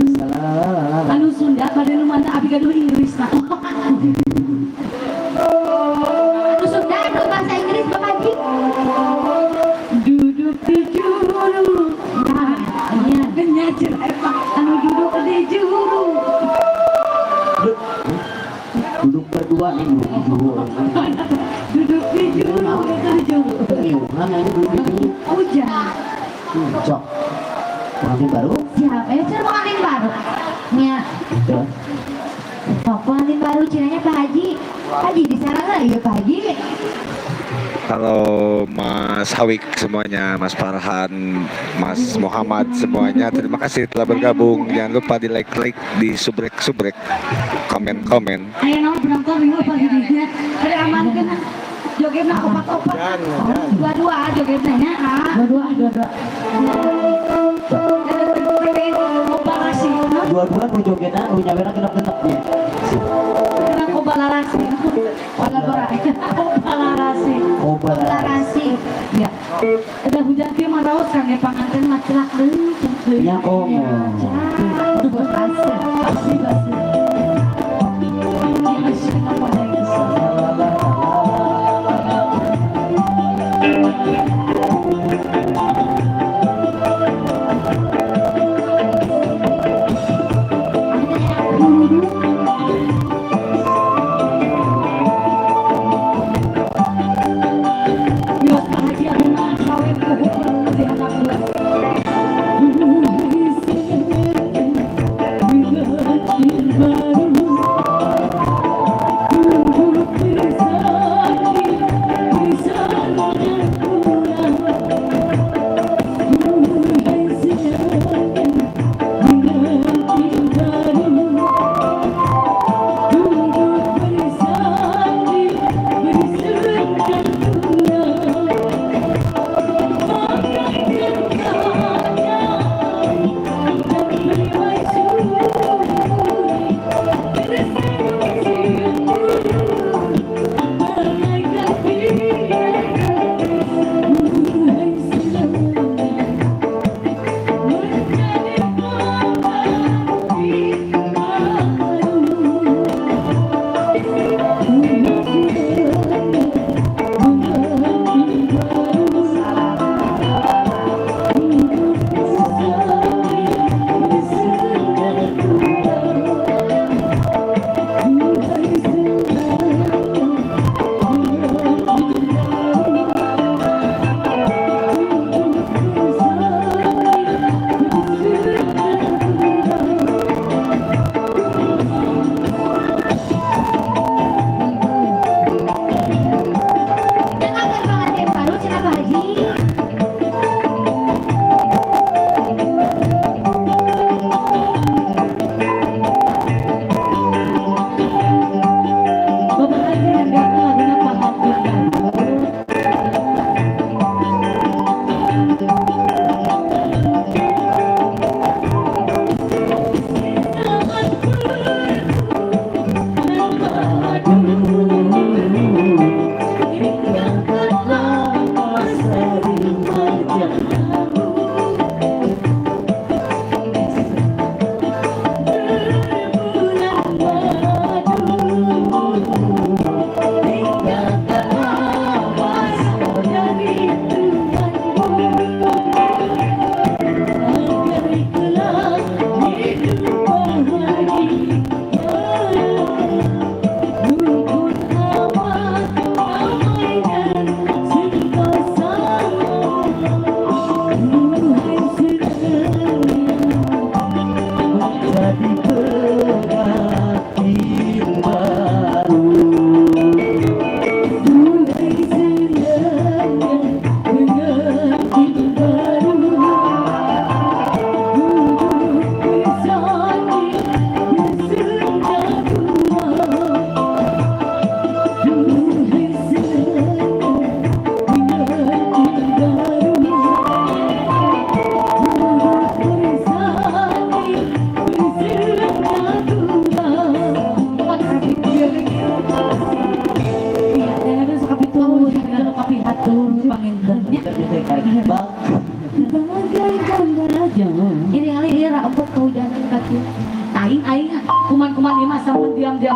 Anu Sunda pada nu mana abi gaduh Inggris nah. Anu Sunda anu bahasa Inggris Bapak Haji. Duduk di juru. Nah, nya anu duduk di juru. Duduk berdua nih duduk di juru. Duduk di juru, itu di juru. Mana ini duduk di juru? Hujan. Cok. Pengantin baru? Siap, ayo cari pengantin baru. Ya. Oh, pengantin baru cinanya Pak Haji. Haji di sana nggak? Iya Pak Haji. Halo Mas Hawik semuanya, Mas Farhan, Mas Muhammad semuanya. Terima kasih telah bergabung. Jangan lupa di like-like, di subrek-subrek, komen-komen. Ayo naon penonton minggu apa jadinya? Ada aman kan? Jogetna opat-opat. Dua-dua jogetna nya. Dua-dua, dua-dua. Dua-dua nu jogetna nu nyawera genep-genepnya. Kena kobalarasi. Kobalarasi. Kobalarasi. Ya. Ada hujan kieu mah raos kan ya panganten mah celak deui. Ya komo. Basah. Basah.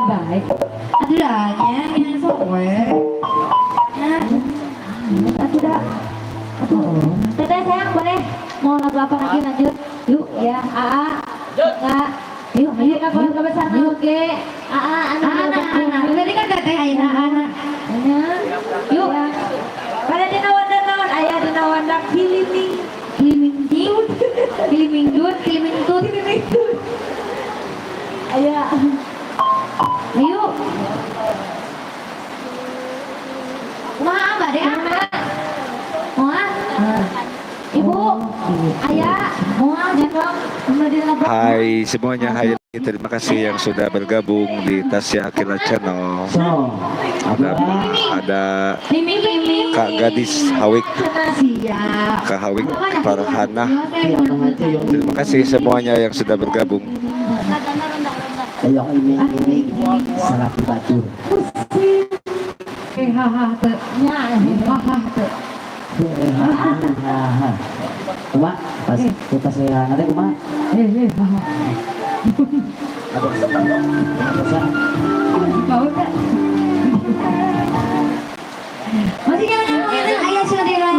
Baik. Aduh dah, nya sok we. Atuh dah. Atuh. Teteh sayang boleh mau lagu apa lagi lanjut? Yuk ya, AA. Enggak. Yuk, yuk keluarga besar oke. AA anak Anak, tadi kan teteh ayeuna anak. Yuk. Pada dina wanda naon aya dina wanda kilining Kiliming dut, kiliming dut, kiliming tut. kilining tut. Aya. Ayo. Kumaha abah deh? Moal? Ibu, ayah, moal jengok. Hai semuanya, hai. Terima kasih yang sudah bergabung di Tasya Aqilla Channel. So, Ada Kak Gadis Hawik, Siap. Kak Hawik Farhana. Terima kasih semuanya yang sudah bergabung. Ayo iming-iming salaki batur. Hahaha teu. Nya, Hahaha teu. Kuma, pas pas saya nanti kuma. Hahaha. Mau tak? Masih jangan ngomongin ayah saudara.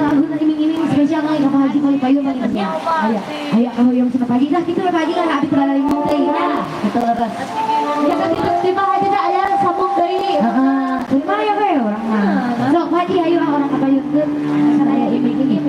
Lagu iming-iming spesial kali Bapak Haji kali payu kali nya. Aya, aya kamu yang sana pagi lah gitu Pak Haji lah abi terlalu teh nya. Gitu leres. Ya kan itu di Pak Haji dah aya sambung deui. Heeh. Terima ya we urang mah. Sok Pak Haji ayo ah urang ka payunkeun. Asal aya iming-iming.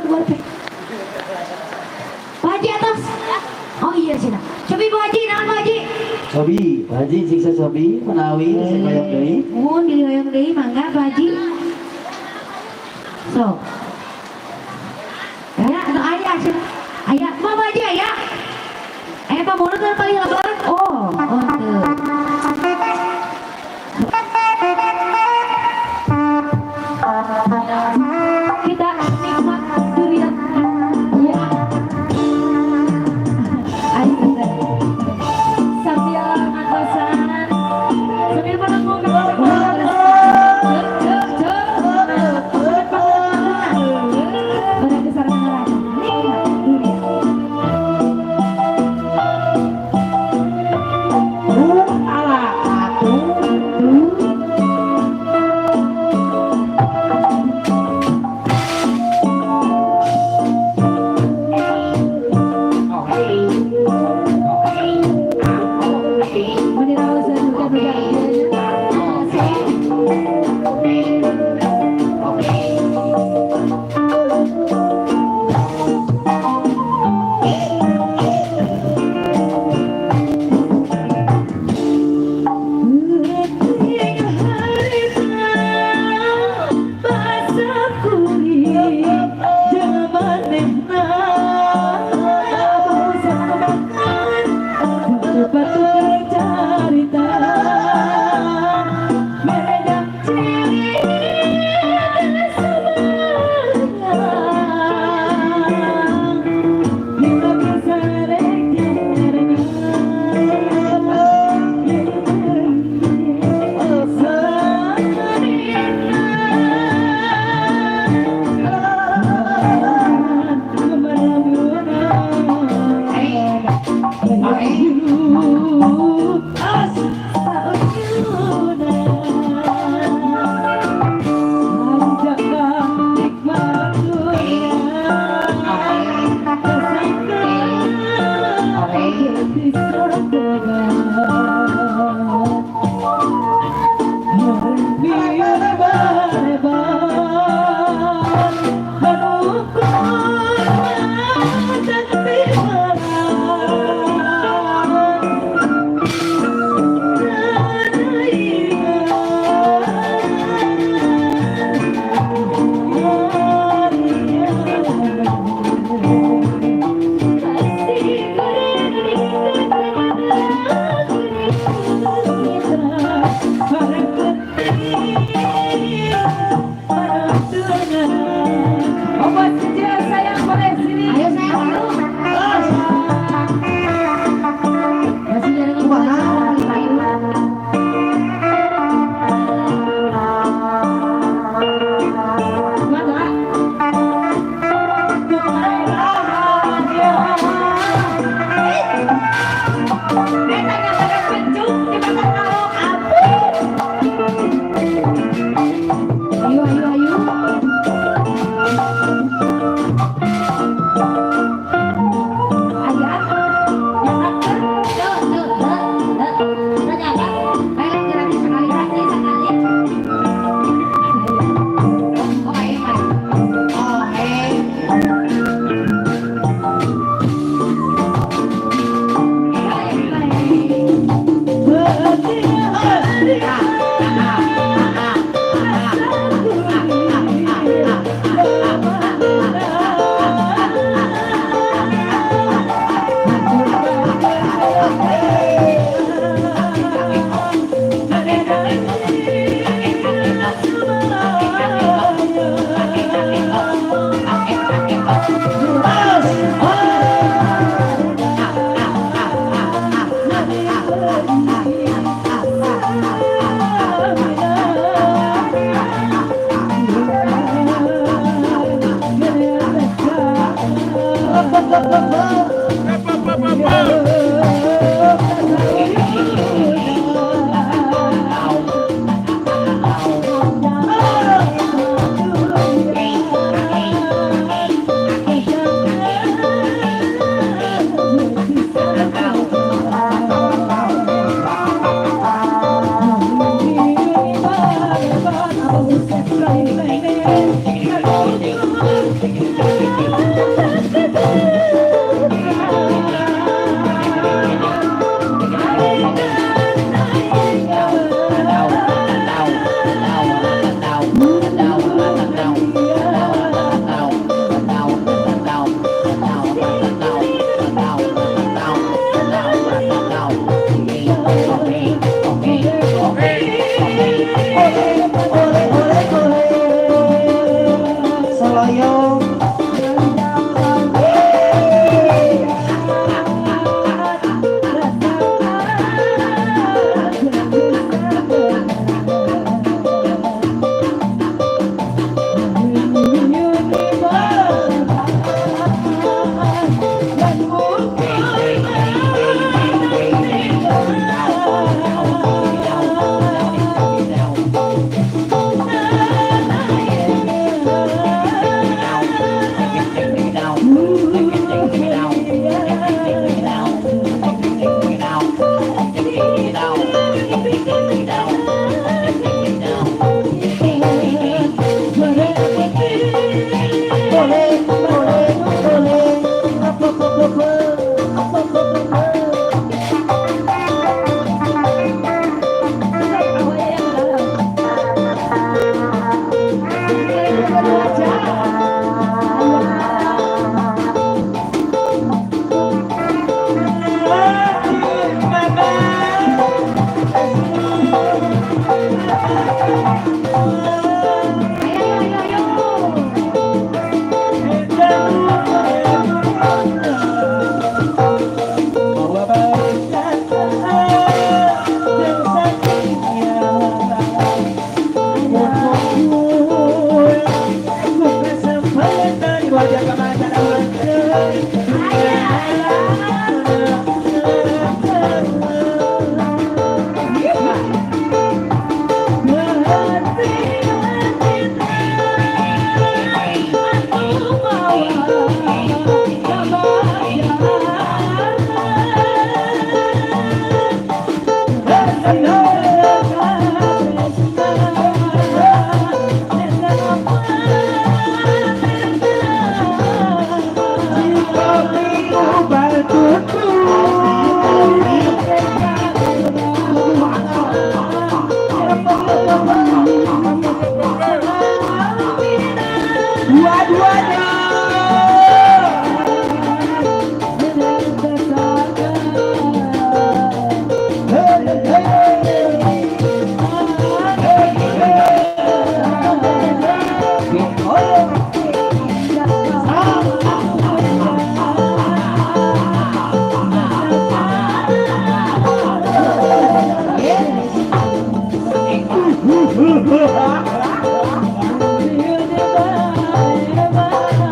buat teh. Pak Haji atas. Oh iya sih. Cobi Bu Haji, naon Bu Haji? Cobi, Pak Haji siksa cobi menawi saya deui. Mun dihoyong deui mangga Pak Haji. So. Ya, atau ayah sih. Ayah, mau Pak Haji ayah? Eh, Pak Mulut kan paling lebar. Oh, oh tuh. Kita nikmat durian. Ya. Ayo, teteh. Sambil ngatosan, sambil menunggu. Ala atuh.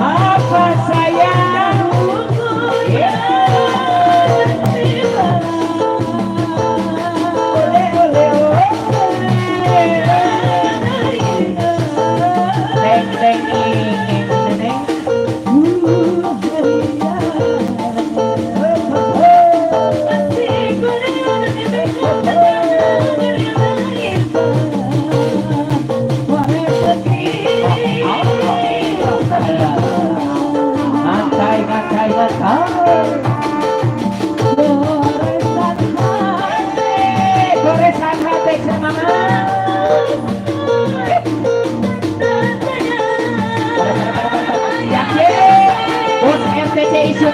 Apa sayang? Oleh oleh oleh. Teng teng ing ing neng. Ngantai ngantai ngantai. Goresan hati mama. Yakin? Bos MTC isu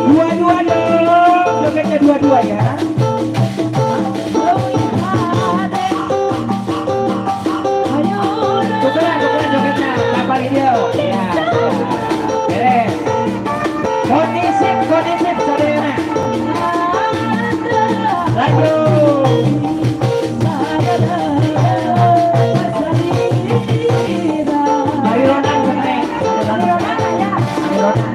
Dua-dua dong, jogetnya dua-dua ya. Tukeran, tukeran jogetnya, kapal dia. Ya, ya. Beres. Kondisip, kondisip, saudara. Lanjut. Mari Ronan, seneng. Mari Ronan. Mari Ronan.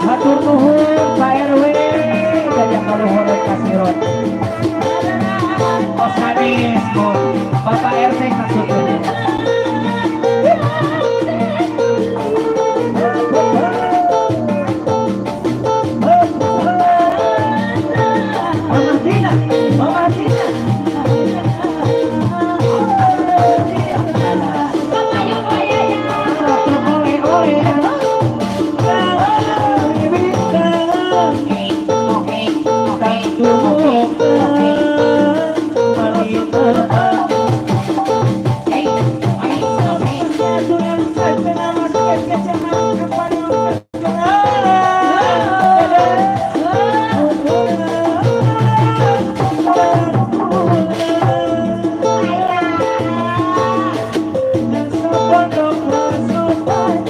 Hatur nuhun Pak RW, jajah kaluhur kasiron. Osanis, Bapak RT maksudnya. Mama Tina, Mama Tina. Oleh oleh.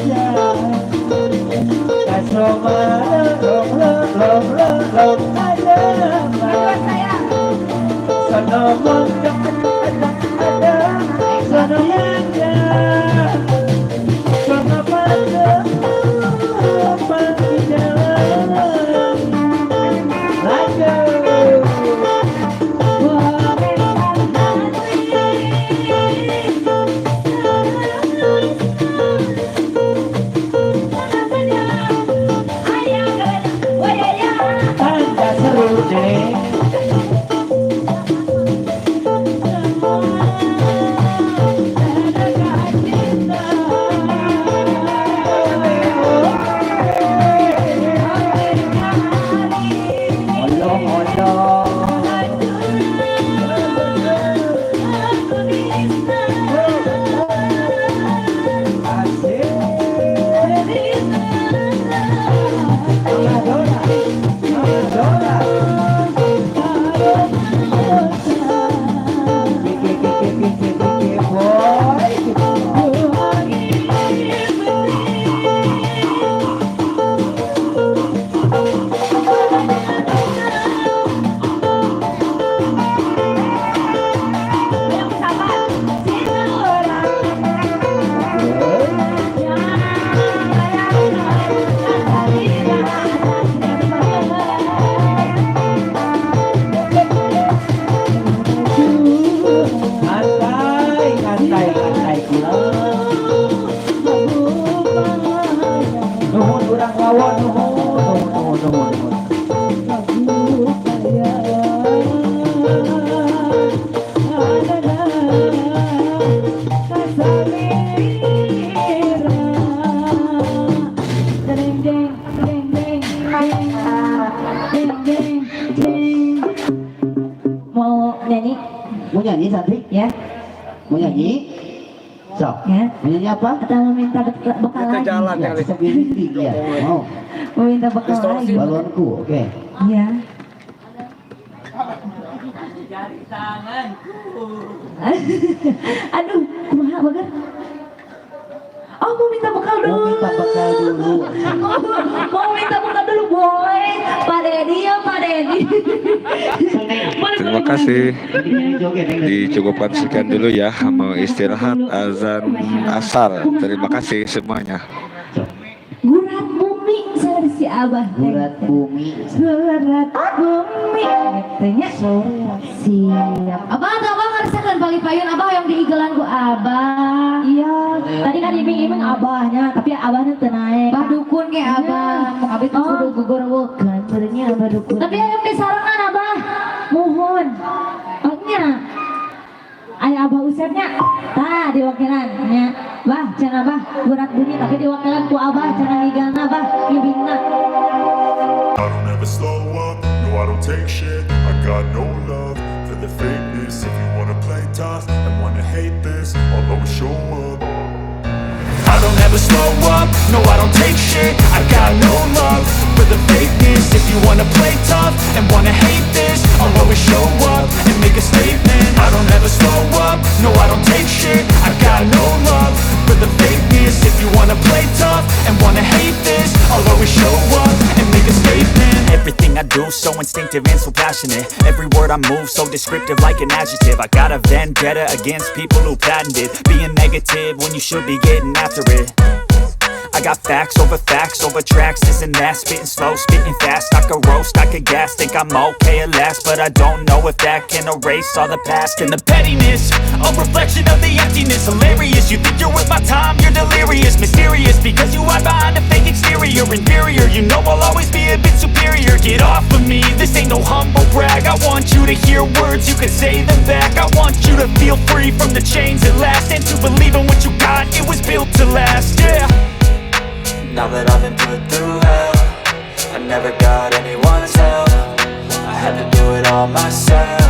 Yeah. Wawo, nuhun, nuhun, nuhun, nuhun. Lagu hayang adana kasalira. Deng deng deng deng deng deng deng deng. Mau nyanyi? Mau nyanyi, Santri? Ya. Mau nyanyi? Sok. Ya. Mau nyanyi apa? Atau mau minta bekal Kita lagi? jalan Ya, kali. sendiri ya. Mau. Mau minta bekal Distorsi. lagi? Balonku, oke. Iya. Jari tanganku. Aduh, kumaha bager? Oh, mau minta bekal Mau dulu. minta bekal dulu. Mau minta bekal dulu boleh. Pak Dedi ya, Pak Dedi. Boleh, Terima boleh, kasih. Ini joget, Neng. Dicukupkan sekian dulu ya. Mau istirahat azan asar. Terima kasih semuanya. Sok. Gurat bumi saur si Abah. Gurat bumi. Gurat bumi. Katanya siap. Abah atau abah ngerasakan paling payun abah yang diigelan ku abah. Iya, tadi kan iming-iming abahnya, tapi abahnya teu naek. Bah dukun ke abah, mau kabeh tuh kudu gogorowokan sebenarnya abah dukun. Tapi yang disarangan abah, mohon. Oh nya. Aya abah Usepnya, tah diwakilan nya. Bah, cenah bah, gurat bumi tapi diwakilan ku abah cenah ngigalna bah, ngibingna. I don't ever slow up, no, I don't take shit. I got no love for the fakeness. If you wanna play tough and wanna hate this, I'll always show up. I don't ever slow up, no, I don't take shit. I got no love for the fakeness. If you wanna play tough and wanna hate this, I'll always show up and make a statement. I don't ever slow up, no, I don't take shit. I got no love for the fakeness. If you wanna play tough and wanna hate this, I'll always show up and make a statement. Everything I do, so instinctive and so passionate. Every word I move, so descriptive like an adjective. I got a vendetta against people who patented being negative when you should be getting after it. I got facts over tracks, this and that. Spitting slow, spitting fast, I could roast, I could gas. Think I'm okay at last, but I don't know if that can erase all the past and the pettiness, a reflection of the emptiness. Hilarious, you think you're worth my time, you're delirious. Mysterious, because you hide behind a fake exterior. Inferior, you know I'll always be a bit superior. Get off of me, this ain't no humble brag. I want you to hear words, you can say them back. I want you to feel free from the chains at last, and to believe in what you got, it was built to last, yeah. Now that I've been put through hell, I never got anyone's help. I had to do it all myself.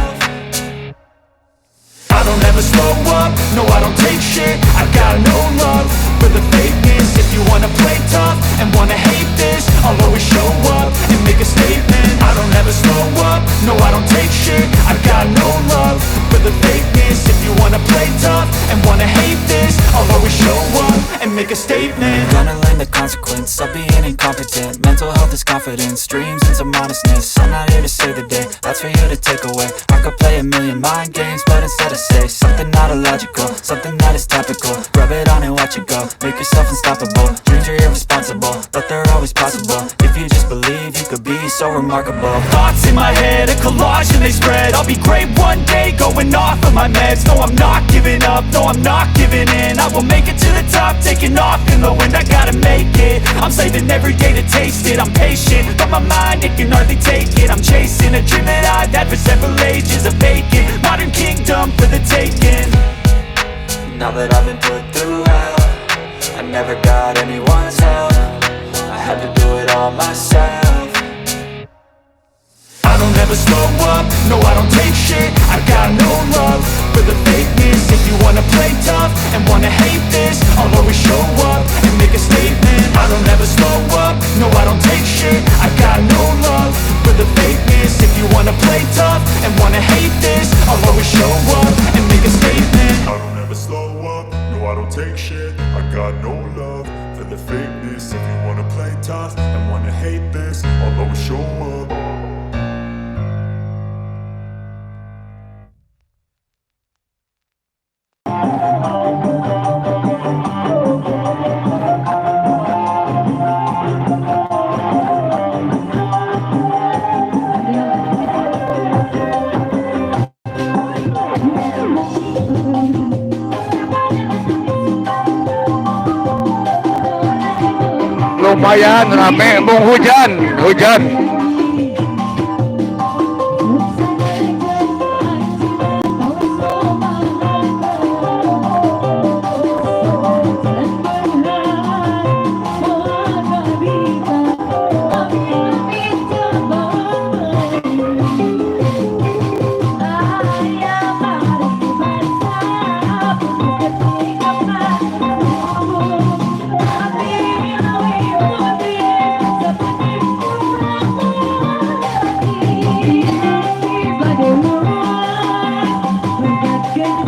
I don't ever slow up, no, I don't take shit. I got no love for the fakeness. If you wanna play tough and wanna hate this, I'll always show up and make a statement. I don't ever slow up, no, I don't take shit. I got no love for the fakeness. If you wanna play tough and wanna hate this, I'll always show up and make a statement. Gonna learn the consequence of being incompetent. Mental health is confidence, dreams and some honestness. I'm not here to save the day, that's for you to take away. I could play a million mind games, but instead I say something not illogical, something that is topical. Rub it on and watch it go, make yourself unstoppable. Dreams are irresponsible, but they're always possible. If you just believe, you could be so remarkable. Thoughts in my head, a collage and they spread. I'll be great one day, going off of my meds. No, I'm not giving up, no, I'm not giving in. I will make it to the top, taking off in the wind. I gotta make it, I'm saving every day to taste it. I'm patient, but my mind, it can hardly take it. I'm chasing a dream that I've had for several ages. A vacant, modern kingdom for the taking. Now that I've been put through hell, I never got anyone's help. I had to do it all myself. I don't ever slow up, no, I don't take shit. I got no love for the fakeness. If you wanna play tough and wanna hate this, I'll always show up and make a statement. I don't ever slow up, no, I don't take shit. I got no love for the fakeness. If you wanna play tough and wanna hate this, I'll always show up and make a statement. I don't ever slow up, no, I don't take shit. I got no love for the fakeness. If you wanna play tough and wanna hate this, I'll always show up. Lumayan rame, mung hujan, hujan. Siap.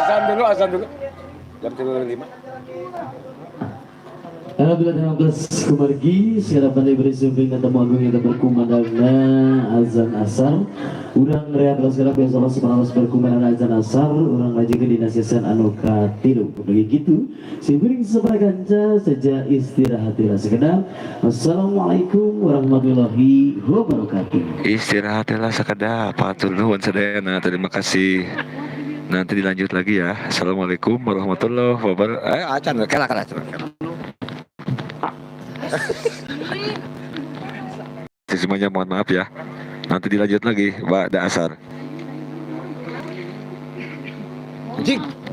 Azan dulu, azan dulu. Jam 3.05. Alhamdulillah 15 kumargi segala pandai berisumping dan temu agung yang berkumandangna azan asar. Urang rehat segala biasa Allah subhanahu wa ta'ala berkumandang azan asar. Urang lajengkeun dina siasan anu katilu. Begitu siburing sabarakanca saja istirahat sekedap. Assalamualaikum warahmatullahi wabarakatuh. Istirahatlah sekedap. Hatur nuhun sadayana. Terima kasih. Nanti dilanjut lagi ya. Assalamualaikum warahmatullahi wabarakatuh. Acan, kela kela. Semuanya mohon maaf ya. Nanti dilanjut lagi ba'da asar. Anjing.